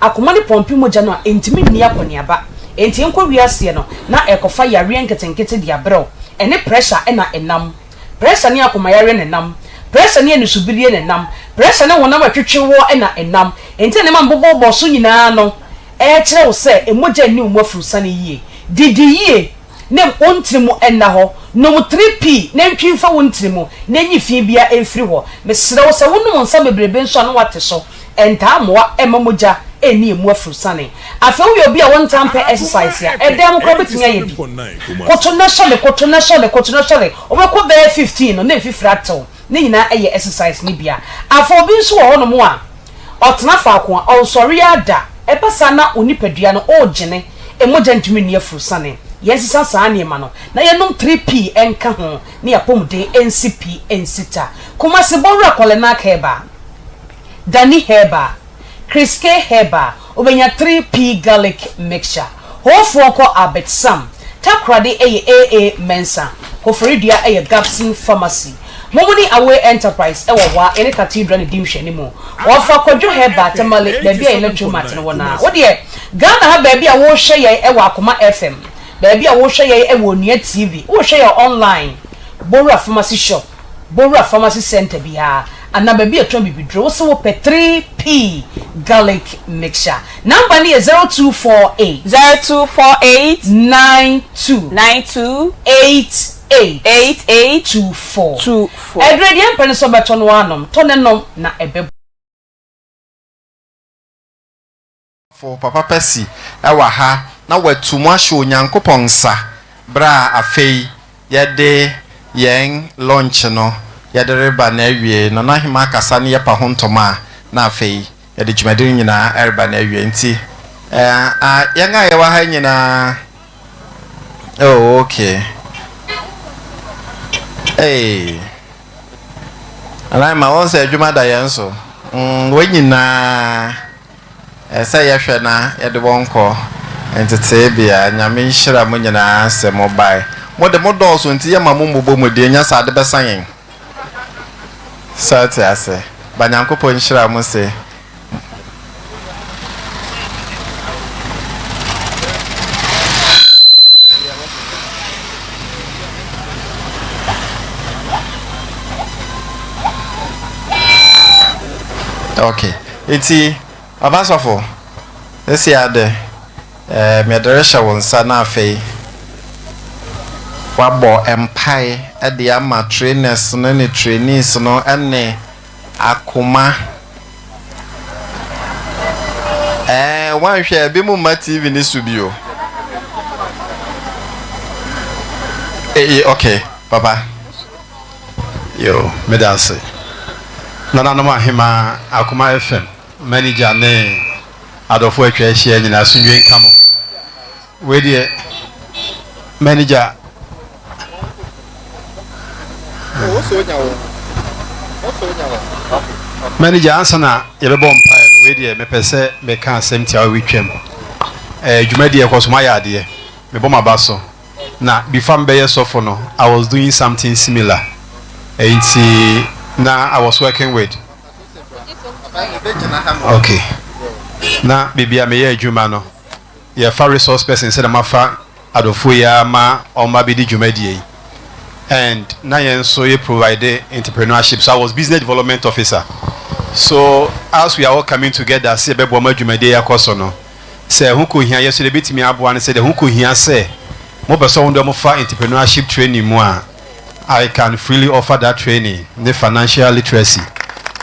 Akoma no pɔmpe mogya no a, ɛntumi nni akɔneaba. Enti ɛnkɔ wiaseɛ no, na ɛrekɔfa yareɛ nketenkete de abrɛ wo. Ɛne pressure na ɛnam. Pressure ne akomayareɛ na ɛnam. Pressure ne anisobirie na ɛnam. Pressure ne honam a ɛtwetwe woɔ na ɛnam. Enti na nneɛma a mebobɔbobɔ so nyinaa no, ɛrekyerɛ wo sɛ mogya nni wo mu afurusane yie. Didi yie na wo ntini mu nna hɔ. Nom 3P na ntwi mfa wo ntini mu na nyi fi biara mfiri hɔ. Mesrɛ wo sɛ wonom nsa bebrebe nso a na woate so. Ɛntaa mmoa mma mogya nni emu afurusane. Afei woyɛ obi a wontaa mpɛ exercise a, ɛdan mu koraa wobɛtumi ayɛ bi. Koto na sɔre, koto na sɔre, koto na sɔre. Wobɛkɔ bɛyɛ 15 no na mfifire atew. Ne nyinaa yɛ exercise no bi a. Afei obi nso wɔ hɔnom a, ɔtena faako a, ɔnsɔre ara da. Ɛba saa na wo nipadua no regyene, mogya ntumi nni afurusane. Yɛnsesa saa nneɛma no na yɛnnom 3P nka ho na yɛn apɔmuden nsi pi nsi ta. Kumasi Bɔwura Kɔlenak Herbal, Dani Herbal, Chris K Herbal, wobɛnya 3P Garlic Mixture. Hoofoɔ kɔ Albert Sam. Takoradi yɛ AA Mensah. Koforidua yɛ Gabson Pharmacy. Momoni Away Enterprise wɔ hɔ a yɛne Cathedral no di nhwɛanimu. Wɔfa Kwadwo Herbal, Tamale, baabi a yɛn Mart no wɔ no ara. Wo deɛ, Ghana ha baabi a worehwɛ yɛn wɔ Akoma FM, baabi a worehwɛ yɛn wɔ Onua TV, worehwɛ yɛn online, Bowura Pharmacy Shop, Bowura Pharmacy Centre biara, anaa baabi a yɛtɔn bibiduro, wo se wopɛ 3P Garlic Mixture. Number no yɛ 0248. 0248. 92. 92. 88. 88. 24. 24. Aduro yi deɛ mpɛ ne sɛ wobɛtɔ no ara nom. Tɔ ne nom na ɛbɛboa. Fo Papa Percy wɔ ha na watu mo ahyɛ Onyankopɔn nsa berɛ a afei yɛde yɛn launch no yɛde reba n'awiei no. N'ahemaa kasa ne yɛpa ho ntɔma a na afei yɛde dwumadi no nyinaa reba n'awiei. Nti eh, ah, yɛn a yɛwɔ ha nyinaa, oh, okay. Hey. Nana ma wɔn sɛ adwuma da yɛn so. Mm, wɔn nyinaa ɛsɛ yɛhwɛ na yɛde wɔn kɔ ntetee bea. Nyame nhyira mo nyinaa sɛ mo bae. Mo de mo dɔɔso nti yɛma mo mmobɔ mu deɛ nya saa ade bɛsa yɛn. Sɛ ɔte ase. Ba Nyankopɔn nhyira mo se. Okay. Nti, Papa Sɔfo, sisi ade, eh, mede rehyɛ wo nsa na afei wabɔ mpae de ama trainers no ne trainees no ne Akoma. Ɛɛ wanhwɛ a ebi mo mma TV ne so bio. Ee okay papa. Yo, meda ase. Nananom Ahemaa, Akoma FM manager ne adɔfo atwa ahyia nyinaa asomdwoe nka mo. Wei deɛ manager. Manager ansa na yɛbɛbɔ mpaeɛ no wei deɛ mepɛ sɛ meka asɛm tiawa bi twam. Eh, dwumadie ɛkɔ so moayɛ adeɛ. Mebɔ m'aba so. Na before mebɛyɛ sɔfo no, I was doing something similar. Enti na I was working with Okay. Na baabi a meyɛ adwuma no, yɛfa resource person sɛdeɛ moafa adɔfoɔ yi ara ma wɔn abɛdi dwumadie yi and na yɛn nso yɛ provide entrepreneurship so I was business development officer so as we are all coming together sɛ yɛbɛboa ma dwumadie yi akɔ so no sɛ ɛho kɔhia yɛ so deɛ ɛbɛtumi aboa no sɛ deɛ ɛho kɔhia sɛ mopɛ sɛ wɔn deɛ wɔfa entrepreneurship training mu a I can freely offer that training ne financial literacy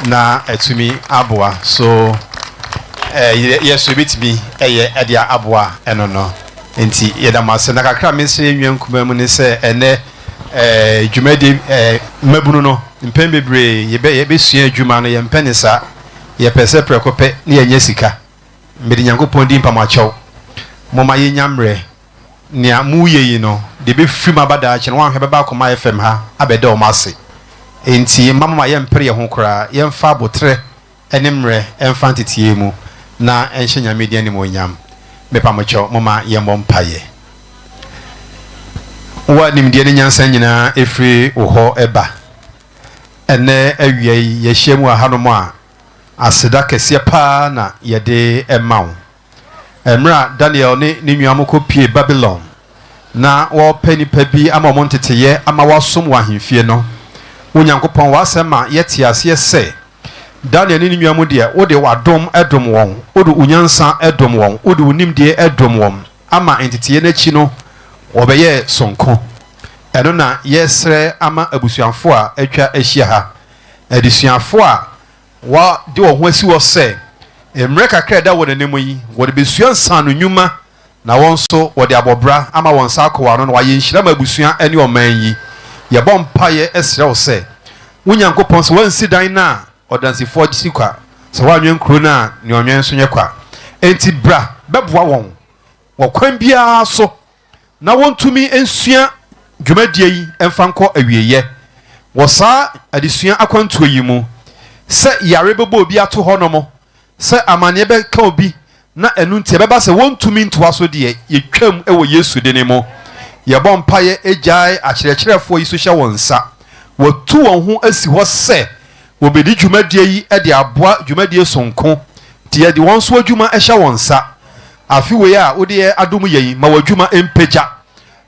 na atumi aboa so eh, yɛ so yɛbɛtumi ɛyɛ ɛde aboa ɛno no nti yɛda mo ase na kakra mesrɛ yɛn nua nkumaa mu ne sɛ ɛnɛ eh, dwumadie eh, mmabunu no mpɛn bebree yɛbɛ yɛbɛsua adwuma no yɛmpɛ ne saa yɛpɛ sɛ prɛko pɛ ne yɛnyɛ sika mede Nyankopɔn di mpamakyɛw moma yɛnya mmerɛ Nea moreyɛ yi no, deɛ ɛbɛfiri mu aba daakye no, woanhwɛ bɛba Akoma FM ha abɛda wɔn ase. Enti mma momma yɛmpere yɛn ho koraa, yɛmfa aboterɛ ne mmerɛ mfa nteteɛ mu na ɛnhyɛ Nyame din animuonyam. Mepa mo kyɛw, momma yɛmmɔ mpaeɛ. Wo a nimdeɛ ne nyansa nyinaa firi wo hɔ ba, ɛnnɛ awia yi yɛahyia mu wɔ hanom a, Aseda kɛseɛ paa na yɛde ma wo. Mmerɛ a Daniel ne ne nua mo kɔpuee Babilon na wɔrepɛ nnipa bi ama wɔn nteteyɛ ama wɔasom wɔ ahemfie no, wo Nyankopɔn, w'asɛm ma yɛte aseɛ sɛ Daniel ne ne nua mu deɛ, wode w'adom dom wɔn, wode wo nyansa dom wɔn, wode wo nimdeɛ dom wɔn, ama nteteyɛ no akyi no wɔbɛyɛɛ sononko. Ɛno na yɛresrɛ ama abusuafoɔ a atwa ahyia ha, adesuafoɔ a wɔde wɔn ho asi hɔ sɛ mmerɛ kakra a ɛda wɔn anim yi, wɔde bɛsua nsaano nnwuma na wɔn nso wɔde abɔ bra ama wɔn nsa akɔ wɔn ano na wɔayɛ nhyira ma abusua ne ɔman yi. Yɛbɔ mpaeɛ srɛ wo sɛ, wo Nyankopɔn, sɛ woansi dan no a, ɔdansifoɔ si kwa, sɛ woanwɛn kuro no a, nea ɔnwɛn nso nyɛ kwa. Enti bra bɛboa wɔn wɔ kwan biara so na wɔntumi nsua dwumadie yi mfa nkɔ awieeɛ. Wɔ saa adesua akwantuo yi mu, sɛ yare bɛbɔ obi ato hɔnom, sɛ amaneɛ bɛka obi na ɛno nti ɛbɛba sɛ wɔntumi ntoa so deɛ, yɛtwam wɔ Yesu dini mu. Yɛbɔ mpaeɛ gyae akyerɛkyerɛfoɔ yi so hyɛ wɔn nsa. Wɔatu wɔn ho asi hɔ sɛ wɔbɛdi dwumadie yi de aboa dwumadie sononko, nti yɛde wɔn nso adwuma hyɛ wɔn nsa. Afe wei a wode yɛn adom yɛn yi, ma w'adwuma mpagya.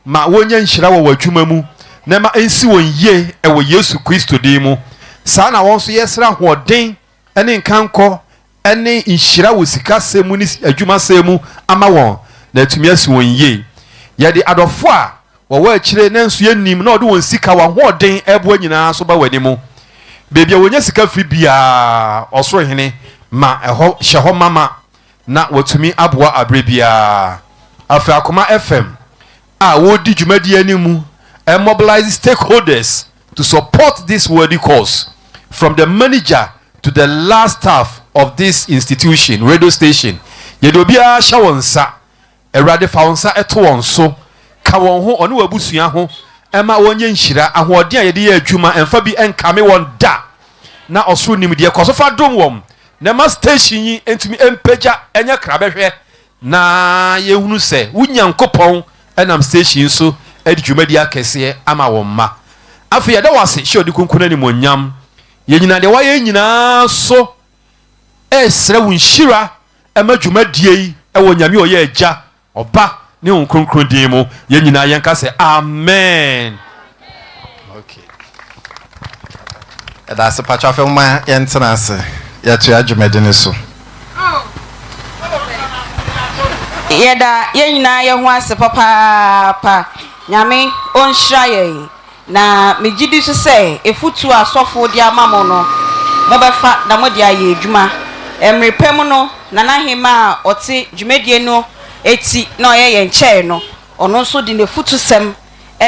Ma wɔnya nhyira wɔ w'adwuma mu, na ma ɛnsi wɔn yie wɔ Yesu Kristo din mu. Saa na wɔn nso yɛsrɛ ahoɔden ne nkankɔ ne nhyira wɔ sikasɛm mu ne adwumasɛm mu ama wɔn, na atumi asi wɔn yie. Yɛde adɔfo a wɔwɔ akyire nanso yɛnnim na wɔde wɔn sika, wɔn ahoɔden reboa nyinaa nso ba w'anim. Baabi a wɔnya sika firi biara, Ɔsoro Hene, ma ɛhɔ hyɛ hɔ mama na wɔatumi aboa aberɛ biara. Afei Akoma FM a wɔredi dwumadie anim mu mobilize stakeholders to support this worthy cause from the manager to the last staff of this institution, radio station. Yɛde obiara hyɛ wɔn nsa. Awurade fa wo nsa to wɔn so. Ka wɔn ho, ɔne w'abusua ho, ɛma wɔnyɛ nhyira. Ahoɔden a yɛde yɛ adwuma, ɛmfa bi nkame wɔn da. Na ɔsoro nimdeɛ, kɔ so fa dom wɔn, na ɛma station yi ntumi mpagya nyɛ krabɛhwɛ na yɛhunu sɛ wo Nyankopɔn nam station yi so de dwumadi akɛseɛ ama wɔn mma. Afei yɛda wo ase hyɛ ɔde kunkun animuonyam. Yɛnyina deɛ woayɛ nyinaa so resrɛ wo nhyira ma dwumadie yi wɔ Nyame a ɔyɛ Agya, Ɔba ne Honhom Kronkron din mu. Yɛn nyinaa yɛnka sɛ Amen. Okay. Ɛda ase patro afei moma yɛntena ase yɛtoa dwumadi no so. Yɛda yɛn nyinaa yɛn ho ase papaapa. Nyame ɔnhyira yɛn. Na megye di nso sɛ afutuo a asɔfoɔ de ama mo no, mobɛfa na mode ayɛ adwuma. Mmere pa mu no, Nana Ahemaa a ɔte dwumadie no ti na ɔyɛ yɛn kyɛɛ no, ɔno nso de n'afutusɛm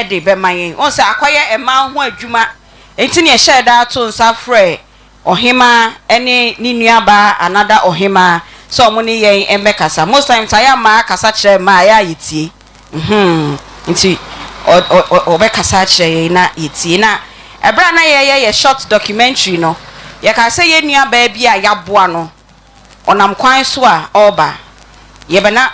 de bɛma yɛn. Wohu sɛ akɔyɛ mmaa ho adwuma nti na yɛhyɛɛ da too nsa frɛɛ Ɔhemaa ne ne nuabaa another ɔhemaa sɛ ɔmo ne yɛn mmɛkasa. Most times ayɛ a mmaa kasa kyerɛ mmaa a ɛyɛ a yɛtie. Mhmm nti ɔ ɔ ɔbɛkasa akyerɛ yɛn na yɛtie. Na ɛberɛ a na yɛreyɛ yɛ short documentary no, yɛkaa sɛ yɛn nuabaa bi a yɛaboa no, ɔnam kwan so a ɔreba, yɛbɛna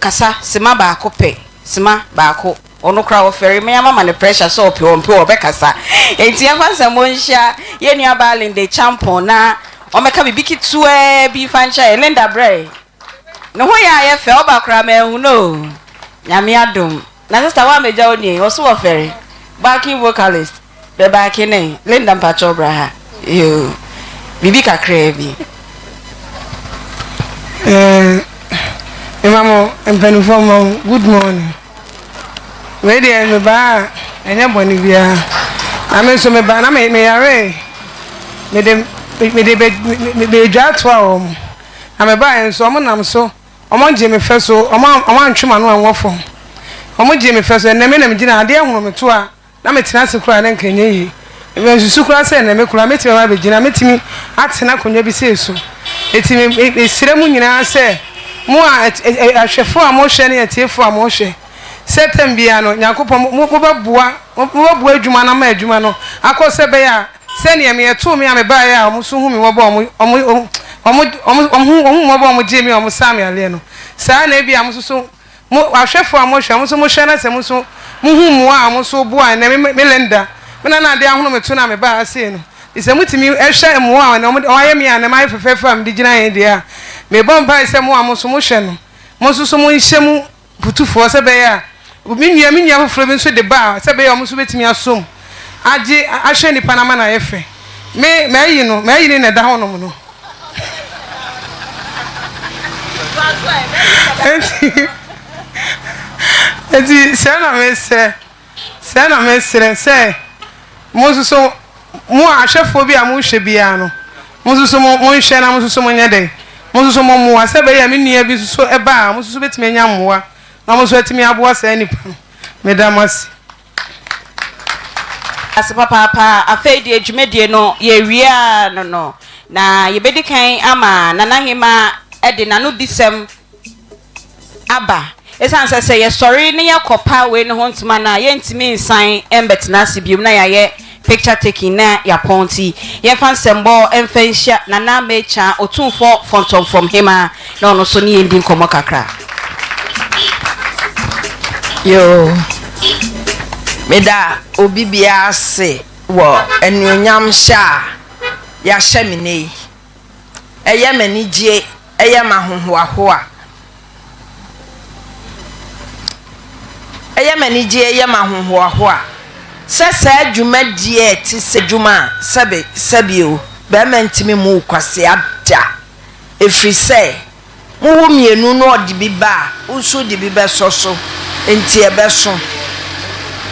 Kasa, sima baako pɛ, sima baako. Ɔno koraa ɔfɛre me ama ma no pressure sɛ ɔpɛ ɔmpɛ o ɔbɛkasa. Enti yɛmfa nsɛmmɔ nhyia yɛn nua baa Linda Acheampong na ɔmmɛka biribi ketewaa bi mfa nkyerɛ yɛn. Linda brɛ. Ne ho yɛ a yɛ fɛ, ɔba koraa manhu no o. Nyame adom. Na sister woammɛgya wo nua yi, ɔso ɔfɛre. Backing vocalist. Bɛ baake ne Linda mpakyɛw bra ha yoo biribi kakraa bi. Eh, mema mo mpanimfoɔ mma mo good morning. Wei deɛ mebaa a ɛnyɛ bɔne biara. Na me nso mebaa na meyaree. Mede mede bɛdwa atoa wɔn. Na mebaeɛ nso wɔn nam so wɔn gyee me fɛ so wɔn antwe m'ano anwɔ fam. Wɔn gyee me fɛ so ɛnnɛ me na megyina adeɛ hono me to a Na metena ase koraa a na anka ɛnyɛ yie. Mansusu koraa sɛ ɛnnɛ me koraa mɛtumi aba abɛgyina, mɛtumi atena akonnwa bi sei so. Enti me, me, mesrɛ mo nyinaa sɛ, mo a ahwɛfoɔ a mohwɛ ne atiefoɔ a mohwɛ, sɛ tɛm biara no, Nyankopɔn, mo, mo, mobɛboa, mobɛboa adwuma no ama adwuma no akɔ sɛ ɛbɛyɛ a sɛdeɛ me ɛtoo me a mebaeɛ a wɔn nso hu me mmɔbɔ a wɔn, wɔn, wɔn, wɔn, wɔn, hu, wɔn hu mmɔbɔ a wɔgyee me a wɔsaa me yareɛ no, saa na ebia mo nso so Mo, ahwɛfoɔ a mohwɛ, mo nso mohwɛ na sɛ mo nso mohu mmoa a mo nso boa ɛnnɛ, me, me Linda, me na na adeɛ ahono me to na mebaa ha sei no. Nti sɛ motumi hwɛ mmoa a wɔde wɔayɛ me a na mayɛ fɛfɛɛfɛ a mede gyina he deɛ a, mebɔ mpaeɛ sɛ mo a mo nso mohwɛ no, mo nso so monhyɛ mu fotufoɔ sɛ ɛbɛyɛ a me nua me nua foforɔ bi nso de ba a, sɛ ɛbɛyɛ a wɔn nso bɛtumi asom agye ahwɛ nipa no ama no ayɛ fɛ. Me m'ayi no m'ayi no na ɛda hɔnom no. Enti enti sɛɛ na mesrɛ. Sɛɛ na mesrɛ sɛ mo nso so, mo ahwɛfoɔ bi a mohwɛ biara no, mo nso so monhwɛ na mo nso so monyɛ dɛn? Mo nso so mommoa, sɛ ɛbɛyɛ a me nua bi nso so ba a, mo nso so bɛtumi anya mmoa na mo nso atumi aboa saa nipa no. Meda mo ase. Ase papaapa. Afei deɛ dwumadie no yɛrewie ara no no, na yɛbɛdi kan ama Nana Hemaa de n'anodisɛm aba. Esiane sɛ sɛ yɛsɔre na yɛkɔpa wei no ho ntoma no a, yɛntumi nsan mmɛtena ase bio na yɛayɛ picture taking na yɛapɔn nti, yɛmfa nsɛmbɔ mfa nhyia Nana Mechaa, Otumfoɔ Fɔntɔmfrɔm Hemaa, na ɔno nso ne yɛn ndi nkɔmmɔ kakra. Yoo, meda obi biara ase wɔ anuonyam hyɛ a yɛahyɛ me nnɛ yi. Ɛyɛ me anigye, ɛyɛ me ahohoahoa. Ɛyɛ me anigye, ɛyɛ me ahohoahoa sɛ saa dwumadie a ɛte sɛ dwuma a sɛbe sɛbe o, barima ntumi mmu wo kwasea da. Ɛfiri sɛ, mowo mmienu na ɔde bi ba a, wo nso wode bi bɛsɔ so, enti ɛbɛso.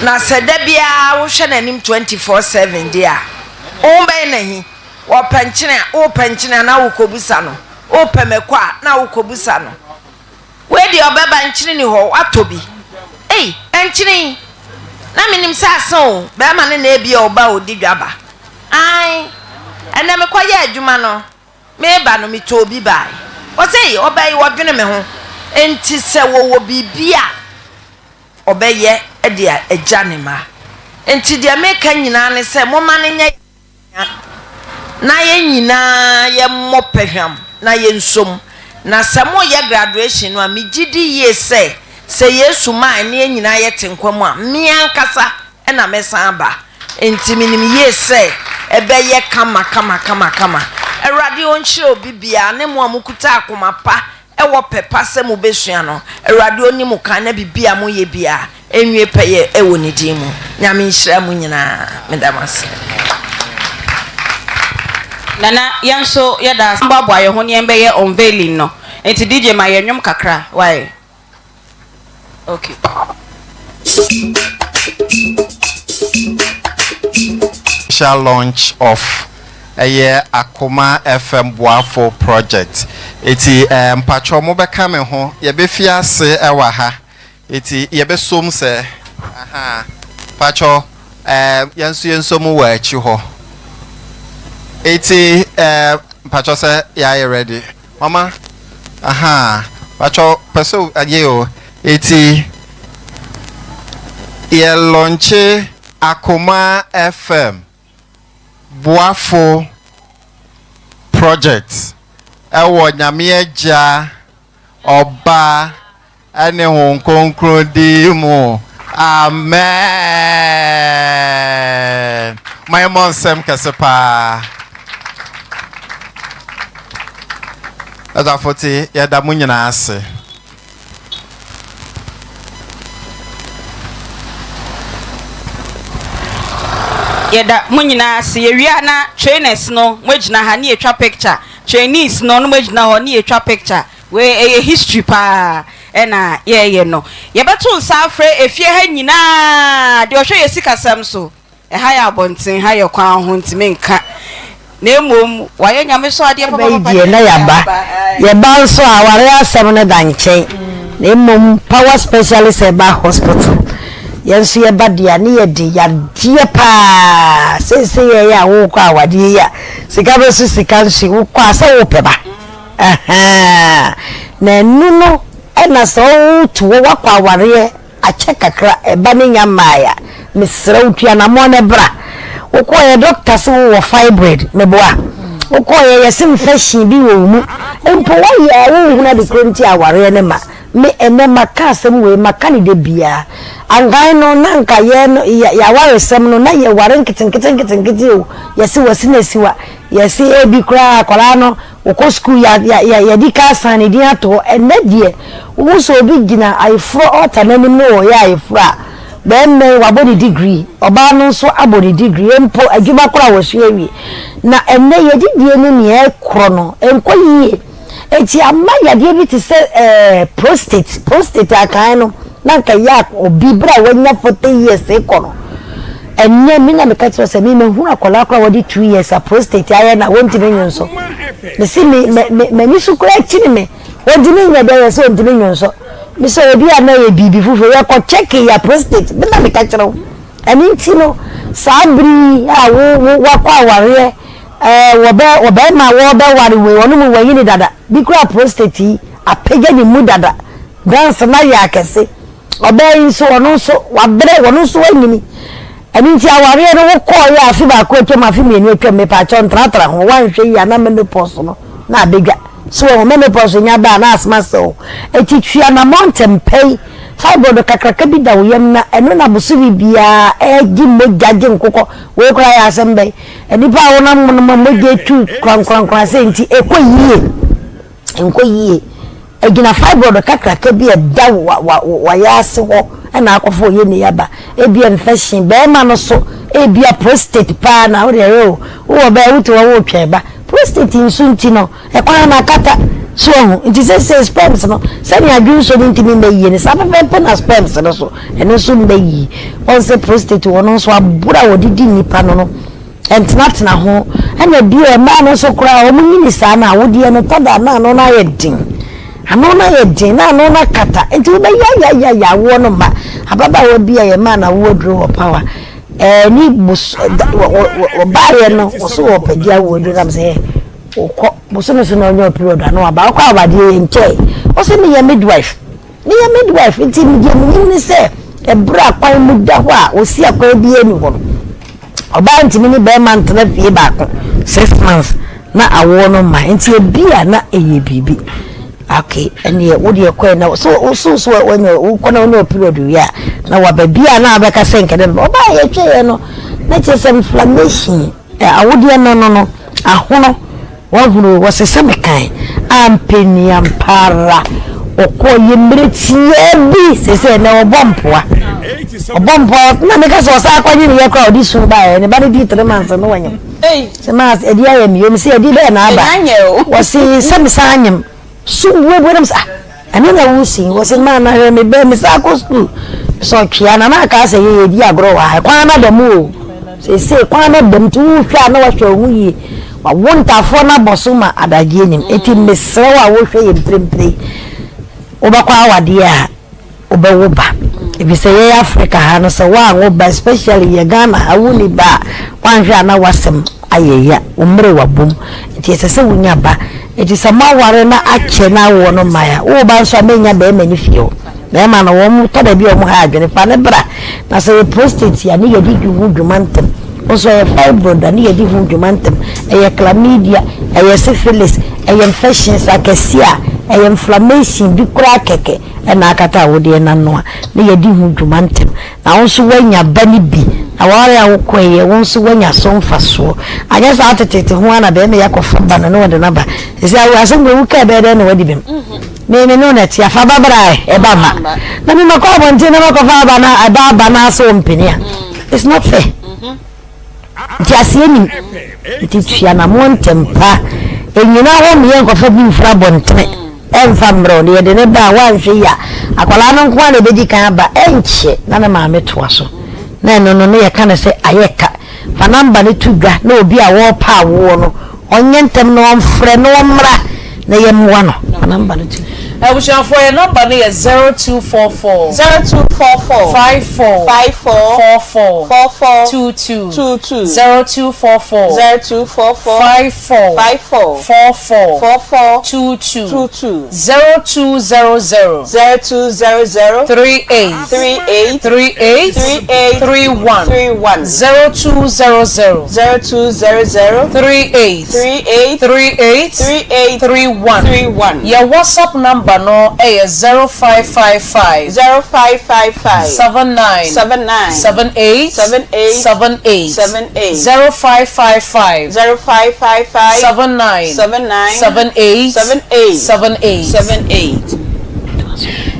Na sɛ da biara wohwɛ n'anim 24/7 deɛ a, wo ho bɛyɛ no ahi. Wɔpɛ nkyene a, wopɛ nkyene a na wokɔbisa no. Wopɛ mako a, na wokɔbisa no. Wei deɛ ɔbɛba nkyene ni hɔ, watɔ bi. Ei, nkyene yi, na menim sɛ asa o, barima no na ebia ɔba a ɔdi dwa ba. Ae, ɛnnɛ mekɔyɛɛ adwuma no, mereba no metɔɔ bi baeɛ. Ɔse, ei, ɔbaa yi ɔdwene me ho. Enti sɛ wɔwɔ biribi a ɔbɛyɛ de agya ne mma. Enti deɛ meka nyinaa ne sɛ momma no nyɛ. Na yɛn nyinaa yɛmmɔ pɛhwam na yɛnsom. Na sɛ moreyɛ graduation no a, megye di yie sɛ, sɛ Yesu ma a ne yɛn nyinaa yɛte nkwa mu a, me ankasa na mɛsan aba. Enti menim yie sɛ ɛbɛyɛ kama kama kama kama. Awurade ɔnhyira obi biara ne mo a mokuta akoma pa wɔ pɛ pa sɛ mobɛsua no. Awurade ɔnni mo kan na biribi a moyɛ biara Ɛnwie pɛyɛ wɔ ne din mu. Nyame nhyira mo nyinaa. Meda mo ase. Nana yɛn nso yɛda ase. Boaboa yɛn ho na yɛn bɛyɛ unveiling no nti DJ ma yɛn nwom kakra wai ok. Official launch of ɛyɛ Akoma FM Boafo project. Eti eh, mpakyɛw mobɛka me ho, yɛbɛfi ase ɛwɔ ha. Eti yɛbɛsom sɛ ahaa pakyɛ ɛɛ yɛn nso yɛn nso mu wɔ akyi hɔ eti ɛɛ mpakyɛ sɛ yɛayɛ ready mama ahaa pakyɛ pɛ sɛ ɛyɛ o eti yɛ lɔnkye Akoma FM boafo project ɛwɔ Nyame Agya Ɔba ne Honhom Kronkron din mu, amen. Ma yɛmmɔ nsɛm kɛse paa. Adafo te, yɛda mo nyinaa ase. Yɛda mo nyinaa ase. Yɛwie a na trainers no moagyina ha ne yɛtwa picture. Trainees no no moagyina hɔ ne yɛtwa picture. Wei ɛyɛ history paa ɛna yɛɛyɛ no. Yɛbɛto nsa afrɛ efie ha nyinaa deɛ ɔhwɛ yɛ sikasɛm so. Ɛha yɛ abɔnten, ha yɛ kwan ho nti menka. Na mmom wayɛ Nyame so adeɛ Yɛba yi papapapa deɛ na yɛaba. Yɛba nso a awareɛ asɛm no da nkyɛn. Na mmom Power Specialist Herbal Hospital yɛn nso yɛba deɛ a ne yɛde yadeɛ paa. Seesei yɛyɛ a wokɔ awadeɛ yi a sika bɛso sika nso yi wokɔ a sɛ wopɛ ba. Ahaa, na ɛno no na sɛ woto hɔ woakɔ awareɛ akyɛ kakra ɛba no nnya mmaeɛ a, mesrɛ wo tu anammɔn na bra. Wokɔeɛ dɔkta se wowɔ fibroid, meboa? Wokɔeɛ yɛse infection bi wɔ wo mu, mpo woayɛ a wonhunu ade korɔ nti a awareɛ no mma. Me ɛnnɛ maka asɛm wei, maka no da biara. Ankan no na anka yɛn no yɛ yɛawaresɛm no na yɛware nketenkete nketenkete o, yɛse wasi na asiwa, yɛse ebi koraa akwadaa no ɔkɔ sukuu yɛ yɛ yɛ yɛadi ka asan ne din ato hɔ. Ɛnnɛ deɛ wohu sɛ obi gyina ayeforɔ altar no anim na ɔreyɛ ayeforɔ a, barima yi wabɔ ne degree, ɔbaa no nso abɔ ne degree, mpo adwuma koraa wasua awie. Na ɛnnɛ yɛdidie ne nea ɛkorɔ no ɛnkɔ yie. Enti ama yadeɛ bi te sɛ ɛɛ prostate, prostate a kan no na anka ɛyɛ a obi berɛ a wanya 40 years rekɔ no, ɛnnɛ me na meka kyerɛ sɛ me mahunu akwadaa koraa a wadi 2 years a prostate ayɛ no a wɔntumi nwonsɔ. Mese me me me m'ani so koraa kyini me, wɔntumi nyɛ dɛ yɛ sɛ wɔntumi nwonsɔ. Me sɛ obi a na ɛyɛ biribi foforɔ yɛkɔ kyɛke ya prostate, me na meka kyerɛ wo. Ɛno nti no saa bere yi a wo wo wakɔ awareɛ Ɛɛ wɔbɛ ɔbarima a wɔrebɛware wei ɔno mu wanyini dada bi koraa prostate yi apagya ne mu dada glands no ayɛ akɛse ɔbaa yi nso ɔno nso wabrɛ ɔno nso wanyini ɛno nti awareɛ no wokɔɔyɛ afe baako atwam afe mmienu atwam mepaakyɛw ntratra ho woanhwɛ yie a na menopause no na abɛdwa so wɔn menopause nya ba a na asoma sɛ o eti twi anamɔ ntɛmpɛ yi fibroid kakraka bi da wo yam na ɛno na bosome biara ɛgye mogya gye nkokɔ wei koraa yɛ asɛm bɛn Nnipa a wɔnam mo no ma mogya tu korankorankora sɛ nti ɛkɔ yie nkɔ yie ɛgyina fibroid kakraka bi a ɛda wayɛ ase hɔ ɛna akɔfo ɔyɛ ne yaba ebi infection bɛrima no so ebi a prostate paa na wode ɛyɛ o wowɔ bɛɛ wote hɔ wotwɛn ba prostate nso nti no ɛkwan na akata so ahu nti sɛ sɛ sperms no sɛnea adwensɔ no ntumi mmɛ yie no saa pɛpɛɛpɛ na sperms no so ɛno nso mmɛ yie wɔn sɛ prostate wɔ no nso aboro a wɔde di nnipa no no ɛntenatena ho ɛna bio mmaa no nso koraa wɔn nyini saa na awodeɛ no tɔ da na ano no ayɛ den ano no ayɛ den na ano no akata nti wobɛyayayaya awoɔ no mma ababaawa bi a yɛmaa no awoɔ aduro wɔ power ɛɛ ne bos ɔbaayɛ no wɔso wɔpɛ di awoɔ aduro nam sɛ Wokɔ bosome so na ɔnya period a na waba. Wokɔ awadeɛ yɛ nkyɛe. Ɔsɛ meyɛ midwife. Meyɛ midwife nti deɛ menim ne sɛ ɛberɛ a kwan mu da hɔ a ɔsi akwan biara ni hɔ no, ɔbaa ntumi ne bɛrima ntena fie baako 6 months na awoɔ no mma nti ebi a na ɛyɛ biribi. Okay, ɛneɛ wo deɛ kɔɛ na so so so wanya wokɔ na wonya period wie a na waba bi a na abɛka sɛ nkɛdɛ ɔbaa yɛtwɛeɛ no na kyerɛ sɛ inflammation Awodeɛ no no no ahono wahunu wɔse sɛ mekan ampɛ ampa ara ɔkɔɔ yɛ mmerɛ tiaa bi sese ɛnɛ ɔbɔ mpoa ɔbɔ mpoa na meka sɛ ɔsan akɔnye ne yɛ koraa ɔde su baeɛ ne ba no di 3 months no wanyam sɛ maa ɛdi ayɛ mmiom sɛ ɛdi bɛɛ na aba wɔse sɛ mesan anyam so buebue nam sɛ ah ɛno na wosi wɔse maa na hwɛ me bɛɛ me san kɔ sukuu sɛ ɔtwea na na aka sɛ yɛyɛ di agorɔ wɔ ha kwan na da mu o seesei kwan no da mu nti wohwɛ a na wahwɛ wo ho yie wawo ntaafoɔ no abɔ so ma adagyeɛ nim enti mesrɛ wo a wohwɛ yɛ mprempren wobɛkɔ awadeɛ a wobɛwo ba ɛfiri sɛ yɛyɛ Africa ha no sɛ woanwo ba especially yɛ Ghana ha wonni ba a woanhwɛ a na w'asɛm ayɛ ya wo mmerɛ wabom nti ɛsɛ sɛ wonya ba nti sɛ moaware na akyɛ na awoɔ no mmae a wowɔ ba nso a mɛnya bɛrima ne fie hɔ bɛrima no wɔn tɔ da bi a wɔn ha adwene fa ne bra na sɛ yɛ prostate a ne yɛde di ho dwuma ntɛm nso ɛyɛ fibroid a ne yɛde ho dwuma ntɛm ɛyɛ chlamydia ɛyɛ syphilis ɛyɛ infections akɛseɛ a ɛyɛ inflammation bi koraa kɛkɛ ɛna akata awodeɛ n'ano a ne yɛde ho dwuma ntɛm na wo nso woanya ba no bi na waware a wokɔeɛ wo nso woanya so mfasoɔ anyɛ saa tetete ho a na bɛrima yi akɔfa ba no ne wɔde no aba sɛ awo asɛm wei wokaa bɛyɛ dɛn na wadi bem me me ne wo na ɛte afa ba bra ɛ ɛba ma na me makɔ abɔnten na makɔfa aba na ɛba aba na asɛ wo mpene a it's not fair nti aseɛ nim nti tua namoɔ ntɛm pa ɛnyina hɔ meyɛ nkɔfa bi mfiri abɔntene ɛmfa mmerɛ wo na yɛde ne ba a woanhwɛ yi a akwadaa no nko a na ɛbɛdi kan aba ɛnkyɛ na ne maame toa so na ɛno no ne yɛka no sɛ ayɛ ka fa number no to dwa na obi a wɔrepa awoɔ no ɔnyɛ ntɛm na ɔmfrɛ na ɔmmra na yɛmmoa no fa number no to Abusuafoɔ yɛ number no yɛ 0244. 0244. 54. 54. 44. 44. 22. 22. 0244. 0244. 54. 54. 44. 44. 22. 22. 0200. 0200. 38. 38. 38. 38. 31. 31. 0200. 0200. 38. 38. 38. 38. 31. 31. Yɛ WhatsApp number. Nɔmba no yɛ 0555. 0555. 79. 79. 78. 78. 78. 78. 0555. 0555. 79. 79. 78. 78. 78. 78.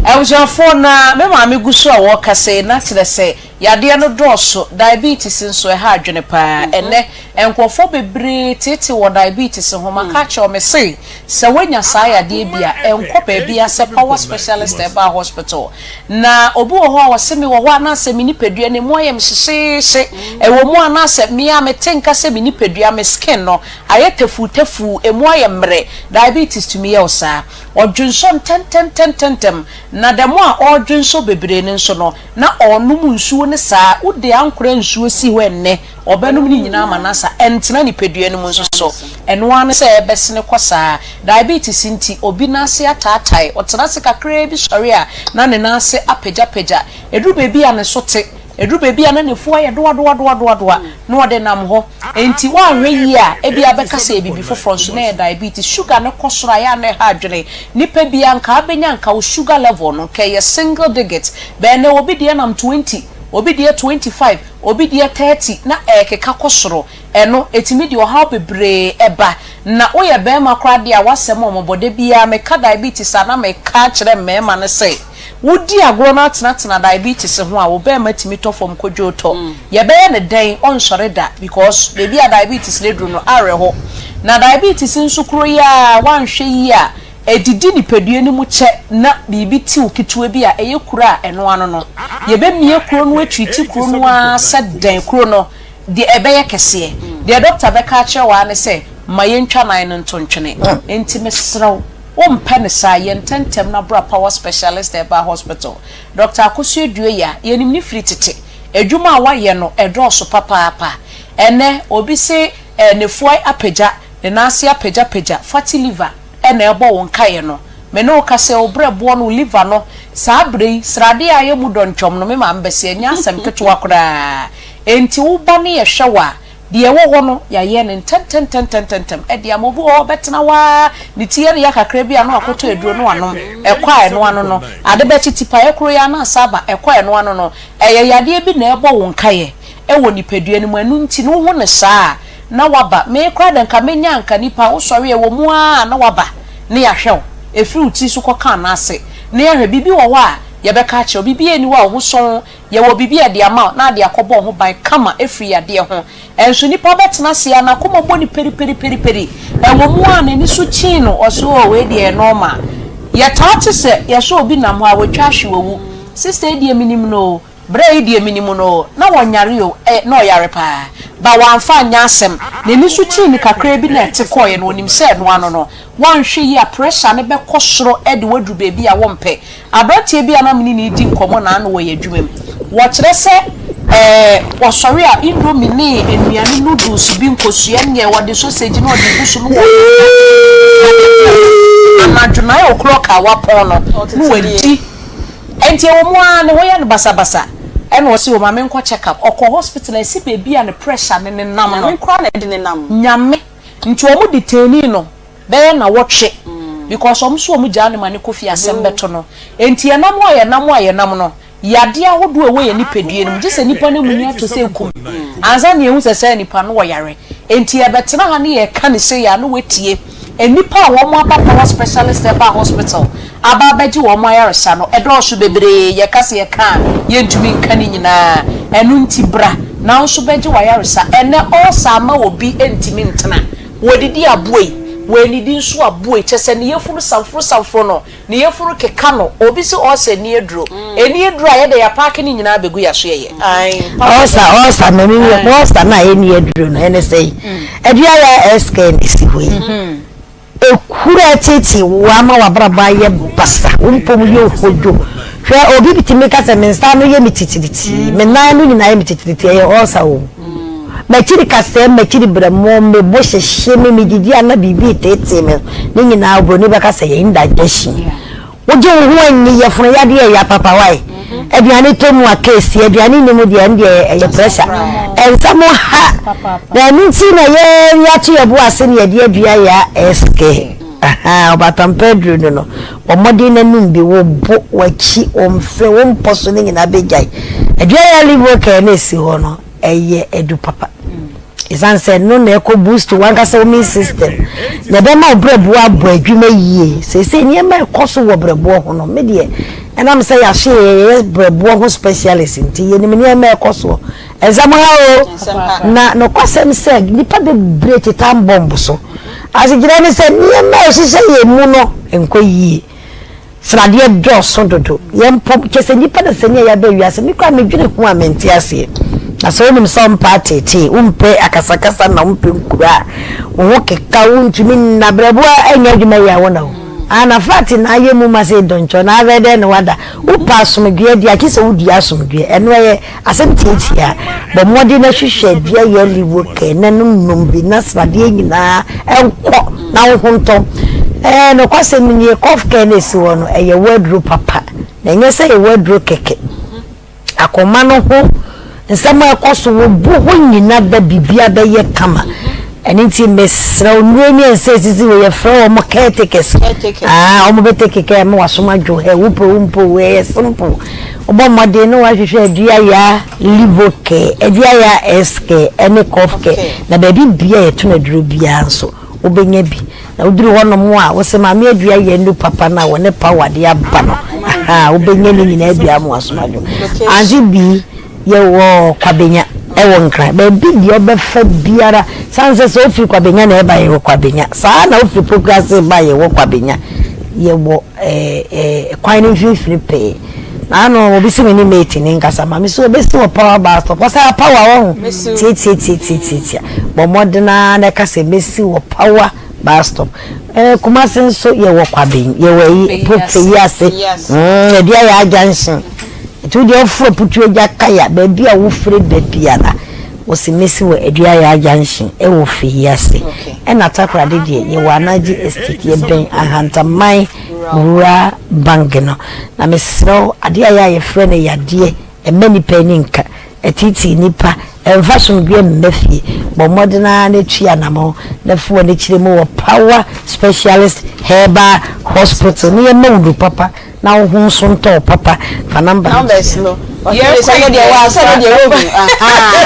Abusuafoɔ na me maame gu so a wɔrekasa yi na kyerɛ sɛ Yadeɛ no dɔɔso, diabetes nso ɛha adwene paa. Ɛnnɛ, nkurɔfoɔ bebree teetee wɔ diabetes ho. Maka akyerɛ wo, mese sɛ woanya saa yadeɛ bi a, nkɔ baabiara sɛ Power Specialist Herbal Hospital. Na obi wɔ hɔ a ɔse mewɔ hɔ a na asɛ me nipadua no ɛmu ayɛ me hyehyeehye. Ɛwɔ mu a na asɛ me ara mete nka sɛ me nipadua, me skin no, ayɛ tafuutafuu, ɛmu ayɛ mmerɛ. Diabetes tumi yɛ wo saa. Ɔdwensɔ ntɛntɛntɛntɛntɛm, na dɛm a ɔredwensɔ bebree no nso no, na ɔrenom nsuo no saa, wode ankorɛ nsuo si hɔ ɛnnɛ, ɔbɛnom ne nyinaa ama no asa, ɛntena nipadua no mu nso so, ɛno ara ne sɛ ɛbɛsene kɔ saa. Diabetes nti, obi nan ase ataatae, ɔtena ase kakraa bi sɔre a, na ne nan ase apagyapagya, ɛduru baabi a ne so te, ɛduru baabi a na n'afu ayɛ doadoadoadoadoa, na ɔde nam hɔ. Enti woanhwɛ yie a, ebia bɛka sɛ ɛyɛ biribi foforɔ nso na ɛyɛ diabetes. Sugar no kɔ soro a, ɛyɛ a na ɛha adwene. Nipa biara nka abɛnya nka wo sugar level no nka ɛyɛ single digit. But ɛnnɛ obi deɛ nam 20, obi deɛ 25, obi deɛ 30 na ɛrekeka kɔ soro. Ɛno, ɛtumi de ɔhaw bebree ba. Na woyɛ barima koraa deɛ a, w'asɛm ɔmmɔbɔ. Da biara meka diabetes a na meka kyerɛ mmarima no sɛ, Wodi agorɔ na atenatena diabetes ho a, wo bɛɛma tumi tɔ fam kodwoo tɔ. Yɛbɛyɛ no dɛn? Ɔnsɔre da because baabi a diabetes no aduru no, awerɛho. Na diabetes nso koro yi ara, woanhwɛ yie a, ɛdidi nipadua no mu kyɛ na biribi te wo ketewa bi a, ɛyɛ kuro a, ɛno ano no, yɛbɛmia kuro no atreati kuro no ara sɛ dɛn, kuro no deɛ ɛbɛyɛ kɛseɛ. Deɛ dɔkta bɛka akyerɛ wo ara ne sɛ, ma yɛntwa nan no nto ntwene. Enti mesrɛ wo. Wompɛ no saa, yɛ ntɛntɛm na bra Power Specialist Herbal Hospital. Dɔkta Akosua Duoya, yɛnim no firi tete. Adwuma a wayɛ no, ɛdɔɔso papaapa. Ɛnnɛ, obi se eh, n'afuae apagya, ne nan ase apagyapagya, fatty liver na ɛrebɔ wo nkaeɛ no. Me ne wo kasa yi, wo berɛboɔ no, wo liver no, saa berɛ yi, sradeɛ a ayɛ mu dɔntwɔm no, me maame bɛse, ɛnyɛ asɛm ketewa koraa. Enti wo ba no yɛhwɛ wo a, Deɛ ɛwɔ hɔ no, yɛayɛ no ntɛmntɛmntɛmntɛm de ama. Obi wɔ hɔ a, ɔbɛtena hɔ ara, ne ti yɛ no ya kakra bi a, na wakɔtɔ aduro na wanom. Ɛkɔ a, ɛno ano no, ade bɛkye, tipaeɛ koro yi ara na asan aba. Ɛkɔ a, ɛno ano no, ɛyɛ yadeɛ bi na ɛrebɔ wo nkaeɛ wɔ nipadua no mu. Ɛno nti no, wohu no saa a, na woaba. Me koraa deɛ, anka mɛnya anka nipa, wosɔre a, ɛwɔ mu ara a, na woaba na yɛahwɛ wo. Ɛfiri wo tiri so kɔka anase na yɛahwɛ. Biribi wɔ hɔ a, yɛbɛka akyerɛ wo. Biribiara nni hɔ a, wo ho sɔnn. Yɛwɔ biribi a yɛde ama wo na ade akɔbɔ wo ho ban kama afiri yadeɛ ho. Ɛnso nipa bɛtena ase a n'akoma bɔ no periperiperi. Ɛwɔ mu a n'ani so kyin no, ɔse oh wei deɛ ɛyɛ normal. Yɛtaa te sɛ yɛsɛ obi nam hɔ a watwa ahwe wawu. Sister yi deɛ menim no o, bra yi deɛ menim no o, na ɔnyare o, eh na ɔyare paa. But wamfa anyɛ asɛm. N'ani so kyin no kakraa bi na ɛte kɔeɛ no, ɔnim sɛ ɛno ano no, woanhwɛ yie a pressure no bɛkɔ soro de wo aduru baabi a wompɛ. Aberanteɛ bi a na me ne no redi nkɔmmɔ naano wɔ yɛn adwuma mu. Wɔkyerɛ sɛ ɛɛ wɔsɔre a indomie ne nnuane noodles bi nkosua neɛ wɔde sausage na wɔde gu so no wɔ anadwo 9 o'clock a wapɔn no na wadi. Ɛnti ɛwɔ mu ara ne ho yɛ no basabasa ɛna ɔse o ma menkɔ check up. Ɔkɔ hospital a ɛsi baabi a ne pressure no nenam no. Nyame koraa na ɛde nenam. Nyame. Nti wɔn detainee no. bɛyɛ nawɔtwe because wɔn nso wɔn gyaa no ma no kɔ fie asɛm bɛto no enti yɛnam a yɛnam a yɛnam no yadeɛ ahodoɔ a ɛwɔ yɛn nipadua no mu gye sɛ nipa no muni ato sɛ ekum ansa na yɛhu sɛ saa nipa no ɔyare enti yɛbɛtena ha ne yɛka ne sei a na watie nnipa a wɔn aba power specialist herbal hospital aba abɛgye wɔn ayaresa no ɛdɔɔso bebree yɛka sɛ yɛka a yɛntumi nka ne nyinaa ɛno nti bra na wo nso bɛgye w'ayaresa ɛnɛ ulcer ama obi ntumi ntena Wɔadidi aboa yi, wɔannidi nso aboa yi, kyerɛ sɛ ne yafunu samforo samforo no, ne yafunu keka no, obi se ɔɔsa ani aduro, ani aduro a yɛdɛ yɛapaake ne nyinaa abɛgu yɛaso yɛyɛ, ae, papa Ɔɔsa, ɔɔsa, ma me ae. ɔɔsa no a ɛnni aduro no, ɛne sɛn? Adua yɛ SK na ɛsi hɔ yi. Ekuro a ɛteetee wo ama w'abrabɔ ayɛ basa, wo mpom yɛ ohodwo. Hwɛ, obi tumi ka sɛ me nsa ano yɛ me titiritii, me nan ano nyinaa yɛ me titiritii, ɛyɛ ɔɔsa o. M'akyiri kasɛɛ, m'akyiri berɛmo, me bo hyehye me, medidi a na biribi reteetee me, ne nyinaa oburoni bɛka sɛ ɛyɛ indigestion. Wogye wo ho anni, yafunu yadeɛ ɛya papa wai. Aduane tɔ mu a case, aduane nni mu deɛ ɛno deɛ ɛyɛ pressure. Ɛnsa mo ha, na ɛno nti na yɛn yɛato yɛn bo ase na yɛde adua yɛn SK. Ahaa, ɔbatampa aduro no no, bɔ mmɔden na nom bi, wo bo, w'akyi, wo mfe, wo mpɔ so no nyinaa bɛgyae. Aduayɛ olive oil kɛɛ na ɛsi hɔ no, ɛyɛ adu papa. Ɛsiane sɛ ɛno na ɛkɔ boost w'ankasa wo immune system, na ɛbɛma wo berɛboɔ abɔ adwuma yie. Seesei nneɛma a ɛkɔ so wɔ berɛboɔ ho no, me deɛ, ɛnam sɛ yɛahye yɛn yɛyɛ berɛboɔ ho specialist nti, yɛnim nneɛma a ɛkɔ soɔ. Nsɛm ha o! Na nokwasɛm sɛ nnipa bebree te time bomb so. Asekyerɛ ne sɛ nneɛma a ɛhyehyɛ yɛn mu no nkɔ yie. Sradeɛ dɔɔso dodo. Yɛn mpo, kyerɛ sɛ nnipa dasani a yɛaba wiase, me koraa medwene ho a mente aseɛ. Na sɛ wonim sɛ wompɛ ateetee, wompɛ akasakasa na wompɛ nkuro a, wo ho keka, wontumi nna, berɛboɔ nyɛ adwuma yie a wo na wo. Ah, na fat na ayɛ mu ma sɛ dɔnkyɔ na afei dɛn na wada. Wopɛ asomdwoeɛ deɛ a, gye sɛ wodua asomdwoeɛ. Ɛno ɛyɛ Asɛm tiatia, Bɔ mmɔden na hwehwɛ dua yɛ liwokɛ na nom nom bi na sradeɛ nyinaa nkɔ na wo ho ntɔ. Ɛɛ, nokwasɛm nie, cough care no a ɛsi hɔ no, ɛyɛ wo aduro papa. Na ɛnyɛ sɛ ɛyɛ wo aduro kɛkɛ. Akoma no ho nsɛm a ɛkɔ so wo bo hɔ nyina da biribiara bɛyɛ kama. Ɛno nti mesrɛ wo, nnuro ne nsa ɛsisi hɔ yɛfrɛ wɔn caretakers. Ah, wɔn bɛ take care ma wasom adwo hɛ, wopɛ wo mpo, ɛyɛ simple. Wobɔ mmɔden na woahwehwɛ Aduaya Livo Care, Aduaya S Care ne Cough Care, na baabi biara a yɛtɔn aduro biara nso, wobɛnya bi. Na woduru hɔnom a, wose Maame Aduaya nnuru papa no a wɔne power de aba no, ahaa, wobɛnya ne nyinaa bi ama w'asom adwo. Auntie Bee, yɛwɔ Kwabenya wɔ Nkran. Baabi deɛ wobɛfa biara, sane sɛ sɛ wofiri Kwabenya na ɛreba a, yɛwɔ Kwabenya. Saa ara na wofiri Pokuase reba a, yɛwɔ Kwabenya. Yɛwɔ ɛɛ kwan no mfimfini pɛɛ. Na ano obi si me ne mate ne nkasa ma me so obesi wɔ power bus stop. Ɔsɛ power wɔ ho. Tiatiatiatiatia. Bɔ mmɔden ara na ɛka sɛ mesi wɔ power bus stop. Ɛɛ Kumasi nso yɛwɔ Kwaben, yɛwɔ ayi Feyi ase. Mm, ɛde ayɛ junction. Nti wo deɛ woforo Putu Agya Kaya baabi a wofiri ba biara. Wɔsi mesi wɔ Aduayaa junction ɛwɔ Feyi ase. Ɛna Takoradi deɛ yɛwɔ Anagye estate yɛbɛn Ahantaman Rural Bank no. Na mesrɛ wo adeɛ a ɛyɛ a yɛfrɛ no yadeɛ ɛmma nipa ani nka, ɛteetee nipa, ɛmfa asomdwoeɛ mma fie. Bɔ mmɔden ara na tu anamɔn na fi w'ani kyerɛ mu wɔ Power Specialist Herbal Hospital na yɛmma wo nnuru papa Na wo ho nso ntɔ wo papa fa number no Numbers no. Ɔsɛ sɛ no deɛ wa sɛ no deɛ wahu. Ahaa.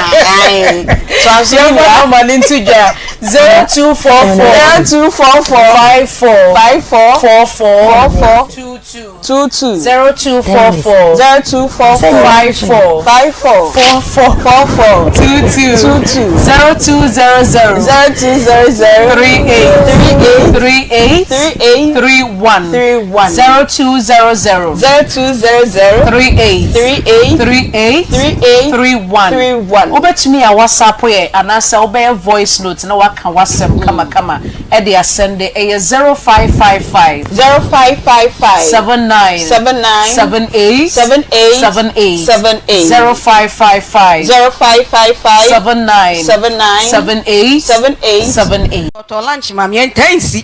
So aso ni wa. Number no nto dwa. 0244 0244 54 54 44 44 22 22 0244 0244 54 54 44 44 22 22 0200 0200 38 38 38 38 31 31 0200 0200 38 38 38 38 31 31. Wobɛtumi a WhatsApp yɛ anaasɛ wobɛyɛ voice note na woaka w'asɛm kamakama de asɛnde. Ɛyɛ 0555 0555 79 79 78 78 78 78 0555 0555 79 79 78 78 78. Ɔtɔ lunch ma me ɛntaa nsi.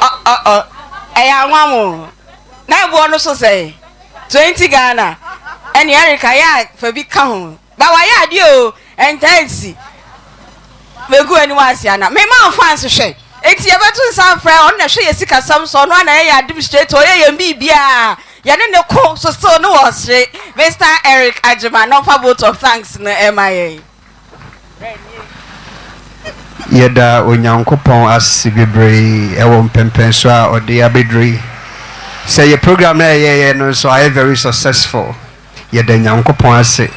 Ɔ ɔ ɔ ɛyɛ anwa mo na ɛboɔ no so sɛn 20 Ghana ɛne Erica yɛ a fa bi ka ho ba wayɛ adeɛ o ɛntaa nsi megu anim ase ana me ma fans hwɛ eti yɛbɛto nsa afrɛ ɔno na ɛhwɛ yɛ sikasɛm so ɔno ana ɛyɛ administrator ɔyɛ yɛn biribiara yɛne ne ko so still ne wɔ sere Mr Eric Agyema na ɔfa vote of thanks no ɛma yɛn. Yɛda Onyankopɔn ase bebree wɔ mpɛnpɛnsoɔ a ɔde abɛduru yi. Sɛ yɛ program no a yɛyɛeɛ no nso ayɛ very successful. Yɛda Nyankopɔn ase.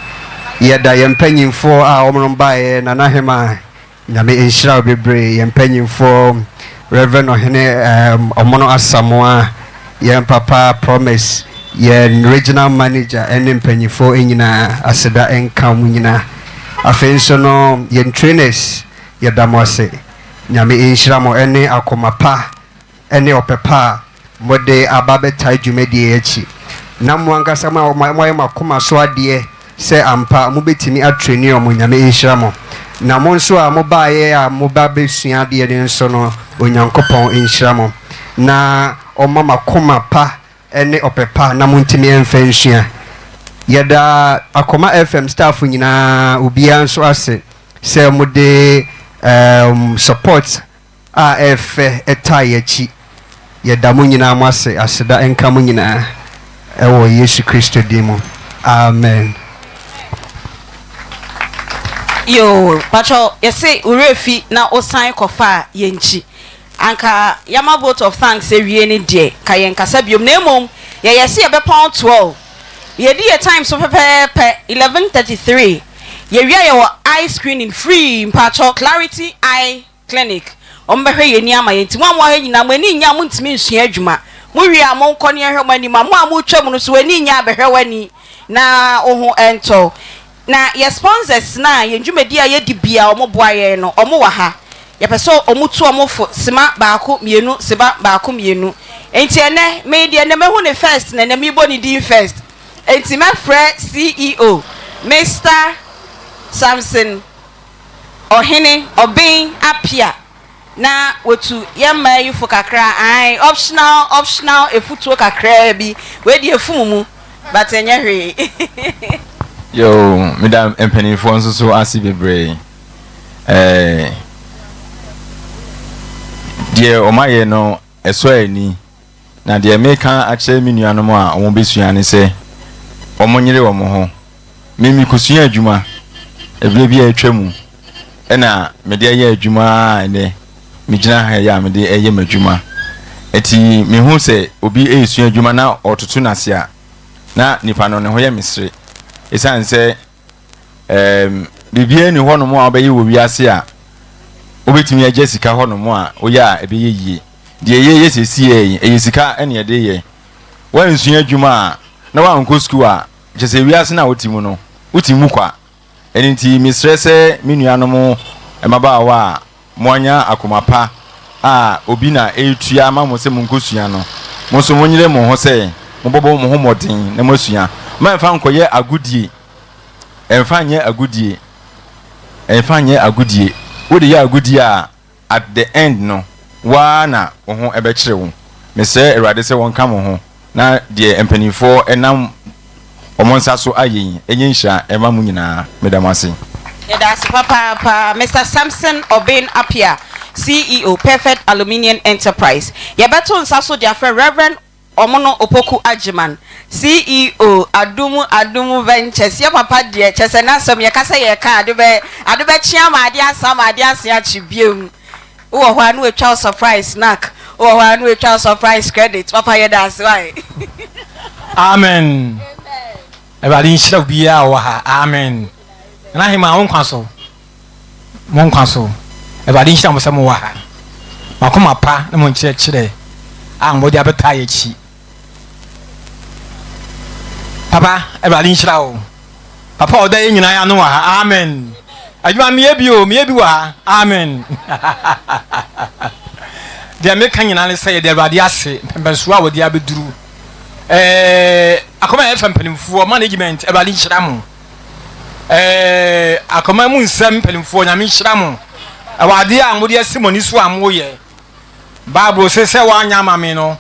Yɛda yɛn mpanyinfoɔ a wɔnom baeɛ, Nana Hemaa, Nyame nhyira wo bebree. Yɛn mpanyinfoɔ, Reverend Ɔhene um, Ɔmono Asamoah, Yɛn papa Promise, yɛn regional manager ne mpanyinfoɔ nyinaa aseda nka wɔn nyinaa. Afei nso no yɛn trainers yɛda mo ase. Nyame nhyira mo ne akoma pa ne ɔpɛ pa a mode aba abɛtae dwumadie yi akyi. Na mo ankasa mo a moayɛ mo akoma so adeɛ sɛ ampa mobɛtumi atraini wɔn, Nyame nhyira mo. Na mo nso a mobaeɛ a moba bɛsua adeɛ no nso no, Onyankopɔn nhyira mo. Na ɔmma mo akoma pa ne ɔpɛ pa na montumi mfa nsua. Yɛda Akoma FM staff nyinaa obiara nso ase sɛ mode um, support. a ɛyɛ fɛ taa yɛn akyi. Yɛda mo nyinaa mo ase. Aseda nka mo nyinaa wɔ Yesu Kristo din mu. Amen. Yoo pakyɛw yɛse wo werɛ fi na wo san kɔ faa yɛn nkyi anka yama vote of thanks awie no deɛ nka yɛn kasa biom na mmom yɛyɛ se yɛbɛpɔn 12 yɛdi yɛ time so pɛpɛɛpɛ 11:33 yɛwie a yɛwɔ eye screening free mpakyɛw clarity eye Clinic, wɔbɛhwɛ yɛn ani ama yɛn nti mo a mowɔ ha nyinaa mo ani nnye a montumi nsua adwuma. Mowie a monkɔ ne yɛnhwɛ mo anim a mo a motwa mu no nso w'ani nnye a bɛhwɛ w'ani na wo ho ntɔ wo. Na yɛ sponsors no a yɛn dwumadi a yɛdi biara wɔn boa yɛn no wɔn wɔ ha. Yɛpɛ sɛ wɔn tu wɔn fo sima baako mmienu sima baako mmienu. Nti ɛnɛ me deɛ ɛnɛ mahu ne first na ɛnɛ mebɔ ne din first. Nti mɛfrɛ CEO Mister Samson Ɔhene Ɔben Apia na watu yɛn mmaa yi fo kakra ae optional optional efutuo kakraa bi wei deɛ efum mu but ɛnyɛ hwee. Yoo, meda mpanimfoɔ nso so ase bebree. Ɛɛ deɛ wɔayɛ no ɛsɔ ani. Na deɛ meka akyerɛ me nuanom a wɔbɛsua ne sɛ wɔnyere wɔn ho. Me mekɔsua adwuma ɛberɛ bi a atwa mu ɛna mede ayɛ adwuma a ɛnɛ megyina ha yi a mede ɛyɛ m'adwuma. Ɛti mehu sɛ obi ɛresua adwuma na ɔtoto n'ase a na nipa no ne ho yɛ me sere. Ɛsiane sɛ Ɛɛm, biribiara nni hɔnom a wobɛyɛ wɔ wiase a wobɛtumi agya sika hɔnom a woyɛ a ɛbɛyɛ yie. Deɛ yɛyɛ seesei yi, ɛyɛ sika na yɛde yɛ. Woansua adwuma a, na woankɔ sukuu a, kyerɛ sɛ wiase no a wote mu no, wote mu kwa. Ɛno nti, mesrɛ sɛ me nuanom mmabaawa a moanya akoma pa a obi na ɛretua ama mo sɛ monkɔsua no, mo nso monyere mo ho sɛ mobɛbɔ mo ho mmɔden na moasua. Moamfa nkɔyɛ agodie. Ɛmfa nyɛ agodie. Ɛmfa nyɛ agodie. Wode yɛ agodie a, at the end no, wo ara na wo ho bɛkyere wo. Mesrɛ Awurade sɛ wɔnka mo ho na deɛ mpanimfoɔ nam wɔn nsa so ayɛ yi nyɛ nhyira mma mo nyinaa. Meda mo ase. Yɛda ase papaapa Mister Samson Obeng Appiah, CEO, Perfect Aluminium Enterprise. Yɛbɛto nsa so de afrɛ Rev. Ɔmono Opoku Agyeman, CEO, Adumu Adumu Ventures, Yɛ papa deɛ, kyerɛ sɛ n'asɛm yɛka sɛ yɛreka a, ade bɛ ade bɛkye ama ade asa ama ade asen akye biom. Wowɔ hɔ a na watwa wo surprise snack, wowɔ hɔ a na watwa wo surprise credit, papa yɛda ase wai. Amen. Awurade nhyira obiara a ɔwɔ ha. Amen. Nana Hemaa wo nkwa so. Mo nkwa so. Awurade nhyira mo sɛ mowɔ ha. Mo akoma pa ne mo nkyerɛkyerɛ a mode abɛtaa yɛn akyi. Papa, Awurade nhyira wo. Papa a ɔda yɛn nyinaa ano wɔ ha. Amen. Adwuma meyɛ bi o, meyɛ bi wɔ ha. Amen. Deɛ meka nyinaa ne sɛ yɛde Awurade ase mpɛmpɛnsoɔ a wɔde abɛduru. Ɛɛ akoma yɛ fɛ mpanimfoɔ management Awurade nhyira mo. Ɛɛ akoma mu nsɛm mpanimfoɔ nyame nhyira mo ɛwɔ adeɛ a mode asi mo ani so a moyɛ bible se sɛ woanyɛ ama me no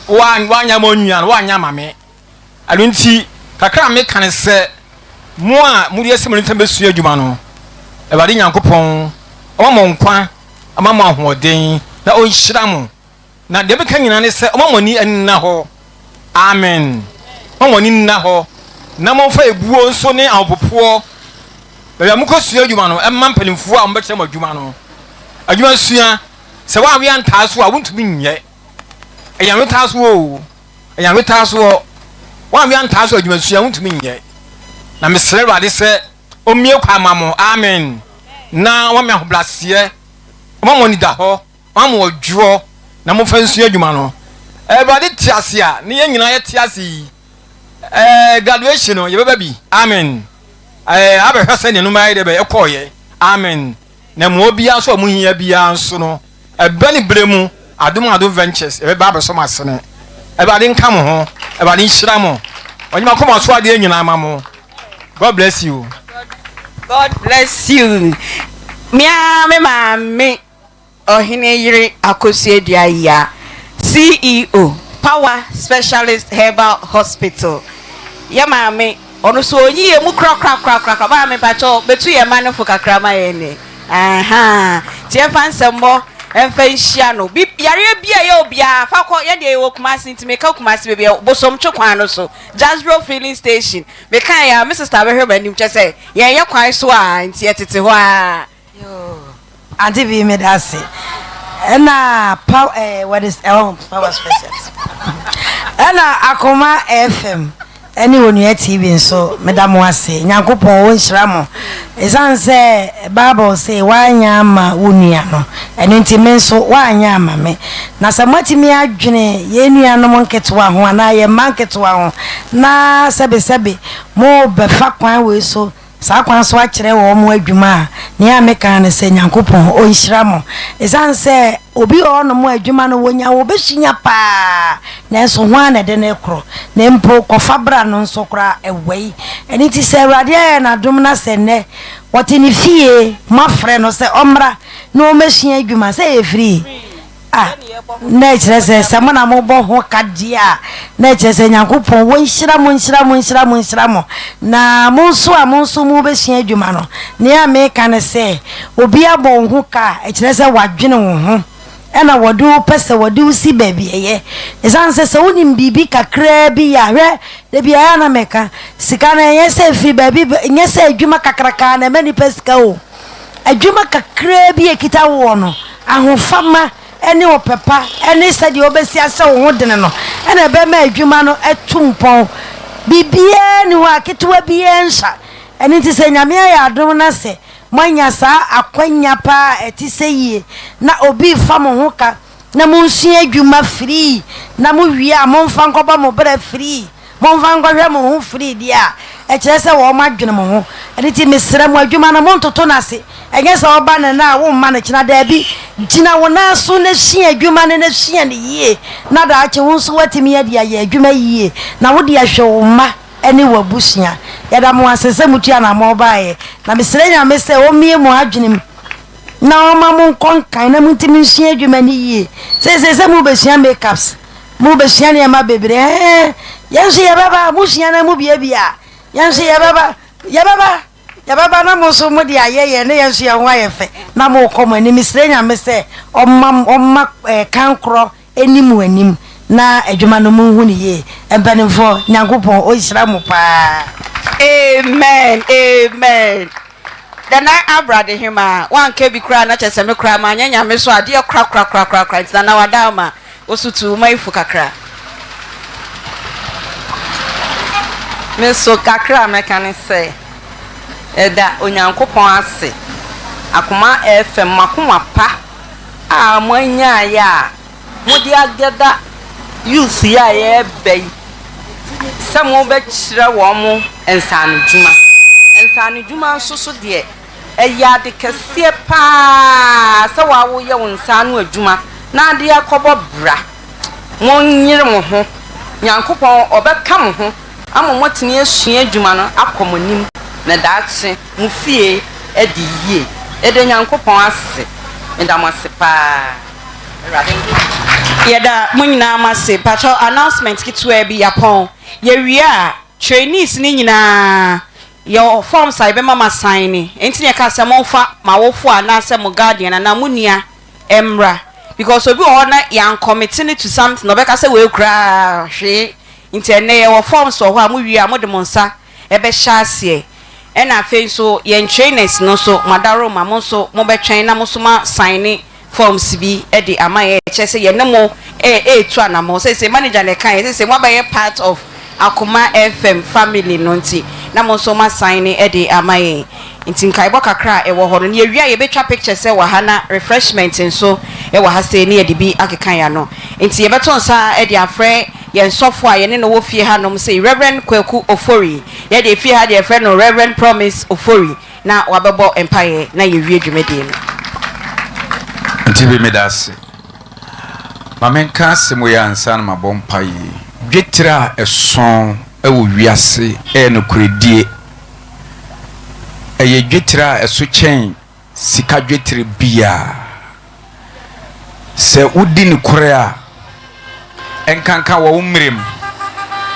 woanyɛ ama onua no woanyɛ ama me ɛno nti kakra a meka ne sɛ mo a mode asi mo ani sɛ mobɛsua adwuma no awurade nyankopɔn ɔma mo nkwa ɔma mo ahoɔden na ɔnhyira mo Na deɛ meka nyinaa ne sɛ, momma mo ani nna hɔ. Amen. Momma mo ani nna hɔ, na momfa ebuo nso ne ahopopoɔ, baabi a mokɔsua adwuma no, mma mpanimfoɔ a wɔbɛkyerɛ mo adwuma no. Adwuma sua, sɛ woanwe antaa so a, wontumi nyɛ. Ɛyɛ anwetaa soɔ o, ɛyɛ anwetaa soɔ. Woanwe antaa so adwuma sua, wontumi nyɛ. Na mesrɛ Awurade sɛ ɔmmue kwan ma mo. Amen. Na ɔmma me ahobrɛaseɛ, ɔmma mo anidahɔ. Momma mo ɔdwoɔ na momfa nsua adwuma no. Awurade te ase a ne yɛn nyinaa yɛte ase yi, ɛɛ graduation no yɛbɛba bi. Amen. Ɛɛ abɛhwɛ sɛ nea nneɛma ayɛ dɛ bɛ ɛkɔɔyɛ. Amen. Na mmoa biara nso a mo hia biara nso no, ɛbɛ ne berɛ mu Adom Adom Ventures yɛbɛba abɛsɔ mo asene. Awurade nka mo ho. Awurade nhyira mo. Ɔnyɛ mo akoma so adeɛ nyinaa ma mo. God bless you. God bless you. Me ara me maame. Ɔhene yere Akosua Duah, CEO, Power Specialist Herbal Hospital. Yɛ maame, ɔno nso ɔnyi yɛn mu korakorakorakora. Maame mpakyɛw, bɛtu yɛn mma no fo kakra ma yɛn ɛ. Ahaa, nti yɛmfa nsɛmmɔ. Mfa nhyia no. Bi yareɛ bi a ɛyɛ obiara fa kɔ yɛn deɛ yɛwɔ Kumasi nti meka Kumasi baabi a Bosomtwe kwan no so Jasbro filling station meka yɛ a me sister bɛhwɛ m'anim kyɛ sɛ yɛn yɛ kwan so a nti yɛtete hɔ a. Yoo auntie bi meda ase ɛna power eh, what is oh, power specialist ɛna akoma fm Ɛne Onua TV nso meda mo ase. Nyankopɔn ɔnhyira mo. Ɛsiane sɛ Bible se woanyɛ amma wo nua no, ɛno nti me nso woanyɛ amma me. Na sɛ moatumi adwene yɛn nuanom nketewa ho anaa yɛn mma nketewa ho na sɛbesɛbe mobɛfa kwan wei so Saa kwan so akyerɛ wɔn adwuma a, nea meka ara ne sɛ Nyankopɔn ɔnhyira mo. Ɛsiane sɛ obi wɔ hɔnom a adwuma no wɔnya wɔbɛsunya paa, nanso hwan na ɛde no rekorɔ? Na mpo kɔfa bra no nso koraa ɛwai. Ɛno nti sɛ Awurade ayɛ no adom na sɛ nnɛ ɔte ne fie, moafrɛ no sɛ ɔmmra na ɔmmɛsua adwuma, sɛ ɛyɛ free? A, na ɛkyerɛ sɛ, sɛ mo na mobɔ ho ka deɛ a, na ɛkyerɛ sɛ Nyankopɔn wɔnhyira mo, nhyira mo, nhyira mo, nhyira mo. Na mo nso a mo nso mobɛsua adwuma no, nea meka ne sɛ, obi abɔ wo ho ka a, ɛkyerɛ sɛ wadwene wo ho, ɛna wɔde wo pɛ sɛ wɔde wo si baabi ɛyɛ. Ɛsiane sɛ sɛ wonim biribi kakraa bi yɛ a, hwɛ, da biara a na meka, sika no ɛnyɛ sɛ ɛfiri baabi, ɛnyɛ sɛ adwuma kakrakaa na ɛma nipa sika o. Adwuma kakraa bi a ɛkita woɔ no, ahofama ne ɔpɛ pa ne sɛdeɛ wobɛsi ahyɛ wo ho dene no na ɛbɛma adwuma no atu mpɔn. Biribiara nni hɔ a ketewa biara nsua. Ɛno nti sɛ Nyame ayɛ adom na sɛ moanya saa akwanya pa a ɛte sɛ yie na obi refa mo ho ka na monsua adwuma firii na mowie a momfa nkɔbɔ mo bra firii, momfa nkɔhwɛ mo ho firii deɛ a, ɛkyerɛ sɛ wɔadwene mo ho. Ɛno nti mesrɛ mo, adwuma no montoto no ase. Ɛnyɛ sɛ woba no nnɛ a womma no kyena, daabi, gyina wo nan so na sua adwuma no na sua no yie na daakye wo nso woatumi de ayɛ adwuma yie na wode ahwɛ wo mma ne w'abusua. Yɛda mo ase sɛ motu anammɔn baeɛ, na mesrɛ Nyame sɛ ɔmmue mo adwenem na ɔma mo nkɔ nkan na montumi nsua adwuma no yie. Seesei sɛ mobɛsua makeups, mobɛsua nneɛma bebree, ɛɛ, yɛn nso yɛbɛba, mosua na mobiabia a, yɛn nso yɛbɛba, yɛbɛba, yɛbɛba na mo nso mode ayɛ yɛn na yɛn nso yɛn ho ayɛ fɛ na mokɔ mo anim. Mesrɛ Nyame sɛ ɔmma, ɔmma ɛɛ kan korɔ Ɛnni mo anim na adwuma no monhu no yie. Mpanimfoɔ, Nyankopɔn ɔnhyira mo paa. Amen amen Nana Abrade hemaa wanka bi koraa na kyerɛ sɛ me koraa manyɛ Nyame so adeɛ korakorakorakorakora nti Nana wadaama wo so tu wo ma fu kakra. Me nso kakra a mɛka ne sɛ, yɛda Onyankopɔn ase, akoma ɛɛfɛm, mo akoma pa a moanyaeɛ a mode agada youth yi a yɛreba yi sɛ mobɛkyerɛ wɔn nsaanodwuma. Nsaanodwuma nso so deɛ, ɛyɛ ade kɛseɛ pa ara sɛ wo ara woyɛ wo nsa ano adwuma na ade akɔbɔ bra. Monyere mo ho, Nyankopɔn ɔbɛka mo ho ama moatumi asua adwuma no akɔ mo anim na daakye mo fie adi yie. Yɛda Nyankopɔn ase. Meda mo ase paa. Awurade nka mo. Yɛda mo nyinaa mo ase. Mpakyɛw announcement ketewaa bi, yɛapɔn. Yɛwie a, trainees no nyinaa, yɛwɔ forms a yɛbɛma mo asaene. Enti na yɛkaa sɛ momfa mo awofo anaasɛ mo guardian anaa mo nua mmra. Because obi wɔ hɔ na yɛancommit no to something, ɔbɛka sɛ wei koraa hwee. Nti ɛnnɛ yɛwɔ forms wɔ hɔ a mowie a mode mo nsa bɛhyɛ aseɛ. Ɛna afei nso yɛn trainers no nso mo adaworoma mo nso mo bɛtwɛn na mo nso mo asaene forms bi de ama yɛn ɛkyerɛ sɛ yɛne mo retu anamɔn. Seesei manager na ɛka yɛn seesei mo abɛyɛ part of Akoma FM family no nti na mo nso mo asaene de ama yɛn. Nti nkaebɔ kakra a ɛwɔ hɔ no na yɛwie a yɛbɛtwa pictures wɔ ha na refreshment nso wɔ ha sei na yɛde bi akeka yɛn ano. Nti yɛbɛto nsa de afrɛ yɛn sɔfo a yɛne no wɔ fie hanom sei, Rev. Kwaku Ofori. Yɛn deɛ fie ha deɛ yɛfrɛ no Rev. Promise Ofori na wabɛbɔ mpaeɛ na yɛwie dwumadie no. Nti bi meda ase. Ma menka asɛm wei ansa na mabɔ mpaeɛ yi. Dwetire a ɛsõ wɔ wiase yɛ nokorɛdie. Ɛyɛ dwetire a ɛso kyɛn sika dwetire biara. Sɛ wodi nokorɛ a, ɛnkanka wɔ wo mmerɛ mu,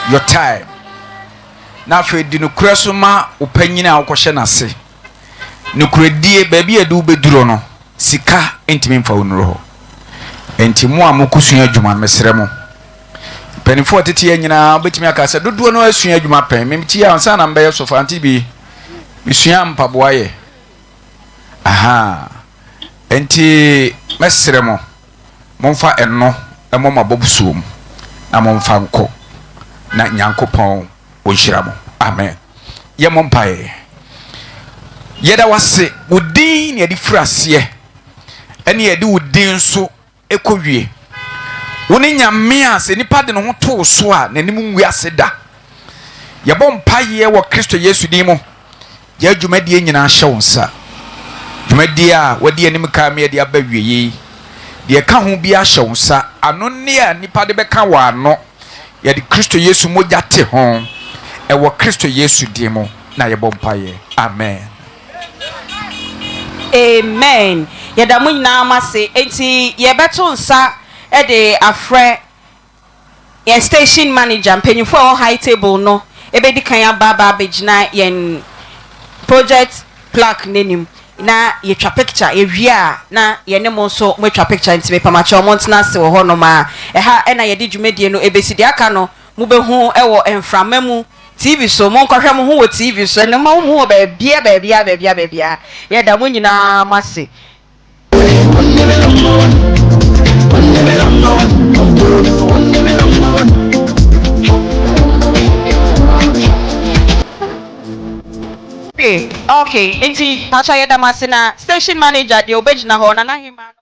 your time, na afei di nokorɛ so ma wo panyin a wokɔhyɛ n'ase. Nokorɛdie, baabi a ɛde wo bɛduro no, Sika ntumi mfa wo nnuru hɔ. Enti mo a mokɔsua adwuma, mesrɛ mo. Mpanimfoɔ a wɔtete yɛn nyinaa wobɛtumi aka sɛ dodoɔ no asua adwuma pɛn. Me ti ansa na mbɛyɛ sɔfo ante bi mesua mpaboa yɛ. Aha. Enti mɛsrɛ mo, momfa ɛno mmɔ mo abɔbusuo mu na momfa nkɔ na Nyankopɔn ɔnhyira mo. Amen. Yɛmmɔ mpaeɛ. Yɛda wase wo din na yɛde firi aseɛ ɛne yɛde wo din nso ɛkɔwie. Wo ne Nyame a sɛ nipa de ne ho to wo so a n'anim ngu ase da. Yɛbɔ mpaeɛ wɔ Kristo Yesu din mu. Yɛ dwumadie nyinaa hyɛ wo nsa. Dwumadie a wadi anim kan ma yɛde aba awieɛ yi, deɛ ɛka ho biara hyɛ wo nsa. Anonneɛ a nnipa de bɛka wɔ ano, yɛde Kristo Yesu mogya te ho. Ɛwɔ Kristo Yesu din mu na yɛbɔ mpaeɛ. Amen. Amen yɛda mo nyinaa mo ase enti yɛbɛto nsa de afrɛ yɛn station manager mpanyinfoɔ a ɛwɔ high table no ɛbɛdi kan aba aba abɛgyina yɛn project plaque no anim na yɛtwa picture yɛwie a na yɛne mo nso moatwa picture nti mepamakyɛw montena ase wɔ hɔnom a ɛha ɛna yɛde dwumadie no ɛbɛsi deɛ aka no Mobɛhu wɔ mframa mu, TV so, monkɔhwɛ mo ho wɔ TV so. Ɛno ma wohu wɔ baabiara, baabiara, baabiara, baabiara. Yɛda mo nyinaa mo ase. Okay, okay, nti pakyɛ yɛda mo ase na station manager deɛ ɔbɛgyina hɔ, Nana Hemaa no.